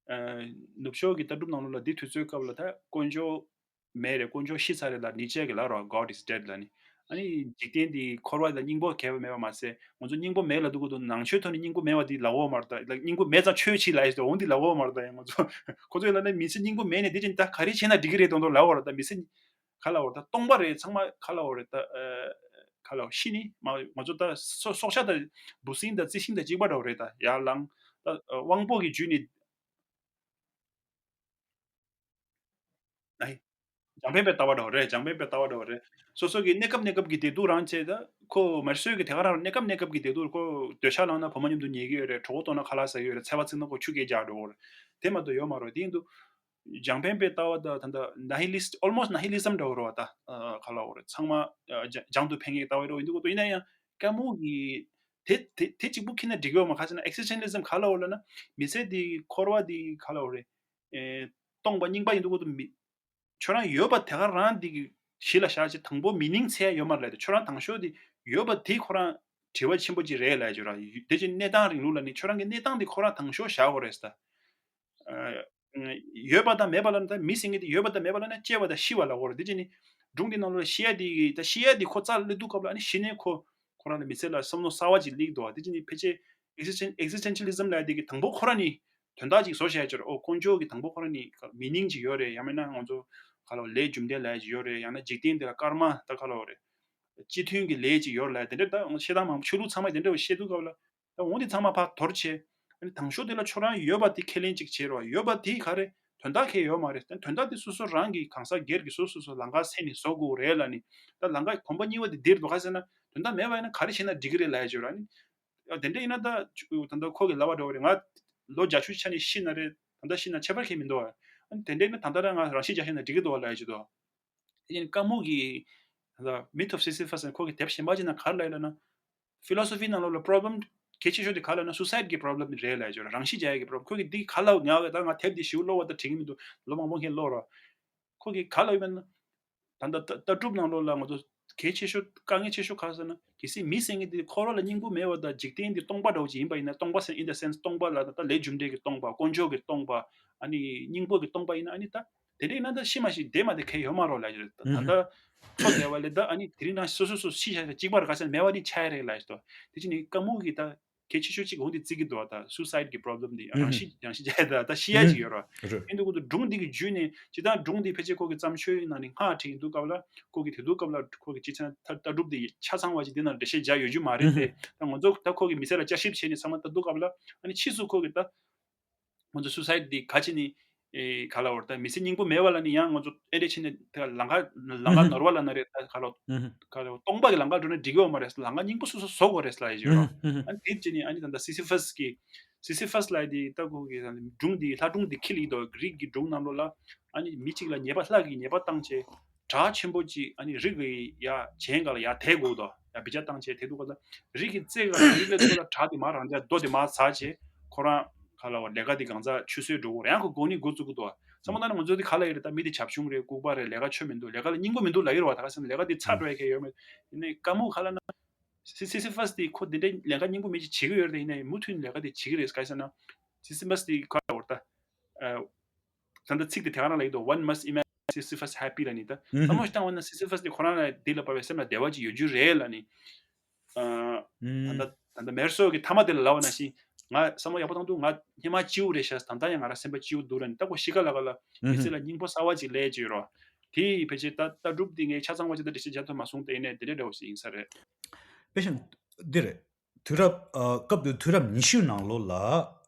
ཨ། ནུབ་ཕྱོགས་ཀྱི་ལྟ་གྲུབ་ནང་ལོགས་ལ་འདི་དུས་ཚོད་སྐབས་ལ་ད་དཀོན་མཆོག་མེད་རེད། དཀོན་མཆོག་ཤི་ཚར་རེད་ལབ། ནི་ཅེ་གིས་ལབ་རོགས། God is dead ལབ་ནི། ཨ་ནི་འཇིག་རྟེན་འདི་འཁོར་བ་ལ་སྙིང་པོ་གས་པ་མེད་པ་མ་ཟད། ང་ཚོ་སྙིང་པོ་མེད་ལབ་དུས་སྐབས་དུ་ནང་ཆོས་ཐོག་ནས་སྙིང་པོ་མེད་པ་འདི་ལབ་ཡོད་མ་རེད་ད། ལ་སྙིང་པོ་མེད་ཙང་ཆོས་ཕྱི་ལ་ཡོད་དོ། འོང་འདི་ལབ་ཡོད་མ་རེད་ད། ཡང་ང་ཚོ་ཁོ་ཚོས་ལབ་ན་མི་ཚེ་སྙིང་པོ་མེད་ནས་དེ་ཅན་ད་ག་རེ་བྱས་ན་འགྲིག་གི་རེད་དོ་དོ་ལབ་ཡོད་རེད་ད། མི་ཚེ་ག་ལབ་དགོས་རེད་ད། སྟོང་པ་རེད། ཚང་མ་ག་ལབ་དགོས་རེད་ད། ཨ། ག་ལབ་ཤི་ནི་མ་ང་ཚོ་ད་སྲོག་སྲོག་ཆགས་དང་འབུ་སྲིན་དང་རྩི་ཤིང་དང་གཅིག་པ་འདྲ་བོ་རེད་ད། ཡར་ལངས་ད། ཨ། དབང་པོ་གི་བརྒྱུད་ནས། ཨའི། རྒྱང་འཕེན་པའི་ལྟ་བ་འདྲ་བོ་རེད། རྒྱང་འཕེན་པའི་ལྟ་བ་འདྲ་བོ་རེད། སོ་སོ་གི་གནས་སྐབས་གནས་སྐབས་ཀྱི་བདེ་སྡུག་རང་བྱས་ད། ཁོ་མེར་སོས་ཀྱི་དེ་ག་རང་གནས་སྐབས་གནས་སྐབས་ཀྱི་བདེ་སྡུག་ཁོ་འདོད་ཆགས་ལངས་ན་བུ་མོ་མཉམ་དུ་ཉལ་གི་ཡོད་རེད། གྲོད་ཁོག་ལྟོགས་ན་ཁ་ལག་ཟ་གི་ཡོད་རེད། ཚ་བ་ཚིག་ན་ཁོ་ཆུ་རྐྱལ་རྒྱག་འགྲོ་གི་རེད། དེ་མ་གཏོགས་ཡོད་མ་རེད། དེ་ཡིན་དུས། རྒྱང་འཕེན་པའི་ལྟ་བ་དང་ད་ལྟ་nihilist, almost nihilism འདྲ་བོ་རེད་བ་ད། ཨ། ག་ལབ་དགོས་རེད། ཚང་མ་ཨ་རྒྱ་རྒྱང་དུ་འཕེན་མཁན་ལྟ་བ་རེད་བ། ཡིན་དུས་ཀོ་ཏོ་ཡིན་ན་ཡང་ཀ་མུ་གི་དེ་དེ་དེ་གཅིག་པུ་ཁྱེར་ན་འགྲིག་གི་ཡོད་མ། ག་ཟེར་ན་existentialism ག་ལབ་དགོས་ལབ་ན། མི་ཚེ་འདི་འཁོར་བ་འདི་ག་ལབ་དགོས་རེད། ཨེ། སྟོང་པ་རྙིང་པ་ཡིན་དུས་ཀོ་ཏོ་མི་ཁྱོད་རང་ཡོད་པ་དེ་ག་རང་འདི་གི་གཞི་ལ་བཞག་བྱས་དང་པོ་meaning འཚོལ་ཡ་ཡོད་མ་རེད་ལབ་དེ། ཁྱོད་རང་དང་ཤོས་འདི་ཡོད་པ་དེ་ཁོ་རང་དྲི་བ་ཆེན་པོ་ཅིག་རེད་ལབ་ཡ་ཅིག་ཡོད་ར། དེ་བཞིན་གནས་སྟངས་རིང་ལུགས་ལ་ནི་ཁྱོད་རང་གི་གནས་སྟངས་འདི་ཁོ་རང་དང་ཤོས་བཞག་དགོས་རེད་ཟེར་ད། ཨ། ཡོད་པ་དང་མེད་པ་ལ་ནི་ད་མི་ཟེར་མཁན་དེ་ཡོད་པ་དང་མེད་པ་ལ་ནི་སྐྱེ་བ་དང་ཤི་བ་ལ་འོར། དེ་ཅི་ནི་སྒྲུང་དེ་ནང་ལོགས་ལ་ཤི་ཡ་དེ་ད་ཤི་ཡ་དེ་ཁོ་རྩ་ལ་སླེབས་དུས་སྐབས་ལ་ནི་ཤི་ནས་ཁོ་ཁོ་རང་ལ་མི་ཚེ་ལ་བསམ་བློ་གསར་བ་ཅིག་སླེབས་འདུག་བ། དེ་ཅི་ནི་ཕལ་ཆེར་existentialism ལབ་ཡ་དེ་གི་དང་པོ་ཁོ་རང་ནི་དོན་དག་ཅིག་བཟོ་བྱ་ཡ་ཅིག་རེད། ཨོ་དཀོན་མཆོག་གི་དང་པོ་ཁོ་རང་ནི་meaning ཅིག་ཡོད་རེད། ཡང་མིན་ན་ང་ཚོ་ག་ལ་ལས་རྒྱུ་འབྲས་ལབ་ཡ་ཅིག་ཡོད་རེད། ཡང་ན་འཇིག་རྟེན་འདི་ལ་ཀརྨ་ད་ག་ལ་འོ་རེད། སྤྱི་མཐུན་གྱི་ལས་ཅིག་ཡོད་ལ་དེ་འདྲ་ད་བཤད་སྟངས་མང་པོ་ཆོས་ལུགས་ཚང་མ་དེ་འདྲ་བཤད་དུས་སྐབས་ལ། ད་འོང་དེ་ཚང་མ་ཕར་དོར་བྱས། ཨ་ནི་དང་ཤོས་དེ་ལ་ཁྱོད་རང་ཡོད་པ་དེ་ཁས་ལེན་ཅིག་བྱེད་རོགས། ཡོད་པ་དེ་ག་རེ་དོན་དག་གང་ཡོད་མ་རེད། ད་དོན་དག་དེ་སོ་སོ་རང་གི་གང་ཟག་སྒེར་གྱི་སོ་སོ་སོ་ལམ་ཁ་སེམས་ནས་བཟོ་དགོས་རེད་ལ་ནི། ད་ལམ་ཁ་གོམ་པ་གཉིས་པ་དེ་འདིར་འདུག་ག་ཟེར་ན། དོན་དག་མེད་པ་ཡིན་ན་ག་རེ་བྱས་ན་འགྲིག་གི་རེད་ལབ་ཡ་ཅིག་ཡོད་ར་ནི། ཨ་དེ་འདྲ་ཡིན་ན་ད་ད་ལྟ་ཁོ་གི་ལབ་པ་འདྲ་བོ་རེད། ང་ལོ་བརྒྱད་ཅུ་ཆ་ནས་ཤི་ན་རེད། ད་ལྟ་ཤི་ན་ཁྱད་པར་གང་ཡང་མི་འདུག་ཨ་ནི་དེ་འདྲ་ཡིན་ན་ད་ལྟ་རང་ང་རང་ཤི་བརྒྱབ་ཤི་ན་འགྲིག་གི་འདུག་ལབ་ཡ་ཅིག་འདུག་ཡིན་ཀ་མུ་གི་ད་ལྟ་Myth of Sisyphus ཁོ་གི་དེབ་གཞན་པ་ཅིག་ན་ག་རེ་ལབ་ཡོད་ལབ་ན། Philosophy ནང་ལོགས་ལ་problem གལ་ཆེ་ཤོས་དེ་ག་ལབ་ན་suicide གི་problem རེད་ལབ་ཡོད། རང་ཤི་བརྒྱབ་ཡ་གི་problem ཁོ་གི་འདི་ག་ལབ་ངས་ད་ང་དེབ་འདི་ཞིབ་ཀློག་པ་ད་དྲན་གི་མི་འདུག་ལོ་མང་པོ་ངས་ཀློག་ར། ཁོ་གི་ག་ལབ་ཡོད་མེད་ན། ད་ལྟ་ལྟ་ལྟ་གྲུབ་ནང་ལོགས་ལ་ང་ཚོ་གལ་ཆེ་ཤོས་དཀའ་ངལ་ཆེ་ཤོས་ག་ཟེར་ན། གལ་སྲིད་མི་ཟེར་མཁན་དེ་འཁོར་བ་ལ་སྙིང་པོ་མེད་པ་དང་འཇིག་རྟེན་འདི་སྟོང་པ་འདྲ་བོ་ཅིག་ཡིན་པ་ཡིན་ན། སྟོང་པ་ཟེར་in the sense སྟོང་པ་ལ་ད་ལས་རྒྱུ་འབྲས་ཀྱི་སྟོང་པ། དཀོན་མཆོག་གི་སྟོང་པ། ཨ་ནི་སྙིང་པོ་གི་སྟོང་པ་ཡིན་ན། ཨ་ནི་ད་དེ་འདྲ་ཡིན་ན་ད་ཤི་མ་ཤི་བསྡད་མ་བསྡད་ཁེལ་ཡོད་མ་རེད་ལབ་ཀྱི་རེད། ད་ད་ལྟ་འཚོ་བསྡད་པ་ལས་ད་ཨ་ནི་དེ་རིང་ནང་སོ་སོ་སོ་སོ་ཤི་བྱས་གཅིག་པ་རེད། ག་ཟེར་ན་མེད་པ་ནི་ཆགས་ཡ་རེད་ལབ་ཀྱི་འདུག་དེ་ཕྱིན་ནི་ཀ་མུ་གི་ད་གལ་ཆེ་ཤོས་གཅིག་འོང་དེ་བརྩི་གི་འདུག་ད་suicide གི་problem དེ་ཡང་རང་ཤི་རང་ཤི་བྱས་ད་ད་ཤི་ཡ་ཅིག་ཡོད་རེད། ཨེ་འདུག་གི་འདུག་སྒྲུང་འདི་གི་བརྒྱུད་ནས་སྤྱིར་བཏང་སྒྲུང་འདི་ཕལ་ཆེར་ཁོ་གི་བརྩམས་ཆོས་ནང་ནས་སྔགས་བྲིས་ཡིན་དུས་སྐབས་ལ་ཁོ་གི་དེ་དུས་སྐབས་ལ་ཁོ་གི་སྤྱི་ཚན་ལྟ་གྲུབ་འདི་ཆ་ཚང་བ་ཅིག་འདི་ནང་འགྲེལ་བཤད་རྒྱག་ཡོད་རྒྱུ་མ་རེད་དེ། ད་ང་ཚོ་ད་ཁོ་གི་མི་ཚེ་ལ་བསྐྱར་ཞིབ་བྱས་ནས་ཚང་མ་ལྟ་དུས་སྐབས་ལ་ཨ་ནི་ཕྱིས་སུ་ཁོ་གི་ད་ང་ཚོ་suicide འདི་ག་ཅི་ནི་ཨེ་ག་ལ་བར་ད་མི་ཚེ་སྙིང་པོ་མེད་པ་ལ་ནི་ཡང་ང་ཚོ་ཨེ་འདྲ་བྱས་ནས་ད་ལམ་ཁ་ལམ་ཁ་ནོར་བ་ལ་ན་རེད། ད་ག་ལ་ག་ལ་སྟོང་པ་གི་ལམ་ཁ་འགྲོ་ན་འགྲིག་གི་ཡོད་མ་རེད། ལམ་ཁ་སྙིང་པོ་སོ་སོ་བཟོ་དགོས་རེད་ལབ་ཡོད་རོ། ཨ་ནི་དེ་བྱས་ནས་ཨ་ནི་ད་ད་Sisyphus གི་Sisyphus ལབ་དེ་ད་ཁོ་གི་སྒྲུང་འདི་ལྷ་སྒྲུང་འདི་ཁྱི་ལ་ཡིན་དོ། རིགས་ཀྱི་སྒྲུང་ནང་ལོགས་ལ་ཨ་ནི་མི་གཅིག་ལ་ཉེས་པ་ལྷ་གིས་ཉེས་པ་བཏང་བྱས། བྲག་ཆེན་པོ་གཅིག་ཨ་ནི་རི་གི་ཡ་གྱེན་ག་ལ་ཡ་དེད་དགོས་དོ། ཡ་བི་ཅ་བཏང་བྱས་དེད་དུས་ག་ལ་རི་གི་རྩེ་ག་ལ་རི་ལ་ཚོ་ལ་བྲག་དེ་མར་རང་ཅག་རྡོ་དེ་མར་ཟག་བྱས་ཁོ་རང་ག་ལ་བ་ལས་ཀ་དེ་གང་ཚ་ཆུད་ཟོས་འགྲོ་གི་རེད། ཡང་ཁོ་འགོ་ནི་འགོ་བཙུགས་གི་འདུག་ཚང་མ་ད་ནི་ང་ཚོ་དེ་ག་ལ་ཡི་རེད། ད་མི་དེ་བྱབ་ཆུང་རེད། ལྐུགས་པ་རེད། ལས་ཀ་ཆོ་མི་འདུག་ལས་ཀ་ལ་སྙིང་པོ་མི་འདུག་ལབ་ཡི་རེད་བ། ད་ག་ཟེར་ན་ལས་ཀ་དེ་ཚར་འགྲོ་ཡ་གལ་ཡོད་མེད། ཡིན་ནའི་ཀ་མུ་ག་ལ་ན་སི་སི་སི་ཕ་སི་དེ་ཁོ་དེ་འདྲའི་ལས་ཀ་སྙིང་པོ་མེད་ཅིག་བྱེད་ཀྱི་ཡོད་རེད། ཡིན་ནའི་མུ་མཐུད་ནས་ལས་ཀ་དེ་བྱེད་ཀྱི་རེད། ག་ཟེར་ན་སི་སི་ཕ་སི་དེ་ག་ལ་བ་ད། ད་ལྟ་ཚིག་དེ་དེ་ག་རང་ལ་ཡིན་དོ། One must imagine Sisyphus happy ལ་ནི་ད། ཨུམ། བསམ་བློ་ཞིག་བཏང་བ་ན་སི་སི་ཕ་སི་དེ་ཁོ་རང་ལ་འདི་ལ་བབས་པའི་སེམས་ལ་བདེ་བ་ཅིག་ཡོད་རྒྱུ་རེད་ལ་ནི། ཨ། ད་ལྟ་ད་ལྟ་མེར་སོ་གི་ཐ་མ་དེ་ལ་ལབ་པ་ནང་བཞིན་ང་བསམ་བློ་ཡག་པོ་བཏང་དུས་ང་སྙེ་མ་སྐྱིད་པོ་རེད་ཤག་ད་ལྟ་ཡང་ང་རང་སེམས་པ་སྐྱིད་པོ་འདུག་ལ་ནི། ད་ཁོ་ཤི་ཁ་ལ་ཁ་ལ་མི་ཚེ་ལ་སྙིང་པོ་གསར་བ་ཅིག་སླེབས་ཀྱི་ཡོད་རོ། དེ་ཡི་ཕལ་ཆེར་ད་ལྟ་གྲུབ་འདི་ངའི་ཆ་ཚང་བ་ཅིག་ད་འགྲེལ་བཤད་རྒྱག་ཐུབ་མ་སོང་། དེ་ཡིན་ནའི་དེ་འདྲ་འདྲ་བོ་ཞིག་ཡིན་ས་རེད། དཔེ་བཞིན་འདི་རེད། དུས་རབས་ཨ་སྐབས་དེ་དུས་རབས་ཉི་ཤུ་ནང་ལོགས་ལ།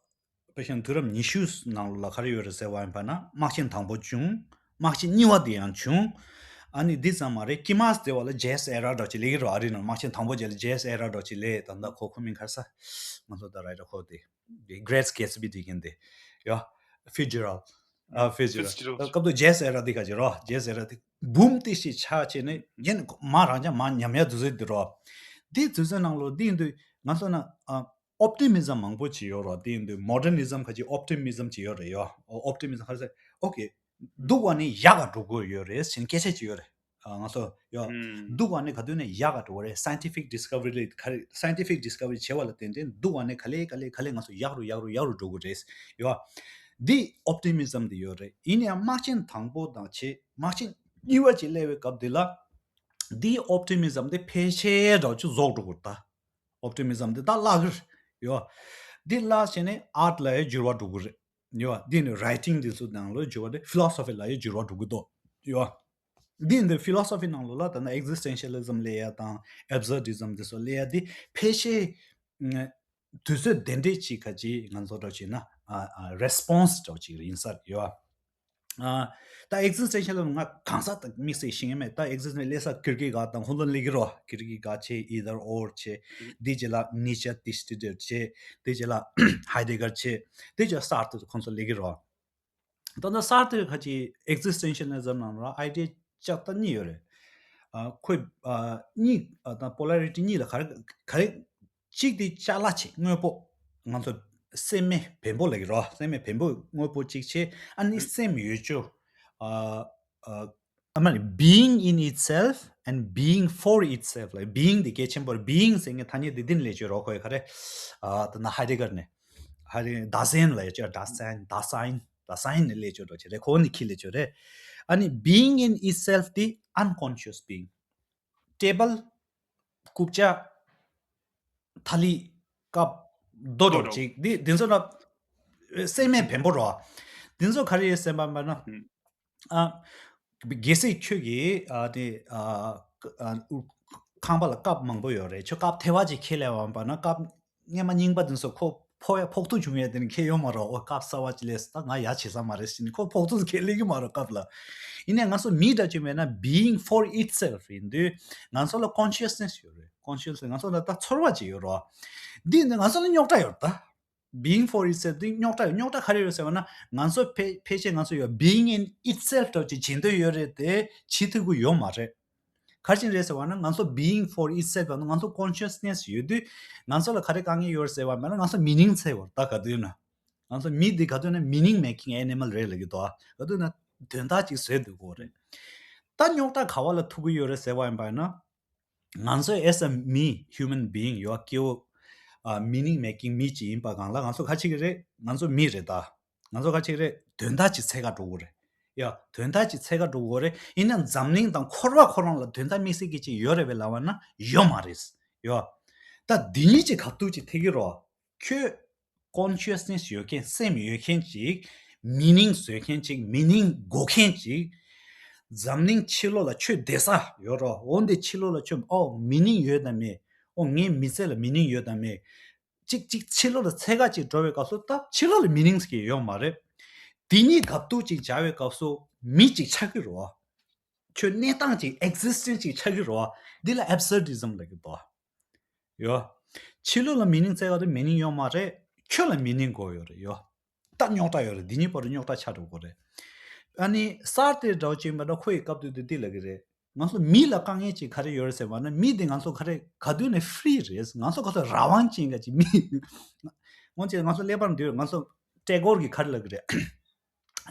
དཔེ་བཞིན་དུས་རབས་ཉི་ཤུ་ནང་ལོགས་ལ་ག་རེ་ཡོད་རེད་ཟེར་བ་ཡིན་པ་ན་དམག་ཆེན་དང་པོ་བྱུང་། དམག་ཆེན་གཉིས་པ་དེ་ཡང་བྱུང་། ཨ་ནི་འདི་ཙམ་མ་རེད། དཀྱིལ་མ་ཟེར་བ་ལ་Jazz Era འདྲ་ཅིག་སླེབས་ཀྱི་རེད། ཨ་རི་ནང་དམག་ཆེན་དང་པོ་རྗེས་ལ་Jazz Era འདྲ་ཅིག་སླེབས། ད་ལྟ་ཁོ་ཁོ་མིང་ག་རེ་ཟེར། ང་ཚོ་ད་རེད་ར་ཁོ་དེ་Great Gatsby དེ་ཡིན་དེ། ཡ། Fitzgerald ཨ་Fitzgerald Fitzgerald སྐབས་དུ་Jazz Era འདི་ག་ཅིག་རོ། Jazz Era དེ་འབུམ་ཏི་ཞིག་ཆགས་བྱས་ནས་ཡིན་མ་རང་ཅག་མ་ཉམས་ཡ་དུས་ཚོད་འདི་རོ། འདི་དུས་ཚོད་ནང་ལོ་འདི་ཡིན་དུས་ང་ཚོ་ན་ཨ། Optimism མང་པོ་ཅིག་ཡོད་རེད། དེ་ཡིན་དུས་Modernism ཁ་ཅིག་Optimism ཅིག་ཡོད་རེད། ཡོ། Optimism ཁ་ཟེར་okay སྡུག་པ་ནས་ཡག་ག་འགྲོ་གི་ཡོད་རེད་ཟེར་སྐད་ཆ་ཅིག་ཡོད་རེད། ཨ་ང་ཚོ་ཡོ། ཨུམ། སྡུག་པ་ནས་ག་དུས་ནས་ཡག་ག་འགྲོ་གི་རེད། Scientific discovery ག་རེ་Scientific discovery བྱས་པ་ལ་བརྟེན་ཏེ་སྡུག་པ་ནས་ག་ལེ་ག་ལེ་ག་ལེ་ང་ཚོ་ཡག་རུ་ཡག་རུ་ཡག་རུ་འགྲོ་གི་རེད། ཡོ། འདི་Optimism དེ་ཡོད་རེད། ཡིན་ཡང་དམག་ཆེན་དང་པོ་དང་བྱས་དམག་ཆེན་གཉིས་པ་ཅིག་སླེབས་པའི་སྐབས་དེ་ལ་འདི་Optimism དེ་ཕལ་ཆེར་འདྲ་ཅིག་རྫོགས་འགྲོ་གི་རེད་ད། Optimism འདི་ད་བརླག་གི་རེད། ཡོ། འདི་བརླག་བྱས་ནས་Art ལ་ཡང་འགྱུར་བ་འགྲོ་གི་རེད། ཡོ། འདི་ནི་Writing འདི་ཚོ་ནང་ལ་འགྱུར་བ་འདི་Philosophy ལ་ཡང་འགྱུར་བ་འགྲོ་གི་འདུག་ཡོ། འདི་འདི་Philosophy ནང་ལོགས་ལ་ད་ནི་Existentialism སླེབས་ཡ་དང་Absurdism འདི་ཚོ་སླེབས་ཡ་འདི་ཕལ་ཆེར་དུས་ཚོད་དེ་འདྲས་ཅིག་ག་ཅིག་ང་ཚོ་འདྲ་བྱས་ན་ཨ་ཨ་Response འདྲ་ཅིག་ཡིན་ས་རེད། ཡོ། ཨ། ད་Existentialism ང་གང་ཟག་དང་དམིགས་བསལ་ཤེས་ཀྱི་མེད། ད་Existentialism སླེབས་ས་Kierkegaard དང་ཁོང་ཚོ་སླེབས་ཀྱི་རེད། Kierkegaard བྱས། Either Orr བྱས། དེ་རྗེས་ལ་Nietzsche Diderot བྱས། དེ་རྗེས་ལ་Heidegger བྱས། དེ་རྗེས་Sartre ཁོང་ཚོ་སླེབས་ཀྱི་རེད། ད་ནི་Sartre ཁ་ཅིག་Existentialism ནང་ལ་Idea ལྕགས་རྟ་གཉིས་ཡོད་རེད། ཨ། ཁོས་ཨ་གཉིས་ཨ་ད་Polarity གཉིས་ལ་ག་རེ་ག་རེ། གཅིག་དེ་ཅ་ལག་ཅིག་དངོས་པོ། ང་ཚོ་སེམས་མེད་བེམ་པོ་ལབ་ཀྱི་རེད། སེམས་མེད་བེམ་པོ་དངོས་པོ་གཅིག་བྱས། ཨ་ནི་སེམས་ཡོད་རྒྱུ། ཨ་ཨ་ཨ་མ་ནི་being in itself and being for itself ལབ། Being དེ་གལ་ཆེན་པོ་རེད། Being ཟེར་མཁན་ཐ་སྙད་དེ་འདི་ནས་སླེབས་ཀྱི་རེད། ཁོ་ག་རེ། ཨ་ད་ནི་Heidegger ནས། Heidegger Dasein ལབ་ཡོད་ཀྱི་Dasein Dasein Dasein ནས་སླེབས་ཀྱི་རེད་ཅེས་རེད། ཁོ་ནི་ཁྱི་ལབ་ཀྱི་རེད། ཨ་ནི་being in itself དེ་unconscious being། ཊེ་བལ། རྐུབ་བཀྱག་ཐ་ལི། ཀབ། རྡོ་འདྲ་བོ་ཅིག་འདི་འདི་ཚོ་ལ་སེམས་མེད་བེམ་པོ་རེད། འདི་ཚོ་ག་རེ་ཡིན་ཟེར་བ་ན། ཨ། གལ་སྲིད་ཁྱོད་ཀྱིས་ཨ་དེ་ཨ་ཨ་ ཁང་པ་ལ་ཀབ་མང་པོ་ཡོད་རེད། ཁྱོད་ཀབ་ཐལ་བ་ཅིག་ཁྱེར་སླེབས་པ་ཡིན་པ་ན་ཀབ་སྔོན་མ་རྙིང་པ་དེ་ཚོ་ཁོ་ཕོག་ཡ་ཕོག་ཐུག་བྱུང་ཡ་དེ་ནི་ཁྱེར་ཡོང་མ་རེད། ཨོ་ཀབ་གསར་བ་ཅིག་སླེབས་སོང་། ད་ང་ཡ་བྱེད་ས་མ་རེད་ཟེར་ནས་ཁོ་ཕོག་ཐུག་ཁྱེར་སླེབས་ཀྱི་མ་རེད་ཀབ་ལ། ཡིན་ནའི་ང་ཚོ་མི་འདྲ་ཅིག་མེད་ན་being for itself ཡིན་དུས་ང་ཚོ་ལ་consciousness ཡོད་རེད། consciousness ང་ཚོ་ལ་ད་ཚོར་བ་ཅིག་ཡོད་རེད། འདི་ནི་ང་ཚོ་ལ་རྙོག་དྲ་ཡོད་རེད་ད། being for itself དེ་རྙོག་དྲ་ཡོད། རྙོག་དྲ་ག་རེ་ཡོད་ཟེར་བ་ན་ང་ཚོ་ཕལ་ཕལ་ཆེར་ང་ཚོ་ཡོད་being in itself འདྲ་ཅིག་བྱེད་འདོད་ཡོད་རེད་དེ་བྱེད་ཐུབ་ཀྱི་ཡོད་མ་རེད། ག་རེ་བྱས་རེད་ཟེར་བ་ན་ང་ཚོ་being for itself ང་ཚོ་consciousness ཡོད་དུས་ང་ཚོ་ལ་ག་རེ་དཀའ་ངལ་ཡོད་རེད་ཟེར་བ་མེད་ན་ང་ཚོ་meaning འཚོལ་དགོས་རེད་ད། ག་དུས་ན་ང་ཚོ་མི་འདི་ག་དུས་ན་meaning making animal རེད་ལབ་ཀྱི་འདུག་ག་དུས་ན་དོན་དག་ཅིག་བཟོས་སྡོད་དགོས་རེད། ད་རྙོག་དྲ་ག་བ་ལ་ཐུག་གི་ཡོད་རེད་ཟེར་བ་ཡིན་པ་ཡིན་ན། ང་ཚོ་as a me human being ཡོད་སྐྱེ་བོ་ཨ་meaning making མི་ཅིག་ཡིན་པ་སྒང་ལ་ང་ཚོ་ག་རེ་བྱེད་ཀྱི་རེད། ང་ཚོ་མི་རེད་ད། ང་ཚོ་ག་རེ་བྱེད་ཀྱི་རེད། དོན་དག་ཅིག་འཚོལ་ག་འགྲོ་དགོས་རེད། ཡ་དོན་དག་ཅིག་འཚོལ་ག་འགྲོ་དགོས་རེད། ཡིན་ན་འཛམ་གླིང་དང་འཁོར་བ་ཁོ་རང་ལ་དོན་དག་དམིགས་བསལ་གྱི་ཅིག་ཡོད་རེད་པས་ལབ་པ་ན་ཡོད་མ་རེད། ཡ་ད་འདི་གཉིས་ཅིག་ག་དུས་ཅིག་འཐད་ཀྱི་རེད། ཁྱོད་consciousness ཡོད་མཁན་སེམས་ཡོད་མཁན་ཅིག meaning བཟོ་མཁན་ཅིག meaning དགོས་མཁན་ཅིག་འཛམ་གླིང་ཕྱི་ལོགས་ལ་ཁྱོད་བསྡད་ས་ཡོད་རེད། འོ་འདི་ཕྱི་ལོགས་ལ་ཁྱོད་ཨོ་meaning ཡོད་དམ་མེད། ཨོ་ངའི་མི་ཚེ་ལ་meaning ཡོད་དམ་མེད། ཅིག་ཅིག་ཕྱི་ལོགས་ལ་འཚོལ་ག་ཅིག་འགྲོ་བའི་སྐབས་སུ་ད་ཕྱི་ལོགས་ལ་meaning ཟེར་མཁན་ཡོད་མ་རེད། དེ་གཉིས་གབ་འདུག་ཅིག་བྱ་བའི་སྐབས་སུ་མི་ཅིག་ཆགས་ཀྱི་རེད། ཁྱོད་གནས་སྟངས་ཅིག་existence ཅིག་ཆགས་ཀྱི་རེད། འདི་ལ་absurdism ལབ་ཀྱི་འདུག་ཡོ། ཕྱི་ལོགས་ལ་meaning འཚོལ་ག་དུས་meaning ཡོད་མ་རེད། ཁྱོད་ལ་meaning དགོས་ཡོད་རེད་ཡོ། ད་རྙོག་དྲ་ཡོད་རེད། འདི་གཉིས་བར་དུ་རྙོག་དྲ་ཆགས་འགྲོ་གི་རེད། ཨ་ནི་སར་ཏེ་འདྲ་བོ་ཅིག་ཡིན་པ་འདྲ་ཁོ་ཡི་སྐབས་དུས་དུ་འདི་ལབ་ཀྱི་རེད། ང་ཚོ་མི་ལ་དཀའ་ངལ་ཅིག་ག་རེ་ཡོད་རེད་ཟེར་བ་ན་མི་འདི་ང་ཚོ་ག་རེ་ག་དུས་ནས་free རེད། ང་ཚོ་ག་ཚོད་རང་དབང་ཅན་ག་ཅིག་མི་ངོ་ཅིག་ང་ཚོ་ཀླད་པར་འདུས་ང་ཚོ་ཀྲེ་གོར་གྱི་ག་རེ་ལབ་ཀྱི་རེད།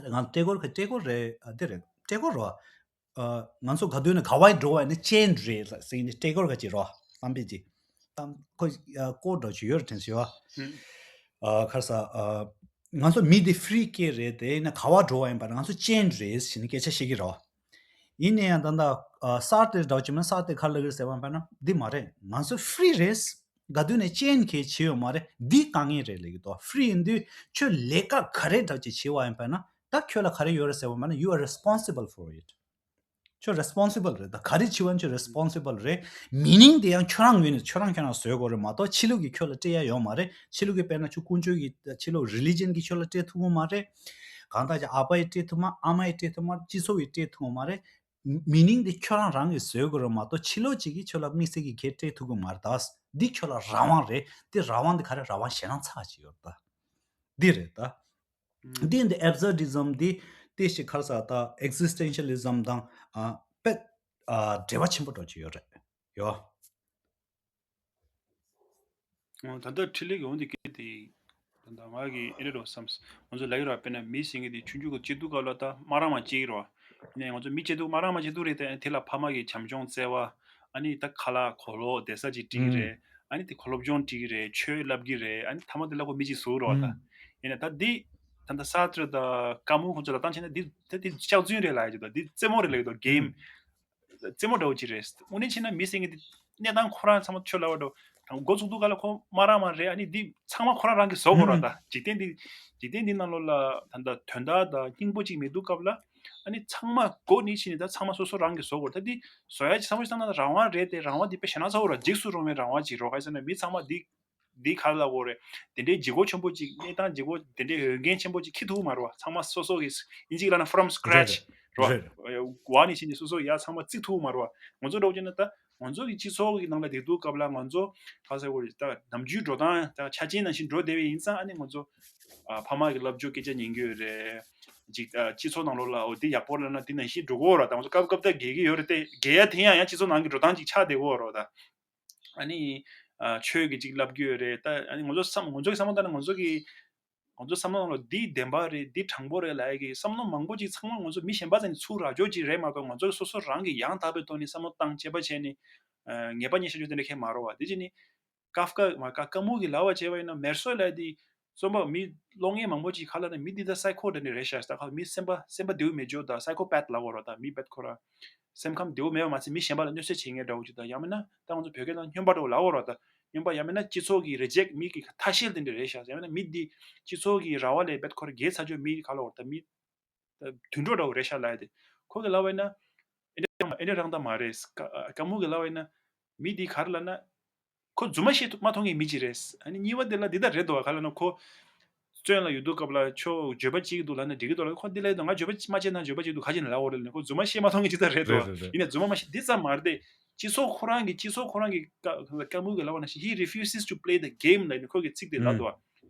ང་ཀྲེ་གོར་ག་ཀྲེ་གོར་རེད། ཨ་འདི་རེད་ཀྲེ་གོར་རོ། ཨ་ང་ཚོ་ག་དུས་ནས་ག་བ་འགྲོ་བ་ནི་ཅན་རེད་ལ་ཟེར་ནས་ཀྲེ་གོར་ག་ཅིག་རོ། གཏམ་དཔེ་ཅིག་གཏམ་ཁོ་ཀོ་འགྲོ་ཅིག་ཡོད་རེད་དྲན་སོང་། ཨ་ཁར་ས་ཨ་ང་ཚོ་མི་དེ་free སྐྱེས་རེད་དེ་ན་ག་བ་འགྲོ་བ་ཡིན་པ་ན་ང་ཚོ་ཅན་རེད་ཟེར་ནས་སྐད་ཆ་བཤད་ཀྱི་རོ། ཡིན་ན་ཡང་ད་ལྟ་ཨ་སར་ཏེ་འདྲ་བོ་ཅིག་མིན་སར་ཏེ་ག་རེ་ལབ་ཀྱི་རེད་ཟེར་བ་ཡིན་པ་ན་འདི་མ་རེད། ང་ཚོ་free རེད། ག་དུས་ནས་ཅན་གལ་ཆེ་ཡོད་མ་རེད། འདི་དཀའ་ངལ་རེད་ལབ་ཀྱི་འདུག free ཡིན་དུས་ཁྱོད་ལས་ཀ་ག་རེ་འདྲ་ཅིག་བྱེད་བ་ཡིན་པ་ན་ད་ཁྱོད་ལ་ག་རེ་ཡོད་རེད་ཟེར་བ་མ་ན་you are responsible for it ཁྱོད་responsible རེད། ད་ག་རེ་བྱེད་པ་ན་ཁྱོད་responsible རེད། meaning དེ་ཡང་ཁྱོད་རང་ངོས་ནས་ཁྱོད་རང་ཁྱོད་རང་བཟོ་དགོས་རེད་མ་གཏོགས་ཕྱི་ལོགས་ཀྱིས་ཁྱོད་ལ་སྤྲད་ཡ་ཡོད་མ་རེད། ཕྱི་ལོགས་ཀྱིས་དཔེར་ན་ཁྱོད་ཀུན་སྤྱོད་ཀྱི་ཕྱི་ལོགས་religion གྱིས་ཁྱོད་ལ་སྤྲད་ཐུབ་ཀྱི་མ་རེད། གང་ལྟར་ཀྱང་ཨ་ཕ་ཡིས་སྤྲད་ཐུབ་མ་ཨ་མ་ཡིས་སྤྲད་ཐུབ་མ་རེད། སྤྱི་ཚོགས་ཀྱིས་སྤྲད་ཐུབ་ཀྱི་མ་རེད། meaning དེ་ཁྱོད་རང་རང་གིས་བཟོ་དགོས་རེད་མ་གཏོགས་ཕྱི་ལོགས་ཅིག་གིས་ཁྱོད་ལ་དམིགས་བསལ་གྱི་གལ་སྤྲད་ཐུབ་ཀྱི་མ་རེད། ད་འདི་ཁྱོད་ལ་རང་དབང་རེད། དེ་རང་དབང་དེ་ག་རེ་རང་དབང་ཞེད་སྣང་ཚ་ཅིག་ཡོད་རེད་ད། འདི་རེད་ད། འདི་འདི་absurdism འདི་དེ་ཞིག་ག་རེ་ཟེར་ད་existentialism དང་ཨ་དཔེ་ཨ་འབྲེལ་བ་ཆེན་པོ་འདྲ་ཅིག་ཡོད་རེད་ཡོ། ད་ལྟ་འཕྲིན་ལས་ཀྱི་འོང་དེ་སྐད་དེ་ད་ལྟ་ང་གི་ཨེ་རེད་འགྲོ་བསམ། ང་ཚོ་ལ་ཡོད་ར་དཔེར་ན་མི་ཟེར་མཁན་དེ་ཆུང་ཆུང་གི་སྐྱེ་དུས་སྐབས་ལ་ད་དམར་མ་སྐྱེ་གི་ར། ནས་ང་ཚོ་མི་སྐྱེ་དུས་དམར་མ་སྐྱེ་དུས་རེད་དེ་དེ་ལ་ཕ་མ་གི་བྱམས་སྐྱོང་བརྩེ་བ། ཨ་ནི་ད་ཁ་ལག་གོས་ལོག་བསྡད་ས་ཅིག་སྤྲད་ཀྱི་རེད། ཨ་ནི་དེ་གོས་སློབ་སྦྱོང་སྤྲད་ཀྱི་རེད། ཆོས་བསླབ་ཀྱི་རེད། ཨ་ནི་ཐ་མ་དེ་ལ་ཁོ་མི་གཅིག་བཟོ་གི་རེད་བ་ད། ཡིན་ན་ད་འདི་ད་ལྟ་སར་ཏྲ་དང་ཀ་མུ་ཁོང་ཚོ་ལ་བཏང་བྱས་ན་འདི་ད་འདི་ལྕགས་རྫུན་རེད་ལབ་ཡ་ཅིག་ད་འདི་རྩེད་མོ་རེད་ལབ་ཀྱི་འདུག game རྩེད་མོ་འདྲ་བོ་ཅིག་རེད། དངོས་གནས་བྱས་ན་མི་ཟེར་མཁན་འདི་གནས་སྟངས་ཁོ་རང་ཚང་མ་ཆོས་ལབ་པ་འདྲ་བོ་ད་འགོ་ཚུགས་དུས་ག་ལ་ཁོ་དམར་མ་རེད། ཨ་ནི་འདི་ཚང་མ་ཁོ་རང་རང་གིས་བཟོ་དགོས་རེད་ད། འཇིག་རྟེན་འདི་འཇིག་རྟེན་འདི་ནང་ལོགས་ལ་ད་ལྟ་དོན་དག་དང་སྙིང་པོ་ཅིག་མེད་དུས་སྐབས་ལ། ཨ་ནི་ཚང་མ་སྒོ་ནས་ཕྱིན་ནས་ད་ཚང་མ་སོ་སོ་རང་གིས་བཟོ་དགོས། ད་འདི་བཟོ་ཡ་ཅིག་བསམ་བློ་ཞིག་བཏང་ན་རང་དབང་རེད་དེ། རང་དབང་འདི་དཔེ་ཞེད་སྣང་ཚ་བོ་ར་འཇིགས་སུ་རུང་བའི་རང་དབང་ཅིག་རོ། ག་རེ་ཟེར་ན་མི་ཚང་མ་འདི་འདི་ག་རེ་ལབ་དགོས་རེད། དེ་འདྲའི་ལྗིད་ཁོག་ཆེན་པོ་ཅིག་གནས་སྟངས་ལྗིད་ཁོག་དེ་འདྲའི་འོས་འགན་ཆེན་པོ་ཅིག་འཁྱེར་ཐུབ་ཀྱི་མ་རེད་བ། ཚང་མ་སོ་སོ་གིས་ཨིན་ཇི་གིས་ལབ་ན་from scratch རེད་རེད། རོ། འོག་ནས་ཕྱིན་ནས་སོ་སོ་ཡ་ཚང་མ་བརྩིགས་ཐུབ་ཀྱི་མ་རེད་བ། ང་ཚོ་འདྲ་བོ་བྱས་ན་ད་ང་ཚོ་གི་སྤྱི་ཚོགས་ཀྱི་ནང་ལ་བསྡད་དུས་སྐབས་ལ་ང་ཚོ་ག་རེ་ཟེར་དགོས་རེད། ད་ནམ་རྒྱུན་འགྲོ་སྟངས་ད་ཆ་རྐྱེན་ནང་བཞིན་འགྲོ་བསྡད་པ་ཡིན་ཙང་། ཨ་ནི་ང་ཚོ་ཨ་ཕ་མ་གི་ལབ་རྒྱུ་སྐད་ཆ་ཉན་གྱི་ཡོད་རེད། ཅིག་ཨ་སྤྱི་ཚོགས་ནང་ལོགས་ལ་འོ་འདི་ཡག་པོ་རེད་ལབ་ན་འདི་ནང་བཞིན་འགྲོ་གི་ཡོད་རེད་བ། ད་ང་ཚོ་སྐབས་སྐབས་ད་འགལ་གྱི་ཡོད་རེད་དེ། འགལ་ཡ་དེ་ཡང་ཡང་སྤྱི་ཚོགས་ནང་གི་འགྲོ་སྟངས་ཅིག་ཆགས་བསྡད་ཀྱི་ཡོད་རེད་བ་ད། ཨ་ནི་ཨ་ཆོས་ཀྱི་ཅིག་ལབ་རྒྱུ་ཡོད་རེད་ད། ཨ་ནི་ང་ཚོ་བསམ་ང་ཚོ་གི་བསམ་བློ་བཏང་ན་ང་ཚོ་གི་ང་ཚོ་བསམ་བློ་ནང་ལ་འདི་བདེན་པ་རེད། འདི་དྲང་པོ་རེད་ལབ་ཡ་གི་བསམ་བློ་མང་པོ་ཅིག་ཚང་མ་ང་ཚོ་མི་གཞན་པ་ཚོ་ནས་ཚུར་རག་རྒྱུ་ཅིག་རེད་མ་གཏོགས། ང་ཚོ་སོ་སོ་རང་གིས་ཡང་དག་པའི་ཐོག་ནས་བསམ་བློ་བཏང་དཔྱད་པ་བྱས་ནས་ཨ་ངེས་པ་རྙེད་བཞག་རྒྱུ་དེ་འདྲ་གང་ཡང་མ་རེད་བ། དེ་བྱས་ནས་ཀཱབ་ཀ་མ་ཀ་ཀ་མུ་གི་ལབ་པ་བྱས་པ་ཡིན་ན་མེར་སོ་ལབ་ཡ་དེ་རྩོམ་པ་མི་གློག་བརྙན་མང་པོ་ཅིག་ག་རེ་ལབ་ན་མི་འདི་ད་སའི་ཁོ་འདྲ་ནི་རེད་ཤག་ད་ག་མི་སེམས་པ་སེམས་པ་བདེ་པོ་མེད་རྒྱུ་ད་སའི་ཁོ་པེཐ་ལབ་དགོས་རེད་བ། ད་མི་པེཐ་ཁོ་ར་སེམས་ཁམས་བདེ་པོ་མེད་པ་མ་ཚད་མི་གཞན་པ་ལ་གནོད་འཚེ་བྱེད་མཁན་འདྲ་བོ་ཅིག་དང་། ཡང་མིན་ན་ད་ང་ཚོ་བོད་སྐད་ནང་སྨྱོན་པ་འདྲ་བོ་ལབ་དགོས་རེད་བ། ད་སྨྱོན་པ་ཡང་མིན་ན་སྤྱི་ཚོགས་ཀྱི་རི་ཇེག་མི་གི་ཐ་ཤལ་དེ་འདྲ་རེད་ཤག་ཡང་མིན་ན་མི་འདི་སྤྱི་ཚོགས་ཀྱི་ར་བ་ལས་བེད་ཁོ་ར་རྒྱལ་ཚར་ཆོག་མི་ག་ལབ་དགོས་རེད། ད་མི་ད་དུད་འགྲོ་འདྲ་བོ་རེད་ཤག་ལབ་ཡ་དེ། ཁོ་གི་ལབ་པ་ཡིན་ན་ཨེ་འདྲ་ཨེ་འདྲ་རང་ད་མ་རེད། ཀ་ཀ་མུ་གི་ལབ་པ་ཡིན་ན་ མི་འདི་ག་རེ་ལབ་ན། ཁོ་རྫུན་མ་བཤད་ཐུབ་མ་མཐོང་མཁན་མི་ཅིག་རེད། ཨ་ནི་གཉིས་པ་དེ་ལ་འདི་ལྟར་རེད་འདུག་བ། ག་ལབ་ན་ཁོ་བཙོན་ལ་ཡོད་དུས་སྐབས་ལ་ཁྱོད་འགྱོད་པ་སྐྱེ་གི་འདུག་ལབ་ན་འགྲིག་གི་འདུག་ལབ། ཁོ་འདི་ལབ་ཡོད་དུས་ང་འགྱོད་པ་མ་བྱས་ན་འགྱོད་པ་སྐྱེ་འདུག་ག་ཅི་ནས་ལབ་འོ་རེད་ལབ་ནས། ཁོ་རྫུན་མ་བཤད་མ་མཐོང་མཁན་ཅིག་ད་རེད་འདུག་རེད་རེད་རེད། ཡིན་ནའི་རྫུན་མ་མ་བཤད་འདི་ཙམ་མ་རེད་དེ། སྤྱི་ཚོགས་ཁོ་རང་གི་སྤྱི་ཚོགས་ཁོ་རང་གི་ཀ་ཀ་མུ་གི་ལབ་པ་ནང་བཞིན། He refuses to play the game ལབ་ནས་ཁོ་གི་ཚིག་དེ་ལབ་འདུག་བ།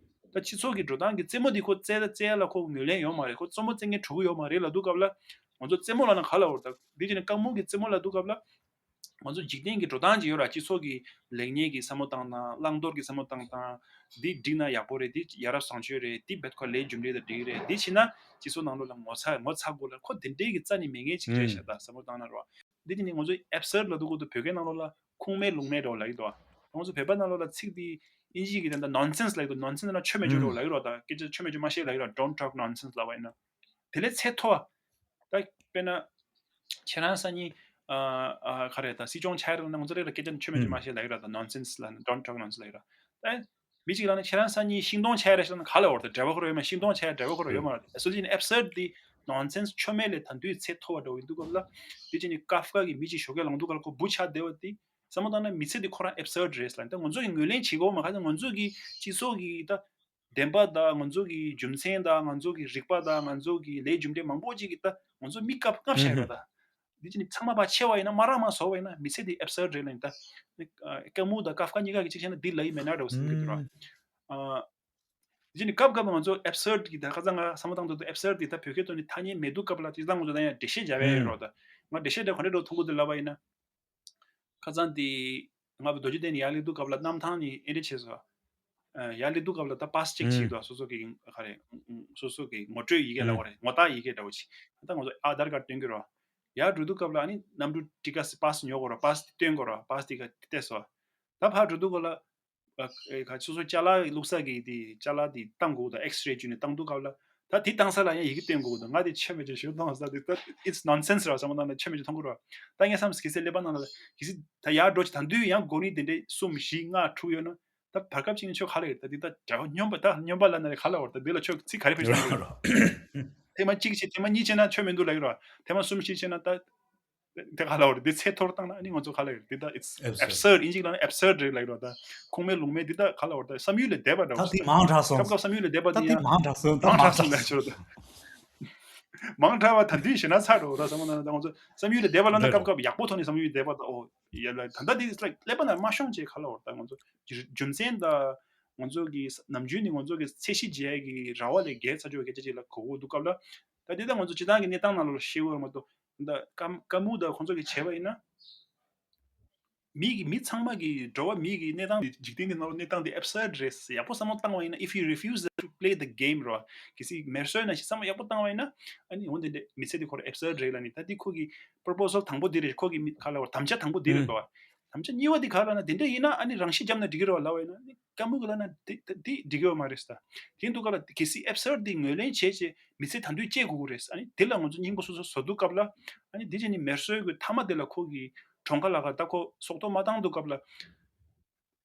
ད་སྤྱི་ཚོགས་ཀྱི་འགྲོ་སྟངས་ཀྱི་རྩེད་མོ་འདི་ཁོ་རྩེ་ད་རྩེ་ཡ་ལ་ཁོ་ངོས་ལེན་ཡོད་མ་རེད། ཁོ་རྩེད་མོ་རྩེ་མཁན་གྲུ་གུ་ཡོད་མ་རེད་ལབ་དུས་སྐབས་ལ། ང་ཚོ་རྩེད་མོ་ལབ་ན་ག་ལབ་འོ་རེད་ད། འདི་བྱས་ནས་ཀ་མུ་གི་རྩེད་མོ་ལབ་དུས་སྐབས་ལ། ང་ཚོ་འཇིག་རྟེན་གྱི་འགྲོ་སྟངས་ཅིག་ཡོད་ར། སྤྱི་ཚོགས་ཀྱི་ལེགས་ཉེས་ཀྱི་བསམ་བློ་བཏང་དང་། བླང་དོར་གྱི་བསམ་བློ་བཏང་དང་། འདི་འགྲིག་ན་ཡག་པོ་རེད། འདི་ཡ་རབས་བཟང་སྤྱོད་རེད། འདི་བེད་ཁོ་ལས་རྒྱུ་འབྲས་དང་འགྲིག་རེད། འདི་བྱས་ན་སྤྱི་ཚོགས་ནང་ལོགས་ལ་ངོ་ཚ་ངོ་ཚ་དགོས་ལ། ཁོ་དེ་འདྲའི་གི་རྩ་ནས་མེད་མཁན་ཅིག་རེད་ཤག་ད་བསམ་བློ་བཏང་ན་རོ། འདི་དེ་ནི་ང་ཚོ་absurd ལབ་དུས་སྐབས་དུ་བོད་སྐད་ནང་ལོགས་ལ་ཁུངས་མེད་ལུང་མེད་འདྲ་བོ་ལབ་ཀྱི་འདུག་ང་ཚོ་བོད་པ་ནང་ལོགས་ལ་ཚིག་འདི་ཨིན་ཇི་གི་དེ་འདྲ་nonsense ལབ་ཀྱི་འདུག nonsense ལབ་ན་ཆོ་མེད་ཆོ་འདྲ་བོ་ལབ་ཀྱི་རོ། ད་སྐད་ཆ་ཆོ་མེད་ཆོ་མ་བཤད་ལབ་ཀྱི་རོ། Don't talk nonsense ལབ་པ་ཡིན་ན། དེ་ལས་ཚད་མཐོ་བ། ད་དཔེར་ན། ཁྱེད་རང་སང་ཉིན། ཨ་ཨ་ག་རེ་ད་སྲིད་སྐྱོང་ཆགས་ཡ་རེད་ན་ང་ཚོ་རེ་ར་སྐད་ཆ་ཆོ་མེད་ཆོ་མ་བཤད་ལབ་ཀྱི་ར། ད་nonsense ལབ་ན། Don't talk nonsense ལབ་ཀྱི་ར། ད་མི་གཅིག་ལབ་ན་ཁྱེད་རང་སང་ཉིན་ཤིང་སྡོང་ཆགས་ཡ་རེད་ཟེར་ན་ག་ལ་འོར། ད་འབྲེལ་བ་ཁོ་ར་ཡོད་མ་རེད། ཤིང་སྡོང་ཆགས་ཡ་འབྲེལ་བ་ཁོ་ར་ཡོད་མ་རེད། སོ་ཅི་ནི་absurd འདི་nonsense ཆོ་མེད་ལས་ད་འདུས་ཚད་མཐོ་བ་འདྲ་བོ་ཡིན་དུས་སྐབས་ལ། དེ་ཅི་ནི་ཀབ་ཀ་གི་མི་གཅིག་ཞོགས་ཀས་ལངས་དུས་སྐབས་ལ་ཁོ་བུ་ཆགས་བསྡད་པ་དེ་བསམ་བློ་བཏང་ན་མི་ཚེ་འདི་ཁོ་རང་absurd རེད་ལབ། ད་ང་ཚོ་གི་ངོས་ལེན་བྱེད་དགོས་མ་ག་ཚོད་ང་ཚོ་གི་སྤྱི་ཚོགས་ཀྱི་ད། བདེན་པ་དང་ང་ཚོ་གི་རྒྱུ་མཚན་དང་ང་ཚོ་གི་རིག་པ་དང་ང་ཚོ་གི་ལས་རྒྱུ་འབྲས་མང་པོ་ཅིག་གིས་ད་ང་ཚོ་མི་སྐབས་སྐབས་བཤད་ཡོད་ད། འདི་ཅི་ནི་ཚང་མ་ཕར་ཕྱེ་བ་ཡིན་ན། མ་རག་མ་བཟོ་བ་ཡིན་ན་མི་ཚེ་འདི་absurd རེད་ལབ་ཡིན་ད། ཀ་མུ་དང་ཀབ་ཀ་གཉིས་ཀ་གི་གཅིག་བཤད་ན་འདི་ལབ་ཡིན་མེད་ན་འདྲ་བོ་སེམས་ཀྱི་འདུག་ར། འདི་ཅི་ནི་སྐབས་སྐབས་ང་ཚོ་absurd གི་ད་ཁ་སང་ང་བསམ་བློ་བཏང་དུས་ད་absurd འདི་ད་བོད་སྐད་ཐོག་ནས་ཐ་སྙད་མེད་དུས་སྐབས་ལ་དེ་ད་ང་ཚོ་ད་ཡང་འགྲེལ་བཤད་རྒྱག་ཡ་ཡོད་རོགས་ད། ང་འགྲེལ་བཤད་འདྲ་ག་འདྲ་འགྲོ་ཐུང་གུ་འདི་ལབ་པ་ཡིན་ན། ཁ་སང་དེ་ང་བུ་རྡོ་རྗེ་གདན་ནས་ཡར་སླེབས་དུས་སྐབས་ལ་གནམ་ཐང་ནས་ཨེ་འདྲ་བྱས་སོང་། ཡར་སླེབས་དུས་སྐབས་ལ་ད་པཱ་སི་ཅིག་བྱས་འདུག་སོ་སོ་གི་ག་རེ། སོ་སོ་གི་ངོ་སྤྲོད་ཡི་གེ་ལབ་དགོས་རེད། ངོ་རྟགས་ཡི་གེ་འདྲ་བོ་ཅིག་ད་ང་ཚོ་ཨ་དྷར་ཀར་སྟོན་གྱི་རོགས། ཡར་འགྲོ་དུས་སྐབས་ལ་ཨ་ནི་གནམ་གྲུ་ཊི་ཀེཊ་པཱ་སི་ཉོ་དགོས་རོགས། པཱ་སི་དེ་སྟོན་དགོས་རོགས། པཱ་སི་དེ་ག་བལྟས་སོང་། ད་ཕར་འགྲོ་དུས་སྐབས་ལ། ཨ་ཨེ་ཁ་སོ་སོ་ཅ་ལག་བླུགས་ས་གི་དེ་ཅ་ལག་དེ་བཏང་དགོས་དང་། ཨེགས་རེ་བྱས་ནས་བཏང་དུས་སྐབས་ལ། ད་དེ་བཏང་ས་ལ་ཡང་ཡི་གེ་སྟོན་དགོས་དང་། ང་དེ་ཆ་མེད་ཅིག་ཞུ་བཏང་ས་དེ་ད་it's nonsense ར་བསམ་བློ་བཏང་ན་ཆ་མེད་ཅིག་མཐོང་གི་ར། ད་ངས་བསམ་གི་སེ་ཀླད་པ་ནང་ལ་གི་སི་ད་ཡར་འགྲོ་ཅིག་ད་དུས་ཡང་གོ་ནི་དེ་འདྲའི་གསུམ་བཞི་ལྔ་དྲུག་ཡོད་ན། ད་བར་སྐབས་ཅིག་ནས་ཆོ་ག་ལ་ཡོད། ད་དེ་ད་དྲ་བ་སྨྱོན་པ་ད་སྨྱོན་པ་ལ་ན་རེ་ག་ལ་བར་ད་དེ་ལ་ཆོ་ཚིག་ག་རེ་ཕེབས་ཤོག་ཐེངས་མ་གཅིག་བྱས་ཐེངས་མ་གཉིས་བྱས་ན་ཆོ་མི་འདུག་ལ་ཡོད་ར། ཐེངས་མ་གསུམ་བཞི་བྱས་ན་ད། དེ་ག་ལ་བར་དེ་ཚད་མཐོར་བཏང་ན་ཨ་ནི་ང་ཚོ་ག་ལ་ཡོད། དེ་ད་it's absurd ཨིན་ཇིག་ལ་ན་absurd རེད་ལ་ཡོད་ར། ད་ཁུངས་མེད་ལུང་མེད་དེ་ད་ག་ལ་བར་ད་བསམ་ཡུལ་ལས་འདས་པ་འདྲ་བོ་ད་དེ་ཞིག་མང་དྲགས་སོང་། སྐབས་སྐབས་བསམ་ཡུལ་ལས་འདས་པ་ད་དེ་དེ་ཡང་མང་དྲགས་སོང་། ད་མང་དྲགས་སོང་ལ་ཡོད་ར། ད་མང་དྲགས་པ་ད་དུས་ཞེ་ན་ཚ་འགྲོ་ར་བསམ་བློ་ན་ད་ང་ཚོ་བསམ་ཡུལ་ལས་འདས་པ་ལ་ན་སྐབས་སྐབས་ཡག་པོ་ཐོག་ནས་བསམ་ཡུལ་འདས་པ་ད་ཨོ་ཡ་ལ་ད་ད་དེ་like ཀླད་པ་ན་མ་ཤོང་བྱས་ག་ལ་བར་ད་ང་ཚོ་རྒྱུ་མཚན་ད་ང་ཚོ་གི་ནམ་རྒྱུན་ནས་ང་ཚོ་གི་ཚད་གཞི་འཇལ་གི་ར་བ་ལས་བརྒལ་ཚ་ཆོག་གི་སྐད་ཆ་ཅིག་ལ་གོ་གོ་འདུག་སྐབས་ལ། ད་དེ་ད་ང་ཚོ་སྤྱི་བཏང་གི་གནས་སྟངས་ནང་ལོགས་ལ་ཤེས་དགོས་མ་གཏོགས། ད་ཀ་ཀ་མུ་ད་ཁོང་ཚོ་གིས་བྱས་པ་ཡིན་ན། མི་གི་མི་ཚང་མ་གི་འགྲོ་བ་མི་གི་གནས་སྟངས་འདི་འཇིག་རྟེན་འདི་ནང་ལོགས་གནས་སྟངས་འདི་absurd རེད། ཡག་པོ་བསམ་བློ་བཏང་བ་ཡིན་ན། If you refuse to play the game རོ། གལ་སྲིད་མེ་སོས་ན་ཞིག་བསམ་བློ་ཡག་པོ་བཏང་བ་ཡིན་ན། ཨ་ནི་འོ་འདི་འདྲ་མི་ཚེ་འདི་ཁོ་ར་absurd རེད་ལ་ནི། ད་འདི་ཁོ་གི་proposal དང་པོ་འདི་རེད། ཁོ་གི་མི་ག་ལ་བར་དམ་བཅའ་དང་པོ་འདི་རེད་དོ། དམ་བཅའ་གཉིས་པ་འདི་ག་ལ་ན་འདི་འདྲ་ཡིན་ན་ཨ་ནི་རང་ཤི་བརྒྱབ་ན་འགྲིག་གི་རེད་བ་ལབ་པ་ཡིན་ན། ཨ་ནི་ཀ་མུ་གི་ལ་ན་འདི་འདི་འགྲིག་གི་ཡོད་མ་རེད་ད། དེ་འདུག་ག་ལ་གལ་སྲིད་absurd འདི་ངོས་ལེན་བྱས་བྱས་མི་ཚེ་ད་དུང་སྐྱེལ་དགོས་ཀྱི་རེད། ཨ་ནི་དེ་ལ་ང་ཚོ་སྙིང་པོ་སོ་སོ་བཟོ་དུས་སྐབས་ལ། ཨ་ནི་དེ་བྱས་ནས་མེ་སོས་གི་མཐའ་མ་དེ་ལ་ཁོ་གི་གྲོངས་ཁ་ལ་ཁ་ད་ཁོ་སྲོག་ཐོག་མ་བཏང་དུས་སྐབས་ལ།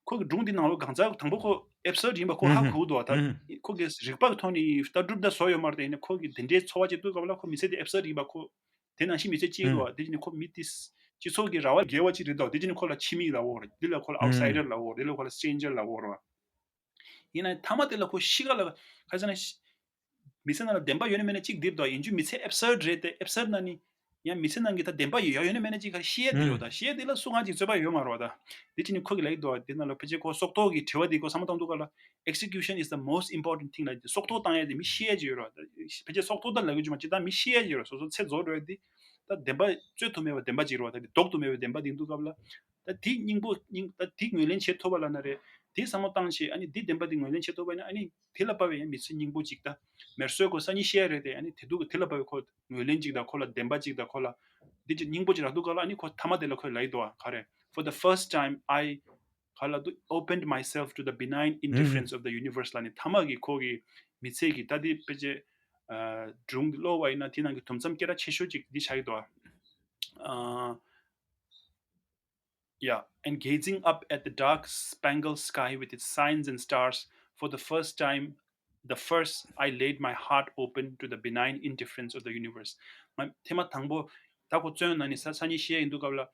ཁོ་གི་སྒྲུང་འདི་ནང་ལོགས་གང་ཟག་དང་པོ་ཁོ་absurd ཡིན་པ་ཁོ་ཧ་གོ་གི་འདུག་བ། ད་ཁོ་གི་རིག་པ་གི་ཐོག་ནས་ལྟ་གྲུབ་ད་བཟོ་ཡོད་མ་རེད། དེ་ཡིན་ན་ཁོ་གི་དེ་འདྲའི་འཚོ་བ་བྱེད་དུས་སྐབས་ལ་ཁོ་མི་ཚེ་དེ་absurd ཡིན་པ་ཁོ། དེ་ནང་བཞིན་མི་ཚེ་སྐྱེལ་གི་འདུག་བ། དེ་བྱས་ནས་ཁོ་མི་དེ་སྤྱི་ཚོགས་ཀྱི་ར་བ་བརྒལ་བ་ཅིག་རེད་འདུག་དེ་བྱས་ནས་ཁོ་ལ་ཕྱི་མི་ལབ་འོ་རེད། འདི་ལ་ཁོ་ལ་outsider ལབ་འོ་རེད། འདི་ལ་ཁོ་ལ་stranger ལབ་འོ་རེད་བ། ཡིན་ན་མཐའ་མ་དེ་ལ་ཁོ་ཤི་ཁ་ལ་ག་ཟེར་ན་ཤི། མི་ཚེ་ནང་ལ་བདེན་པ་ཡོད་ན་མེད་ན་གཅིག་འདིར་དོ་ཡིན་རྒྱུ་མི་ཚེ་absurd རེད་དེ། absurd ན་ནི་ཡང་མི་ཚེ་ནང་གི་ད་བདེན་པ་ཡོད་ཡོད་ན་མེད་ན་གཅིག་ག་ཤི་ཡས་དེ་ཡོད་ད། ཤི་ཡས་དེ་ལ་སུ་གང་ཅིག་རྩོད་པ་ཡོད་མ་རེད་བ། ད་དེ་ཅི་ནི་ཁོ་གི་ལབ་ཀྱི་འདུག་བ། དེ་ནང་ལ་ཕལ་ཆེར་ཁོ་སྲོག་ཐོག་གི་དྲི་བ་དེ་ཁོ་བསམ་བློ་བཏང་དུས་སྐབས་ལ་execution is the most important thing ལབ་དེ། སྲོག་ཐོག་བཏང་ཡས་དེ་མི་ཤི་ཡས་ཅིག་ཡོད་རེད་བ། ཕལ་ཆེར་སྲོག་ཐོག་ད་ལབ་ཀྱི་རྒྱུ་མ་ཅི་ད་མི་ཤི་ཡས་ཅིག་ཡོད་རེད། སོ་སོ་ཚེ་རྫོགས་འགྲོ་ཡས་དེ། ད་བདེན་པ་རྩོད་ཐུབ་མེད་པ་བདེན་པ་ཅིག་རེད་བ། ད་དེ་ལྡོག་ཐུབ་མེད་པའི་བདེན་པ་དེ་ཡིན་དུས་སྐབས་ལ། ད་དེ་སྙིང་པོ་སྙིང་ད་དེ་ངོས་ལེན་བྱེད་ཐུབ་པ་ལ་ན་རེད། དེ་བསམ་བློ་བཏང་བྱས་ཨ་ནི་དེ་བདེན་པ་དེ་ངོས་ལེན་བྱེད་ཐུབ་པ་ཡིན་ན། ཨ་ནི་དེ་ལ་དཔག་པའི་ཡང་མི་ཚེ་སྙིང་པོ་ཅིག་ད་མེ་སོས་ཁོ་སང་ཉིན་ཤི་ཡས་རེད་དེ། ཨ་ནི་དེ་དུས་དེ་ལ་དཔག་པའི་ཁོ་ངོས་ལེན་ཅིག་དང་ཁོ་ལ་བདེན་པ་ཅིག་དང་ཁོ་ལ་འདི་ཅིག་སྙིང་པོ་ཅིག་རག་དུས་སྐབས་ལ། ཨ་ནི་ཁོ་མཐའ་མ་དེ་ལ་ཁོས་ལབ་ཀྱི་འདུག་བ། ག་རེ། For the first time I ག་ལ་དུ opened myself to the benign indifference of the universe ལབ་ནས་མཐའ་མ་གི་ཁོ་གི་མི་ཚེ་གི་ད་དེ་ཕལ་ཆེར་ཨ་སྒྲུང་འདི་ཀློག་པ་ཡིན་ན་དེ་ནང་གི་དུམ་མཚམས་སྐད་གྲགས་ཆེ་ཤོས་ཅིག་འདི་ཆགས་ཀྱི་འདུག་བ། ཨ། Yeah, and gazing up at the dark spangled sky with its signs and stars, for the first time, the first, I laid my heart open to the benign indifference of the universe. ང་ཐེངས་མ་དང་པོ་ད་ཁོ་བཙོན་ནང་ནས་ས་ས་གཉིས་ཤི་ཡ་ཡིན་དུས་སྐབས་ལ།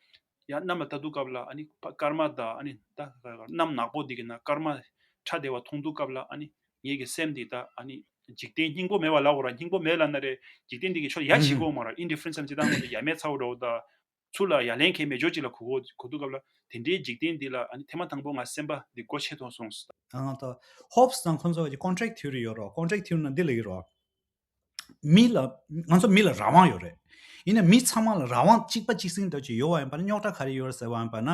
ཡང་གནམ་ལ་ལྟ་དུས་སྐབས་ལ་ཨ་ནི་ཕ་སྐར་མ་དང་ཨ་ནི་ད་གནམ་ནག་པོ་འདི་གི་ནང་སྐར་མ་ཁྲ་ལྡེ་བ་མཐོང་དུས་སྐབས་ལ་ཨ་ནི་ངེད་ཀྱི་སེམས་འདི་ད་ཨ་ནི་འཇིག་རྟེན་སྙིང་པོ་མེད་པ་ལབ་དགོས་ར། སྙིང་པོ་མེད་ལབ་ན་རེད། འཇིག་རྟེན་འདི་གི་ཕྱོགས་ཡ་བྱེད་དགོས་མ་ར། ཨིན་ཌི་ཕ་རེན་སི་ལབ་ཅི་ད་ངོ་འདི་ཡ་མེད་ཚ་བོ་འདྲ་བོ་ད། ཚུར་ལ་ཡ་ལན་གང་ཡང་མེད་ཅོག་ཅིག་ལ་གོ་གོ་གོ་དུས་སྐབས་ལ་དེ་འདྲའི་འཇིག་རྟེན་འདི་ལ་ཨ་ནི་ཐེངས་མ་དང་པོ་ང་སེམས་པ་འདི་སྒོ་ཕྱེ་ཐོན་སོང་ཟེར། ཨ་ད་ཧོབ་སི་དང་ཁོང་ཚོ་གི་ཀོན་ཊེག་ཐིའོ་རི་ཡོད་རོ། ཀོན་ཊེག་ཐིའོ་རི་ན་འདི་ལ་ཡོད་རོ། མི་ལ་ང་ཚོ་མི་ལ་རང་དབང་ཡོད་རེད། ཡིན་ན་མི་ཚང་མ་ལ་རང་དབང་གཅིག་པ་གཅིག་སྲིང་འདྲ་ཅིག་ཡོད་པ་ཡིན་པ་ན་རྙོག་དྲ་ག་རེ་ཡོད་རེད་ཟེར་བ་ཡིན་པ་ན།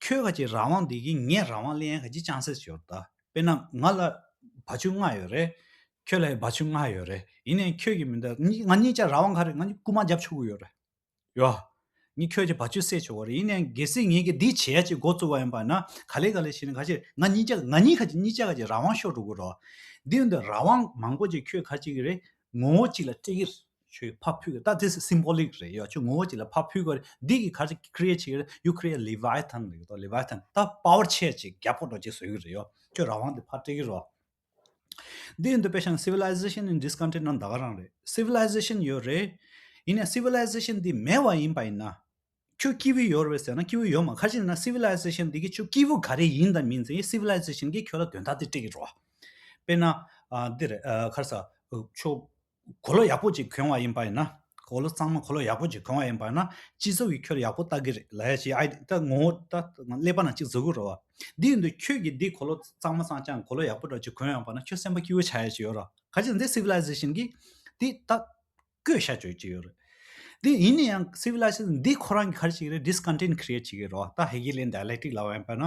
ཁྱོད་ག་ཅིག་རང་དབང་འདི་གིས་ངས་རང་དབང་ལེན་ཡ་ག་ཅིག་ཅན་སེ་ཡོད་རེད་ད། དཔེར་ན་ང་ལ་བ་ཕྱུགས་ལྔ་ཡོད་རེད། ཁྱོད་ལ་བ་ཕྱུགས་ལྔ་ཡོད་རེད། ཡིན་ནའི་ཁྱོད་ཀྱི་མི་འདུག་ང་གཉིས་ཀྱི་རང་དབང་ག་རེ། ང་གཉིས་རྐུ་མ་རྒྱབ་ཆོག་གི་ཡོད་རེད། ཡོ། ངས་ཁྱོད་ཀྱི་བ་ཕྱུགས་བསད་ཆོག་གི་རེད། ཡིན་ནའི་གལ་སྲིད་ངས་ཀྱི་འདི་བྱེད་ཡ་ཅིག་འགོ་བཙུགས་པ་ཡིན་པ་ན་ག་ལེ་ག་ལེ་བྱས་ནས་ག་ཅིག་ང་གཉིས་ཀྱི་ང་གཉིས་ཀ་ཅིག་གཉིས་ཀ་ཅིག་རང་དབང་ཤོར་འགྲོ་གི་རེད། འདི་ཡིན་དུས་རང་དབང་མང་པོ་ཅིག་ཁྱོད་ག་ཅིག་གི་རེད། ངོ་བོ་གཅིག་ལ་སྤྲད་ཀྱི་རེད། ཁྱོད་ཕར་ཕུད་ཀྱི། ད་དེ་སིམ་བོ་ལིག་རེད། ཡོ། ཁྱོད་ངོ་བོ་གཅིག་ལ་ཕར་ཕུད་ཀྱི་རེད། འདི་གི་ག་ཅིག་ཁི་རི་ཨེ་ཊི་བྱེད་ཀྱི་རེད། ཡུ་ཁི་རི་ཨེ་ཊི་ལི་ཝའི་ཐན་ལབ་ཀྱི་འདུག་ལི་ཝའི་ཐན་ད་པ་ཝར་ཆེ་ཅིག་རྒྱབ་ཁོག་འགྲོ་ཅིག་བཟོ་གི་རེད། ཡོ། ཁྱོད་རང་དབང་དེ་ཕར་སྤྲད་ཀྱི་རེད། འདི་ཡིན་དུས་དཔེ་བཞག་ན་Civilization in Discontent ནང་ད་ག་རང་རེད། སི་ཝི་ལའི་ཟེ་ཤན་ཡོད་རེད། ཡིན་ནའི་སི་ཝི་ལའི་ཟེ་ཤན་འདི་མེད་པ་ཡིན་པ་ཡིན་ན། ཁྱོད་སྐྱིད་པོ་ཡོད་རེད་ཟེར་ན་སྐྱིད་པོ་ཡོད་མ་རེད། ག་རེ་ཡིན་ན་སི་ཝི་ལའི་ཟེ་ཤན་འདི་གིས་ཁྱོད་སྐྱིད་པོ་ག་རེ་ཡིན་དང་མིན་ཟེར་ཡིན་སི་ཝི་ལའི་ཟེ་ཤན་གྱིས་ཁྱོད་ལ་དོན་དག་དེ་སྤྲད་ཀྱི་རེད་བ། དཔེར་ན། ཨ། འདི་རེད། ཨ། ག་རེ་ཟེར། ཁྱོད། གོས་ལོག་ཡག་པོ་ཅིག་གྱོན་པ་ཡིན་པ་ཡིན་ན། གོས་ལོག་གཙང་མ་གོས་ལོག་ཡག་པོ་ཅིག་གྱོན་པ་ཡིན་པ་ཡིན་ན། སྤྱི་ཚོགས་ཀྱིས་ཁྱོད་ལ་ཡག་པོ་ལྟ་གི་རེད་ལབ་ཡ་ཅིག་ཨའི་ད་ངོ་བོ་ད་ཀླད་པ་ནང་ཅིག་བཟོ་གི་རེད་བ། འདི་ཡིན་དུས་ཁྱོད་ཀྱིས་འདི་གོས་ལོག་གཙང་མ་གཙང་རྐྱང་གོས་ལོག་ཡག་པོ་འདྲ་ཅིག་གྱོན་ཡོང་པ་ན་ཁྱོད་སེམས་པ་སྐྱིད་པོ་ཆགས་ཡ་ཅིག་ཡོད་རེད། ག་རེ་ཟེར་ན་འདི་སི་ཝི་ལའི་ཟེ་ཤན་གྱིས་འདི་ད་བཀོད་བཞག་ཅིག་ཡོད་རེད། འདི་ཡིན་ན་ཡང་སི་ཝི་ལའི་ཟེ་ཤན་འདི་ཁོ་རང་གིས་ག་རེ་བྱེད་ཀྱི་རེད། ཌི་སི་ཀོན་ཊེན་ཊི་ཁི་རི་ཨེ་ཊི་བྱེད་ཀྱི་རེད་བ། ད་ཧེ་གེ་ལི་ཡན་ཌའི་ལེག་ཊིག་ལབ་པ་ཡིན་པ་ན་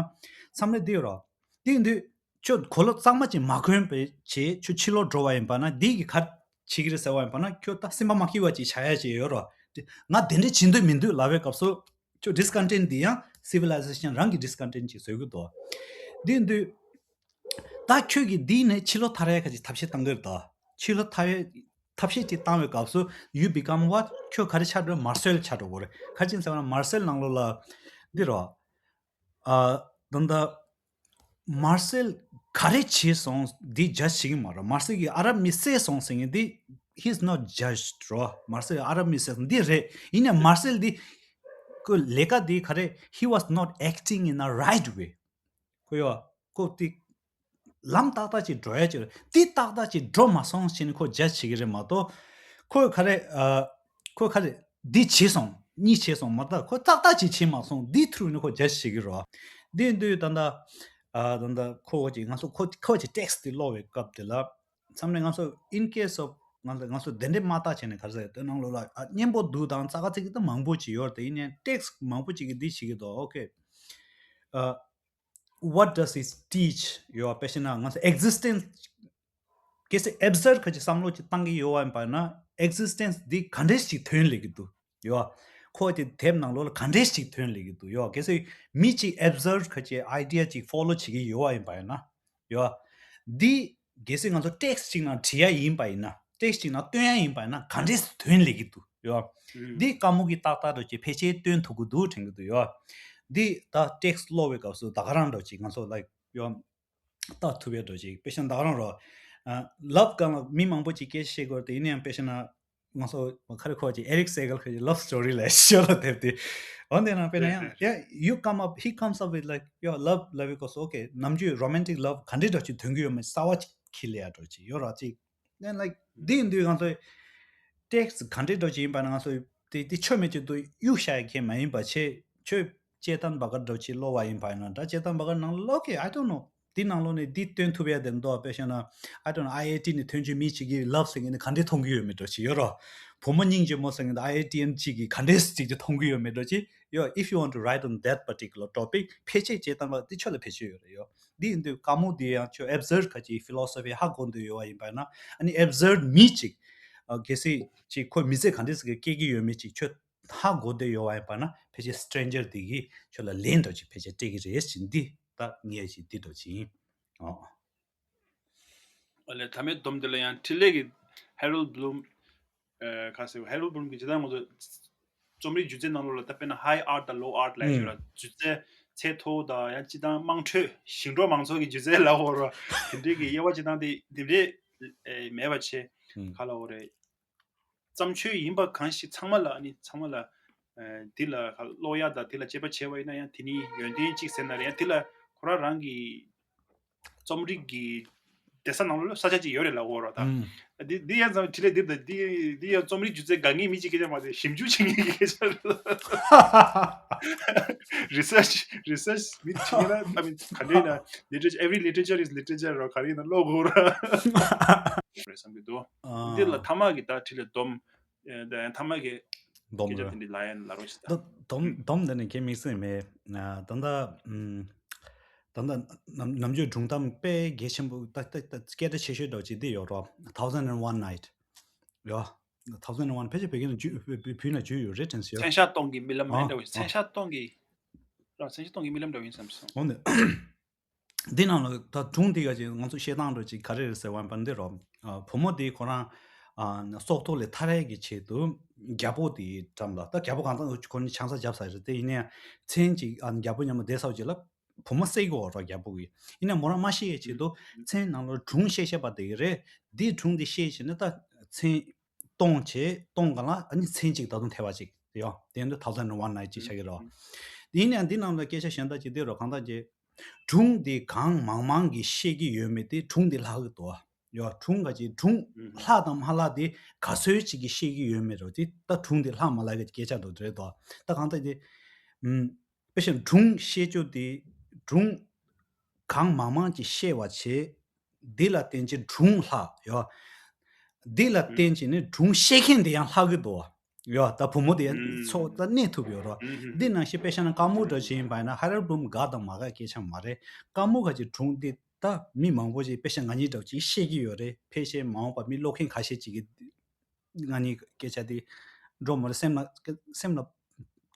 བསམ་བློ་འདི་ཡོད་རེད་བ། འདི་ཡིན་དུས། ཁྱོད་གོས་ལོག་གཙང་མ་ཅིག་མ་གྱོན་པའི་བྱས་ཁྱོད་ཕྱི་ལོགས་འགྲོ་བ་ཡིན་པ་ན་འདི་གིས་ག་རེ་བྱེད་ཀྱི་རེད་ཟེར་བ་ཡིན་པ་ན་ཁྱོད་ད་སེམས་པ་མ་སྐྱིད་པ་ཅིག་ཆགས་ཡ་ཅིག་ཡོད་རེད། ང་དེ་འདྲ་བྱེད་འདོད་མི་འདུག་ལབ་པའི་སྐབས་སུ་ཁྱོད་ཌི་སི་ཀོན་ཊེན་ཊི་འདི་ཡང་སི་ཝི་ལའི་ཟེ་ཤན་རང་གི་ཌི་སི་ཀོན་ཊེན་ཊི་ཅིག་བཟོ་གི་འདུག་འདི་ཡིན་དུས་ད་ཁྱོད་ཀྱིས་འདི་ནས་ཕྱི་ལོགས་ཐར་ཡ་ག་ཅིག་ཐབས་ཤེས་གཏང་གི་རེད་ད། ཕྱི་ལོགས་ཐར་ཡ་ཐབས་ཤེས་ཅིག་བཏང་བའི་སྐབས་སུ་you become what? ཁྱོད་ག་རེ་ཆགས་འགྲོ། མར་སེལ་ཆགས་འགྲོ་གི་རེད། ག་རེ་ཡིན་ཟེར་བ་ན་མར་སེལ་ནང་ལོགས་ལ་འདི་རེད་བ། ཨ། ད་ལྟ་མར་སེལ་ག་རེ་བྱས་སོང་འདི་ཇཇ་བྱེད་ཀྱི་མ་རེད། མར་སེལ་གྱིས་ཨ་རབ་མི་བསད་སོང་ཟེར་མཁན་འདི་he's not judged རོ། མར་སེལ་ཨ་རབ་མི་བསད་སོང་འདི་རེད། ཡིན་ནའི་མར་སེལ་འདི་ཁོ་ལས་ཀ་འདི་ག་རེ། He was not acting in a right way. ཁོ་ཡོ། ཁོ་འདི་ལམ་ཏག་ཏག་ཅིག་འགྲོ་ཡ་ཅིག་རེད། འདི་ཏག་ཏག་ཅིག་འགྲོ་མ་སོང་ཟེར་ནས་ཁོ་ཇཇ་བྱེད་ཀྱི་རེད་མ་གཏོགས། ཁོས་ག་རེ། ཨ། ཁོས་ག་རེ། འདི་བྱས་སོང་། གཉིས་བྱས་སོང་མ་གཏོགས་ཁོ་ཏག་ཏག་ཅིག་བྱས་མ་སོང་འདི་ཐུག་ནས་ཁོ་ཇཇ་བྱེད་ཀྱི་རེད། འདི་འདུག་ད་ལྟ། ཨ། ད་ལྟ་ཁོ་ཅིག་ང་ཚོ་ཁོ་ཁོ་ཅིག་ཊེག་སི་འདི་ཀློག་པའི་སྐབས་དེ་ལ། མཚམས་ནས་ང་ཚོ་in case of ང་ཚོ་ང་ཚོ་དེ་འདྲའི་མ་བལྟས་བྱས་ནས་ག་རེ་ཟེར་དེ་ནང་ལོགས་ལ་ཨ་སྙན་པོ་འདུག་དང་ཙག་ག་ཙིག་གི་ད་མང་པོ་ཅིག་ཡོད་རེད་དེ། ཡིན་ནའི་ཊེག་སི་མང་པོ་ཅིག་གིས་འདི་བྱེད་ཀྱི་འདུག་ཨོ་ཁེ། ཨ། What does it teach? ཡོད་པ་དཔེ་བཤད་ན་ང་ཚོ་ཨེག་ཛིས་ཊེན་སི། གལ་སྲིད་ཨེབ་སར་ཌི་ག་ཅིག་བསམ་བློ་ཅིག་བཏང་གི་ཡོད་པ་ཡིན་པ་ན་ཨེག་ཛིས་ཊེན་སི་འདི་ག་འདྲས་ཅིག་ཐོན་ལེ་གི་འདུག་ཡོད། ཁོ་དེ་དེབ་ནང་ལོགས་ལ་ག་འདྲས་ཅིག་ཐོན་ལེ་གི་འདུག་ཡོད། གལ་སྲིད་མི་ཅིག་ཨེབ་སར་ཌི་ག་ཅིག་ཨའི་ཌི་ཡ་ཅིག་ཕོ་ལོ་བྱེད་ཀྱི་ཡོད་པ་ཡིན་པ་ཡིན་ན། ཡོད། འདི་གལ་སྲིད་ང་ཚོ་ཊེག་སི་ཅིག་ནང་བྲིས་ཡ་ཡིན་པ་ཡིན་ན། ཊེག་སི་ཅིག་ནང་སྟོན་ཡ་ཡིན་པ་ཡིན་ན་ག་འདྲས་ཐོན་ལེ་གི་འདུག་ཡོད། ཨུམ། འདི་ཀ་མོ་གི་ཏག་ཏག་འདྲ་ཅིག་ཕལ་ཆེར་སྟོན་ཐུབ་ཀྱི་འདུག་དྲན་གྱི་འདུག་ཡོད། འདི་ད་ཊེག་སི་ཀློག་པའི་སྐབས་སུ་ད་ག་རང་འདྲ་ཅིག་ང་ཚོ་ལའིཀ་ཡོད། ལྟ་ཐུབ་ཡ་འདྲ་ཅིག་དཔེ་བཤད་ན་ད་ག་རང་རོ། ཨ། ལབ་སྒང་ལ་མི་མང་པོ་ཅིག་སྐད་ཆ་བཤད་དགོས་རེད་དེ། ཡིན་ན་ཡང་དཔེ་བཤད་ན། ང་ཚོ་ཁ་རི་ཁོ་ཅིག་ཨེ་རིག་སེ་གལ་ཁོ་ཅིག་Love Story ལབ་ཤོ་ལོ་དེབ་དེ། འོན་ཏེ་ན་དཔེར་ན་ཡང་། Yeah, you come up, he comes up with like, yo, love, love, because okay, ནམ་རྒྱུན་romantic love ག་འདྲ་འདྲ་ཅིག་ཐོན་གི་ཡོད་མེད་གསར་བ་ཅིག་ཁྱེར་ལེ་ཡ་འདྲ་ཅིག་ཡོད་ར་ཅིག Then like འདི་ཡིན་དུས་ང་ཚོ་ཊེག་སི་ག་འདྲ་འདྲ་ཅིག་ཡིན་པ་ན་ང་ཚོ་དེ་དེ་ཆོ་མེད་ཅིག་ཏུ་གཡུག་བཞག་ཡ་ཁྱེད་མ་ཡིན་པ་ཆེ་ཆོས་དཔྱད་གཏམ་བ་ག་འདྲ་ཅིག་ཀློག་པ་ཡིན་པ་ཡིན་ན་འདྲ། དཔྱད་གཏམ་བ་ག་ནང་ལོགས་ཀྱི་I don't know འདི་ནང་ལོགས་ནས་འདི་སྟོན་ཐུབ་ཡ་དེ་འདུག་དཔེ་བཤད་ན་I don't know ཨའི་ཨའི་ཊི་ནས་ཐོན་ཆོས་མི་གཅིག་གིས་ལབ་ཟེར་མཁན་ནི་ག་འདྲས་མཐོང་གི་ཡོད་མེད་འདྲ་ཅིག་ཡོད་རོ། བུ་མོ་སྙིང་རྗེ་མོ་ཟེར་མཁན་དེ་ཨའི་ཨའི་ཊི་ཨེན་གཅིག་གིས་ག་འདྲས་ཅིག་ཅིག་མཐོང་གི་ཡོད་མེད་འདྲ་ཅིག་ཡོད། If you want to write on that particular topic ཕལ་ཆེར་དཔྱད་གཏམ་བ་འདི་ཆོ་ལ་ཕལ་ཆེར་ཡོད་རེད་ཡོད། འདི་ཡིན་དུས་ཀ་མོ་འདི་ཡང་ཁྱོད་ཨེབ་སར་ཌི་ག་ཅིག་ཕི་ལོ་སོ་ཕི་ཧ་གོ་འདོད་ཡོད་པ་ཡིན་པ་ན། ཨ་ནི་ཨེབ་སར་ཌི་མི་གཅིག་ཨ། གལ་སྲིད་ཅིག་ཁོ་མི་ཚེ་ག་འདྲས་ཟིག་གི་སྐྱེལ་གྱི་ཡོད་མེད་ཅིག་ཁྱོད་ཧ་གོ་འདོད་ཡོད་པ་ཡིན་པ་ན་ཕལ་ཆེར་སི་ཊེན་ཇར་འདི་གིས་ཁྱོད་ལ་ལན་འདྲ་ཅིག་ཕལ་ཆེར་སྤྲད་ཀྱི་རེད་ཟེར་འདི་ད་ངས་ཅིག་འདི་འདྲ་ཅིག་ཡིན། ཨོ། ཨ་ལས་མཐའ་མའི་སྡོམ་འདི་ལ་ཡང་འཕྲིན་ལས་ཀྱི་ཧེ་རོལ་བྷུ་ལུམ། ཨ། ཁ་ཟེར་ཧེ་རོལ་བྷུ་ལུམ་གྱི་ཇི་ལྟར་ང་ཚོ་རྩོམ་རིག་སྒྱུ་རྩལ་ནང་ལོགས་ལ་ད་དཔེར་ན་ཧའི་ཨར་ཊི་དང་ལོ་ཨར་ཊི་ལབ་ཡོད་ལ། སྒྱུ་རྩལ་ཚད་མཐོ་བོ་དང་ཡང་སྤྱིར་བཏང་དམངས་ཁྲོད་ཞིང་འབྲོག་མང་ཚོགས་ཀྱི་སྒྱུ་རྩལ་ལབ་འོ་ར། དེ་འདྲའི་གི་དབྱེ་བ་སྤྱིར་བཏང་དེ་དེ་འདྲའི་མེད་པ་བྱས། ག་ལབ་འོ་རེད། བརྩམས་ཆོས་ཡིན་པ་གང་ཞིག་ཚང་མ་ལ་ཨ་ནི་ཚང་མ་ལ་ ཨ་དེ་ལ་ཀློག་ཡག་དང་དེ་ལ་དཔྱད་པ་བྱས་པ་ཡིན་ན་ཡང་དེ་ནི་ཡོན་ཏན་གཅིག་ཟེར་ན་རེད། ཡང་དེ་ལ་ཁོ་རང་རང་གི་རྩོམ་རིག་གི་བསྡད་ས་ནང་ལོགས་ལ་ས་ཆ་གཅིག་ཡོད་རེད་ལབ་དགོས་རེད་ད། ཨུམ། འདི་འདི་ཡང་ཙམ་དྲི་ལས་འདིར་ད་འདི་འདི་ཡང་རྩོམ་རིག་སྒྱུ་རྩལ་དགའ་ངེས་མི་གཅིག་སྐད་ཆ་མ་རེད། ཞིབ་འཇུག་བྱེད་མཁན་གྱི་སྐད་ཆ་རེད། རི་སར་ཆི་རི་སར་ཆི་མི་བྱེད་མཁན་ལ་ཨ་མི་ག་འདྲ་ཡིན་ན། literature, every literature is literature རོ། ག་རེ་ཡིན་ན་ཀློག་དགོས་ར་རེད་བསམ་གྱི་འདུག། ཨ། འདི་ལ་ཐ་མག་གི་ད་དྲི་ལས་སྡོམ། ཨེ་ད་ཡང་ཐ་མག་གི་སྡོམ་སྐད་ཆ་རེད། དེ་འདྲ་ལ་ཡང་ལ་རོ་ཞིག་ད། ད་སྡོམ་སྡོམ་འདི་ནི་གལ་མིག་སེ་མེད། ཨ་ད་ད་ཨུམ། ད་ལྟ་ནམ་ནམ་རྒྱུན་སྒྲུང་གཏམ་དཔེ་གལ་ཆེན་པོ་ད་ད་ད་སྐད་གྲགས་ཆེ་ཤོས་འདྲ་བོ་ཅིག་འདི་ཡོད་རོ། Thousand and One Night ཡོ། Thousand and One ཕལ་ཆེར་བོད་སྐད་ནང་བསྒྱུར་བོད་བོད་བོད་ནང་བསྒྱུར་ཡོད་རེད་དྲན་སོང་ཡོ། མཚན་ཞྭ་སྟོང་གི་རྨི་ལམ་ཨ་འདྲ་བོ། ཨ་མཚན་ཞྭ་སྟོང་གི་ར་མཚན་ཞྭ་སྟོང་གི་རྨི་ལམ་འདྲ་བོ་ཡིན་བསམ་སོང་། འོ་ནི། འདི་ནང་ལ་ད་སྒྲུང་འདི་ག་ཅིག་ང་ཚོ་བཤད་སྟངས་འདྲ་ཅིག་ག་རེ་རེད་ཟེར་བ་ཡིན་པ་འདི་རོ། ཨ་བུ་མོ་དེ་ཁོ་རང་ཨ་སྲོག་ཐོག་ལས་ཐར་ཡས་ཀྱི་ཆེད་དུ་རྒྱལ་པོ་དེའི་འགྲམ་ལ། ད་རྒྱལ་པོ་གང་ལྟར་ཁོ་ནི་ཆང་ས་བརྒྱབ་ཚར་རེད་དེ། ཡིན་ནའི་མཚན་ཅིག་ཨ་རྒྱལ་པོ་མཉམ་དུ་བསྡད་ས་ཅིག་ལ་བུ་མོ་བསད་ཀྱི་ཡོད་རེད་རྒྱལ་པོ་གིས། ཡིན་ནའི་མོ་རང་མ་ཤི་ཡའི་ཆེད་དུ་མཚན་ནང་ལ་སྒྲུང་བཤད་བཤད་པ་དེ་གི་རེད། འདིའི་སྒྲུང་འདི་བཤད་བྱས་ནས་ད་མཚན་སྟོང་བྱས། སྟོང་ག་ལ་ཨ་ནི་མཚན་གཅིག་ད་དུང་ཐེབས་པ་ཅིག་ཡོད། དེ་འདི་Thousand and One Night ཅིག་ཆགས་ཀྱི་རེད། ཡིན་ནའི་འདི་ནང་ལ་སྐད་ཆ་གཞན་དག་ཅིག་འདི་རེད། གང་ལྟར་གྱི་སྒྲུང་འདི་གང་མང་མང་གིས་བཤད་ཀྱི་ཡོད་མེད་དེ་སྒྲུང་འདི་ལྷག་གི་འདུག་ཡ། སྒྲུང་ག་ཅིག་སྒྲུང་ལྷག་དང་མ་ལྷག་དེ་ག་ཚོད་ཅིག་གིས་བཤད་ཀྱི་ཡོད་མེད་རོ། དེ་ད་སྒྲུང་འདི་ལྷག་མ་ལྷག་གི་སྐད་ཆ་འདུག་རེད་དོ། ད་གང་ལྟར་དེ་ཨུམ། དཔེ་བཞིན་སྒྲུང་བཤད་རྒྱུ་དེ་སྒྲུང་གང་མང་མང་ཅིག་བཤད་པ་བྱས། འདི་ལ་བརྟེན་ཅིང་སྒྲུང་ལྷག་ཡོད། འདི་ལ་བརྟེན་ཅིང་ནི་སྒྲུང་བཤད་མཁན་དེ་ཡང་ལྷག་གི་འདུག་ཡོད། ད་བུ་མོ་དེ་ཚོ་ད་གནས་ཐུབ་ཡོད་རོ། འདི་ནང་བཞིན་དཔེ་བཞག་ན་ཀ་མུ་འདྲ་ཞིག་ཡིན་པ་ཡིན་ན་ཧ་རལ་བྷུམ་དགའ་དང་མ་དགའ་སྐད་ཆ་མ་རེད། ཀ་མུ་ག་ཅིག་སྒྲུང་འདི་ད་མི་མང་པོ་ཞིག་དཔེ་བཞག་ང་གཉིས་འདྲ་ཅིག་བཤད་ཀྱི་ཡོད་རེད། ཕལ་ཆེར་མ་འོངས་པ་མི་ཀློག་མཁན་ཁ་ཤས་ཅིག་གིས་ང་གཉིས་སྐད་ཆ་དེ་འགྲོ་མ་རེད། སེམས་ལ་སེམས་ལ་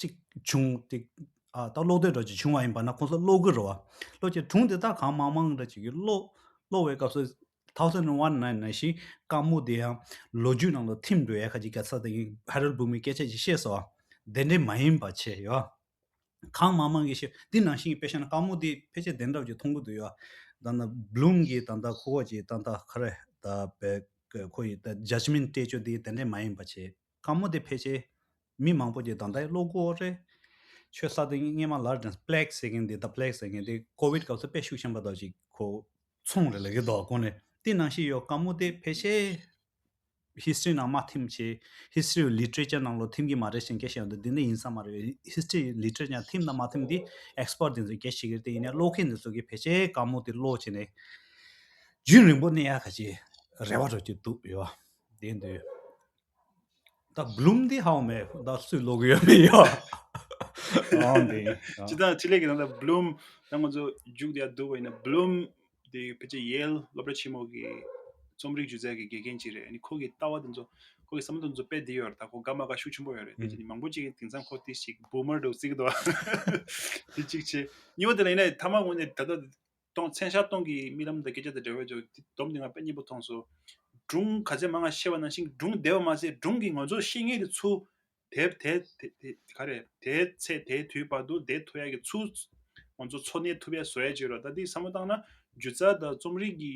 གཅིག་བྱུང་དེ། ཨ་ད་ཀློག་འདོད་འདྲ་ཅིག་བྱུང་བ་ཡིན་པ་ན་ཁོང་ཚོ་ཀློག་གི་རེད་བ། ཀློག་ཀྱི་སྒྲུང་དེ་དག་གང་མང་མང་འདྲ་ཅིག་གིས་ཀློག་ཀློག་པའི་སྐབས་སུ་Thousand and One Night ནང་བཞིན་ཀ་མུ་དེ་ཡང་ལོ་རྒྱུས་ནང་ལ་ཐིམ་འགྲོ་ཡ་ཁ་ཅིག་ག་ས་དེ་ཧ་རལ་བྷུམ་མི་སྐད་ཆ་ཅིག་བཤད་སོང་བ། དེ་འདྲས་མ་ཡིན་པ་བྱས་ཡོད། གང་མང་མང་གིས་བཤད། འདི་ནང་བཞིན་དཔེ་བཤད་ན་ཀ་མུ་དེ་ཕལ་ཆེར་དེ་འདྲ་ཅིག་མཐོང་གི་འདུག་ཡོད། ད་ལྟ་བྷུ་ལུམ་གྱི་ད་ལྟ་ཁོ་བོ་ཅིག་ད་ལྟ་ག་རེ་ད་བས་ཁོ་ཡི་ད་ཇཇ་མེན་སྤྲད་རྒྱུ་དེ་དེ་འདྲས་མ་ཡིན་པ་བྱས། ཀ་མུ་དེ་ཕལ་ཆེར་མི་མང་པོ་ཅིག་ད་ལྟ་ཀློག་གི་ཡོད་རེད། ཆོས་ས་དེ་སྔས་མ་ལར་དང་པླེག་ཟེར་མཁན་དེ་ད་པླེག་ཟེར་མཁན་དེ་ཀོ་བིད་སྐབས་སུ་དཔེ་ཤུགས་ཆེན་པོ་ད་ཅིག་ཁོ་ཚོང་རེད་ལབ་ཀྱི་འདུག་གོ་ནས། དེ་ནང་བཞིན་ཡོད། ཀ་མུ་དེ་ཕལ་ཆེར་ཧིས་ཊི་རི་ནང་མ་ཐིམ་བྱས། ཧིས་ཊི་རི་ལི་ཊི་རེ་ཅར་ནང་ལོགས་ཐིམ་གྱི་མ་རེད་ཟེར་མཁན་སྐད་ཆ་ཡོང་དུས་འདི་འདྲ་ཡིན་ས་མ་རེད། ཧིས་ཊི་རི་ལི་ཊི་རེ་ཅར་ཐིམ་དང་མ་ཐིམ་འདི་ཨེག་སི་པར་ཊི་དེ་ཚོས་སྐད་ཆ་བཤད་ཀྱི་རེད། དེ་ཡིན་ནའི་ཀློག་མཁན་དེ་ཚོ་གིས་ཕལ་ཆེར་ཀ་མུ་དེ་ཀློག་བྱས་ནས་རྒྱུན་རིང་པོ་གནས་ཡག་ག་ཅིག་རེ་བ་འདྲ་ཅིག་འདུག་ཡོད། དེ་འདུག། ད་བྷུ་ལུམ་འདི་ཧ་གོ་མེད། ད་སུས་ཀློག་གི་ཡོད་མེད་ཡོད། ཨང་དེ། ཇི་ལྟར་ཅི་ལས་ཀྱི་ད་ལྟ་བྷུ་ལུམ་ད་ང་ཚོ་མཇུག་དེ་ཡར་བསྡུ་བ་ཡིན་ན། བྷུ་ལུམ་དེ་ཕལ་ཆེར་ཡེལ་སློབ་གྲྭ་ཆེན་མོ་གི་རྩོམ་རིག་སྒྱུ་རྩལ་གྱི་དགེ་རྒན་ཅིག་རེད། ཨ་ནི་ཁོ་གི་ལྟ་བ་དེ་ཚོ་ཁོ་གི་བསམ་བློ་དེ་ཚོ་དཔེ་བདེ་ཡོད་རེད། ད་ཁོ་དགའ་མ་དགའ་ཤུགས་ཆེན་པོ་ཡོད་རེད། དེ་ཨུམ་ཅི་ནི་མང་པོ་ཅིག་གིས་དེང་སང་ཁོ་ཏིས་ཅིག་བུ་མར་འདྲ་བོ་བརྩི་གི་འདུག། དེ་གཅིག་བྱས། གཉིས་པ་དེ་ལ་ཡིན་ན་ཐ་མག་ངོས་ནས་ད་ལྟ་སྟོང་མཚན་ཞྭ་སྟོང་གི་རྨི་ལམ་དང་སྐད་ཆ་དང་འབྲེལ་བའི་ཅོ་སྡོམ་དེ་ང་དཔེ་སྙན་པོ་མཐོང་སོང་། སྒྲུང་ག་ཚད་མང་ང་བཤད་པ་ནང་བཞིན་སྒྲུང་བདེ་བ་མ་ཟད་སྒྲུང་གི་ང་ཚོ་བཤད་མཁན་དེ་ཚུར་དེབ་དེ་དེ་དེ་ག་རེ་དེའི་ཚེ་དེའི་དུས་བར་དུ་བསྡད་ཐུབ་ཡ་གི་ཚུར་ང་ཚོ་འཚོ་གནས་ཐུབ་ཡ་བཟོ་ཡ་བྱེད་རོགས། ད་དེ་བསམ་བློ་བཏང་ན་སྒྱུ་རྩལ་དང་རྩོམ་རིག་གི་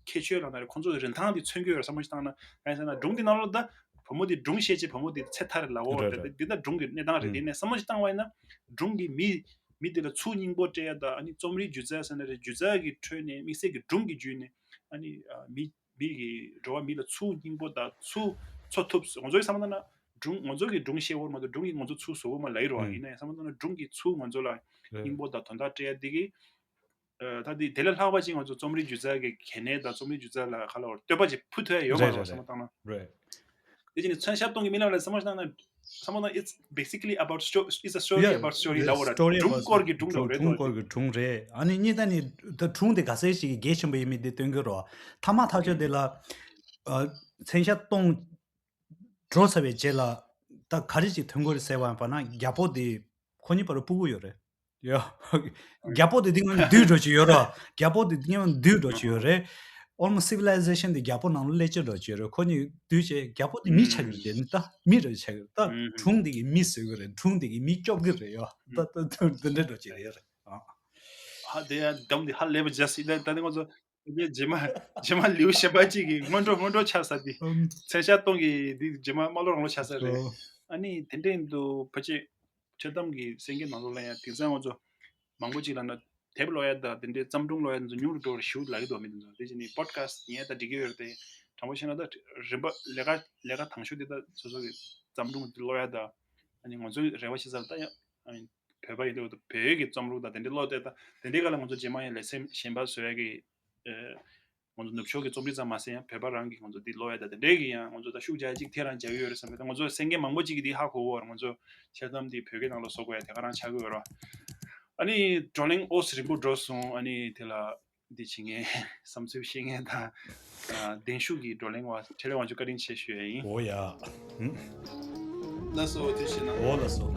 ཁྱད་ཆོས་ལ་ན་རེ་ཁོང་ཚོ་གི་རིན་ཐང་དེ་མཚོན་གྱི་ཡོད་རེད། བསམ་བློ་ཞིག་བཏང་ན་གང་ཡིན་ཟེར་ན་སྒྲུང་དེ་ནང་ལོགས་ད་བུ་མོ་དེ་སྒྲུང་བཤད་ཅེས་བུ་མོ་དེ་ཚེ་ཐར་ལ་འོ་རེད་རེད། འདི་ད་སྒྲུང་གི་གནས་སྟངས་རེད། དེ་ནས་བསམ་བློ་ཞིག་བཏང་བ་ཡིན་ན་སྒྲུང་གི་མི་མི་དེ་ལ་ཚུར་སྙིང་པོ་སྤྲད་ཡ་དང་ཨ་ནི་རྩོམ་རིག་སྒྱུ་རྩལ་ཟེར་ན་རེད། སྒྱུ་རྩལ་གྱི་ཁྲོད་ནས་དམིགས་བསལ་གྱི་སྒྲུང་གི་བརྒྱུད་ནས་ཨ་ནི་ཨ་མི་མི་གི་འགྲོ་བ་མི་ལ་ཚུར་སྙིང་པོ་དང་ཚུར་འཚོ་ཐུབ། ང་ཚོའི་བསམ་བློ་ན་སྒྲུང་ང་ཚོ་གི་སྒྲུང་བཤད་བོར་མ་གཏོགས་སྒྲུང་གིས་ང་ཚོ་ཚུར་བཟོ་གི་མ་ལ་ཡིན་རོགས། ཡིན་ན་ཡང་བསམ་བློ་ན་སྒྲུང་གིས་ཚུར་ང་ཚོ་ལ་སྙིང་པོ་དང་དོན་དག་སྤྲད་ཡ་དེ་གི་ཨ་ད་དེ་དེ་ལས་ལྷག་པ་ཅིག་ང་ཚོ་རྩོམ་རིག་སྒྱུ་རྩལ་གྱི་གལ་གནད་དང་རྩོམ་རིག་སྒྱུ་རྩལ་ལ་ག་ལ་བར་བསྟོད་པ་ཅིག་ཕུལ་ཐུབ་ཡ་ཡོད་མ་རེད་བསམ་བློ་བཏང་ན། རེད། དེ་བཞིན་མཚན་ཞྭ་སྟོང་གི་རྨི་ལམ་ལ་བསམ་བློ་བཏང་ན་བསམ་བློ་བཏང་ན་it's basically about sto- it's a story about story ལབ་དགོས་ར། སྒྲུང་སྐོར་གྱི་སྒྲུང་འདྲ་བོ་རེད་དོ། སྒྲུང་སྐོར་གྱི་སྒྲུང་རེད། ཨ་ནི་གཉིས་ད་ནི་ད་སྒྲུང་དེ་ག་ཚད་ཞིག་གི་གལ་ཆེན་པོ་ཡིན་མིན་དེ་སྟོན་གྱི་རོ། ཐ་མག་ཐག་ཆོད་དེ་ལ་ཨ་མཚན་ཞྭ་སྟོང་འགྲོ་ཚར་བའི་རྗེས་ལ་ད་ག་རེ་ཅིག་ཐོན་གྱི་རེད་ཟེར་བ་ཡིན་པ་ན་རྒྱལ་པོ་དེ་ཁོ་གཉིས་བར་དུ་སྤུ་གུ་ཡོད་རེད། ཡ། རྒྱལ་པོ་དེ་དེ་སྔོན་འདུས་འགྲོ་གི་ཡོད་ར། རྒྱལ་པོ་དེ་དེ་སྔོན་འདུས་འགྲོ་གི་ཡོད་རེད། Almost civilization དེ་རྒྱལ་པོ་ནང་ལ་སླེབས་ཀྱི་འགྲོ་གི་ཡོད་རེད། ཁོ་གཉིས་འདུས་བྱས་རྒྱལ་པོ་དེ་མི་ཆགས་ཀྱི་རེད། ད་མི་རེད་ཆགས་ཀྱི་རེད། ད་སྒྲུང་དེ་གི་མི་བཟོས་ཀྱི་རེད། སྒྲུང་དེ་གི་མི་སྐྱོབ་ཀྱི་རེད། ཡ། ད་ད་ད་འདི་འདྲ་འགྲོ་གི་རེད། ཡ། ཧ་དེ་ཡ་འདམ་དེ་ཧ་ལས་པ་ཇ་སི་ད་ད་ནི་ང་ཚོ་རྗེས་མ་རྗེས་མ་ལིའུ་ཞེན་པ་གཅིག་གི་སྔོན་འགྲོ་སྔོན་འགྲོ་ཆགས་ས་དེ། མཚན་ཞྭ་སྟོང་གི་དེ་རྗེས་མ་རྨ་ལྷོ་རང་ལོ་ཆགས་ས་རེད། ཨ་ནི་དེ་འདྲ་ཡིན་དུས་ཕལ་ཆེར་འཆལ་གཏམ་གྱི་གསན་མཁན་ནང་ལོགས་ལ་ཡང་དེང་སང་ང་ཚོ་མང་པོ་ཅིག་ལ་ན་དེབ་ཀློག་ཡ་དང་དེ་འདྲའི་བརྩམས་སྒྲུང་ཀློག་ཡ་དེ་ཚོ་ཉུང་རུ་འགྲོ་བར་ཞུ་ལབ་ཀྱི་འདུག་མི་དེ་ཚོ། དེ་བཞིན་ནི་པོ་ཌི་ཁ་སི་ཊི་ཉན་ཡ་ད་འགྲིག་གི་ཡོད་རེད་དེ། དྲང་པོ་བཤད་ན་ད་རིམ་པ་ལས་ཀ་ལས་ཀ་དང་ཤོས་དེ་ད་སོ་སོ་གི་བརྩམས་སྒྲུང་དེ་ཀློག་ཡ་ད། ཨ་ནི་ང་ཚོའི་རེ་བ་བྱེད་ས་ད་ཡང་ཨ་ནི་བོད་པ་ཡིན་དུས་བོད་ཡིག་གི་རྩོམ་རིག་དང་དེ་འདྲའི་ཀློག་དེ་ད་དེ་འདྲའི་སྒང་ལ་ང་ཚོ་རྗེས་མ་ཡང་ལེ་ཚན་གཞན་པ་བཟོ་ཡ་གི་ཨ། ང་ཚོ་ནུབ་ཕྱོགས་ཀྱི་རྩོམ་རིག་ཙམ་མ་ཟད་ཡང་བོད་པ་རང་གི་ང་ཚོ་འདི་ཀློག་ཡ་ད་དེ་འདྲའི་གི་ཡང་ང་ཚོ་ད་ཤུགས་རྒྱག་ཡ་གཅིག་དེ་རང་རྒྱག་གི་ཡོད་རེད་བསམ་གི། ད་ང་ཚོ་གསན་མཁན་མང་པོ་ཅིག་གིས་འདི་ཧ་གོ་གི་ཡོད་རེད། ང་ཚོ་འཆལ་གཏམ་འདི་བོད་སྐད་ནང་ལ་བཟོ་དགོས་ཡ་དེ་ག་རང་ཆགས་ཀྱི་ཡོད་རེད། ཨ་ནི་བགྲོ་གླེང་ཨོ་ཙི་རིང་པོ་འགྲོ་སོང་། ཨ་ནི་དེ་ལ་འདི་བྱེད་མཁན་བསམ་ཚུལ་བཤད་མཁན་དང་ཨ་གདན་ཞུ་གི་བགྲོ་གླེང་བ་འཕྲིན་ལས་དབང་ཕྱུག་བཀའ་དྲིན་ཆེ་ཞུ་ཡ་ཡིན། འོ་ཡ། ཧུམ། ལགས་སོ། དེ་བྱས་ན། འོ་ལགས་སོ།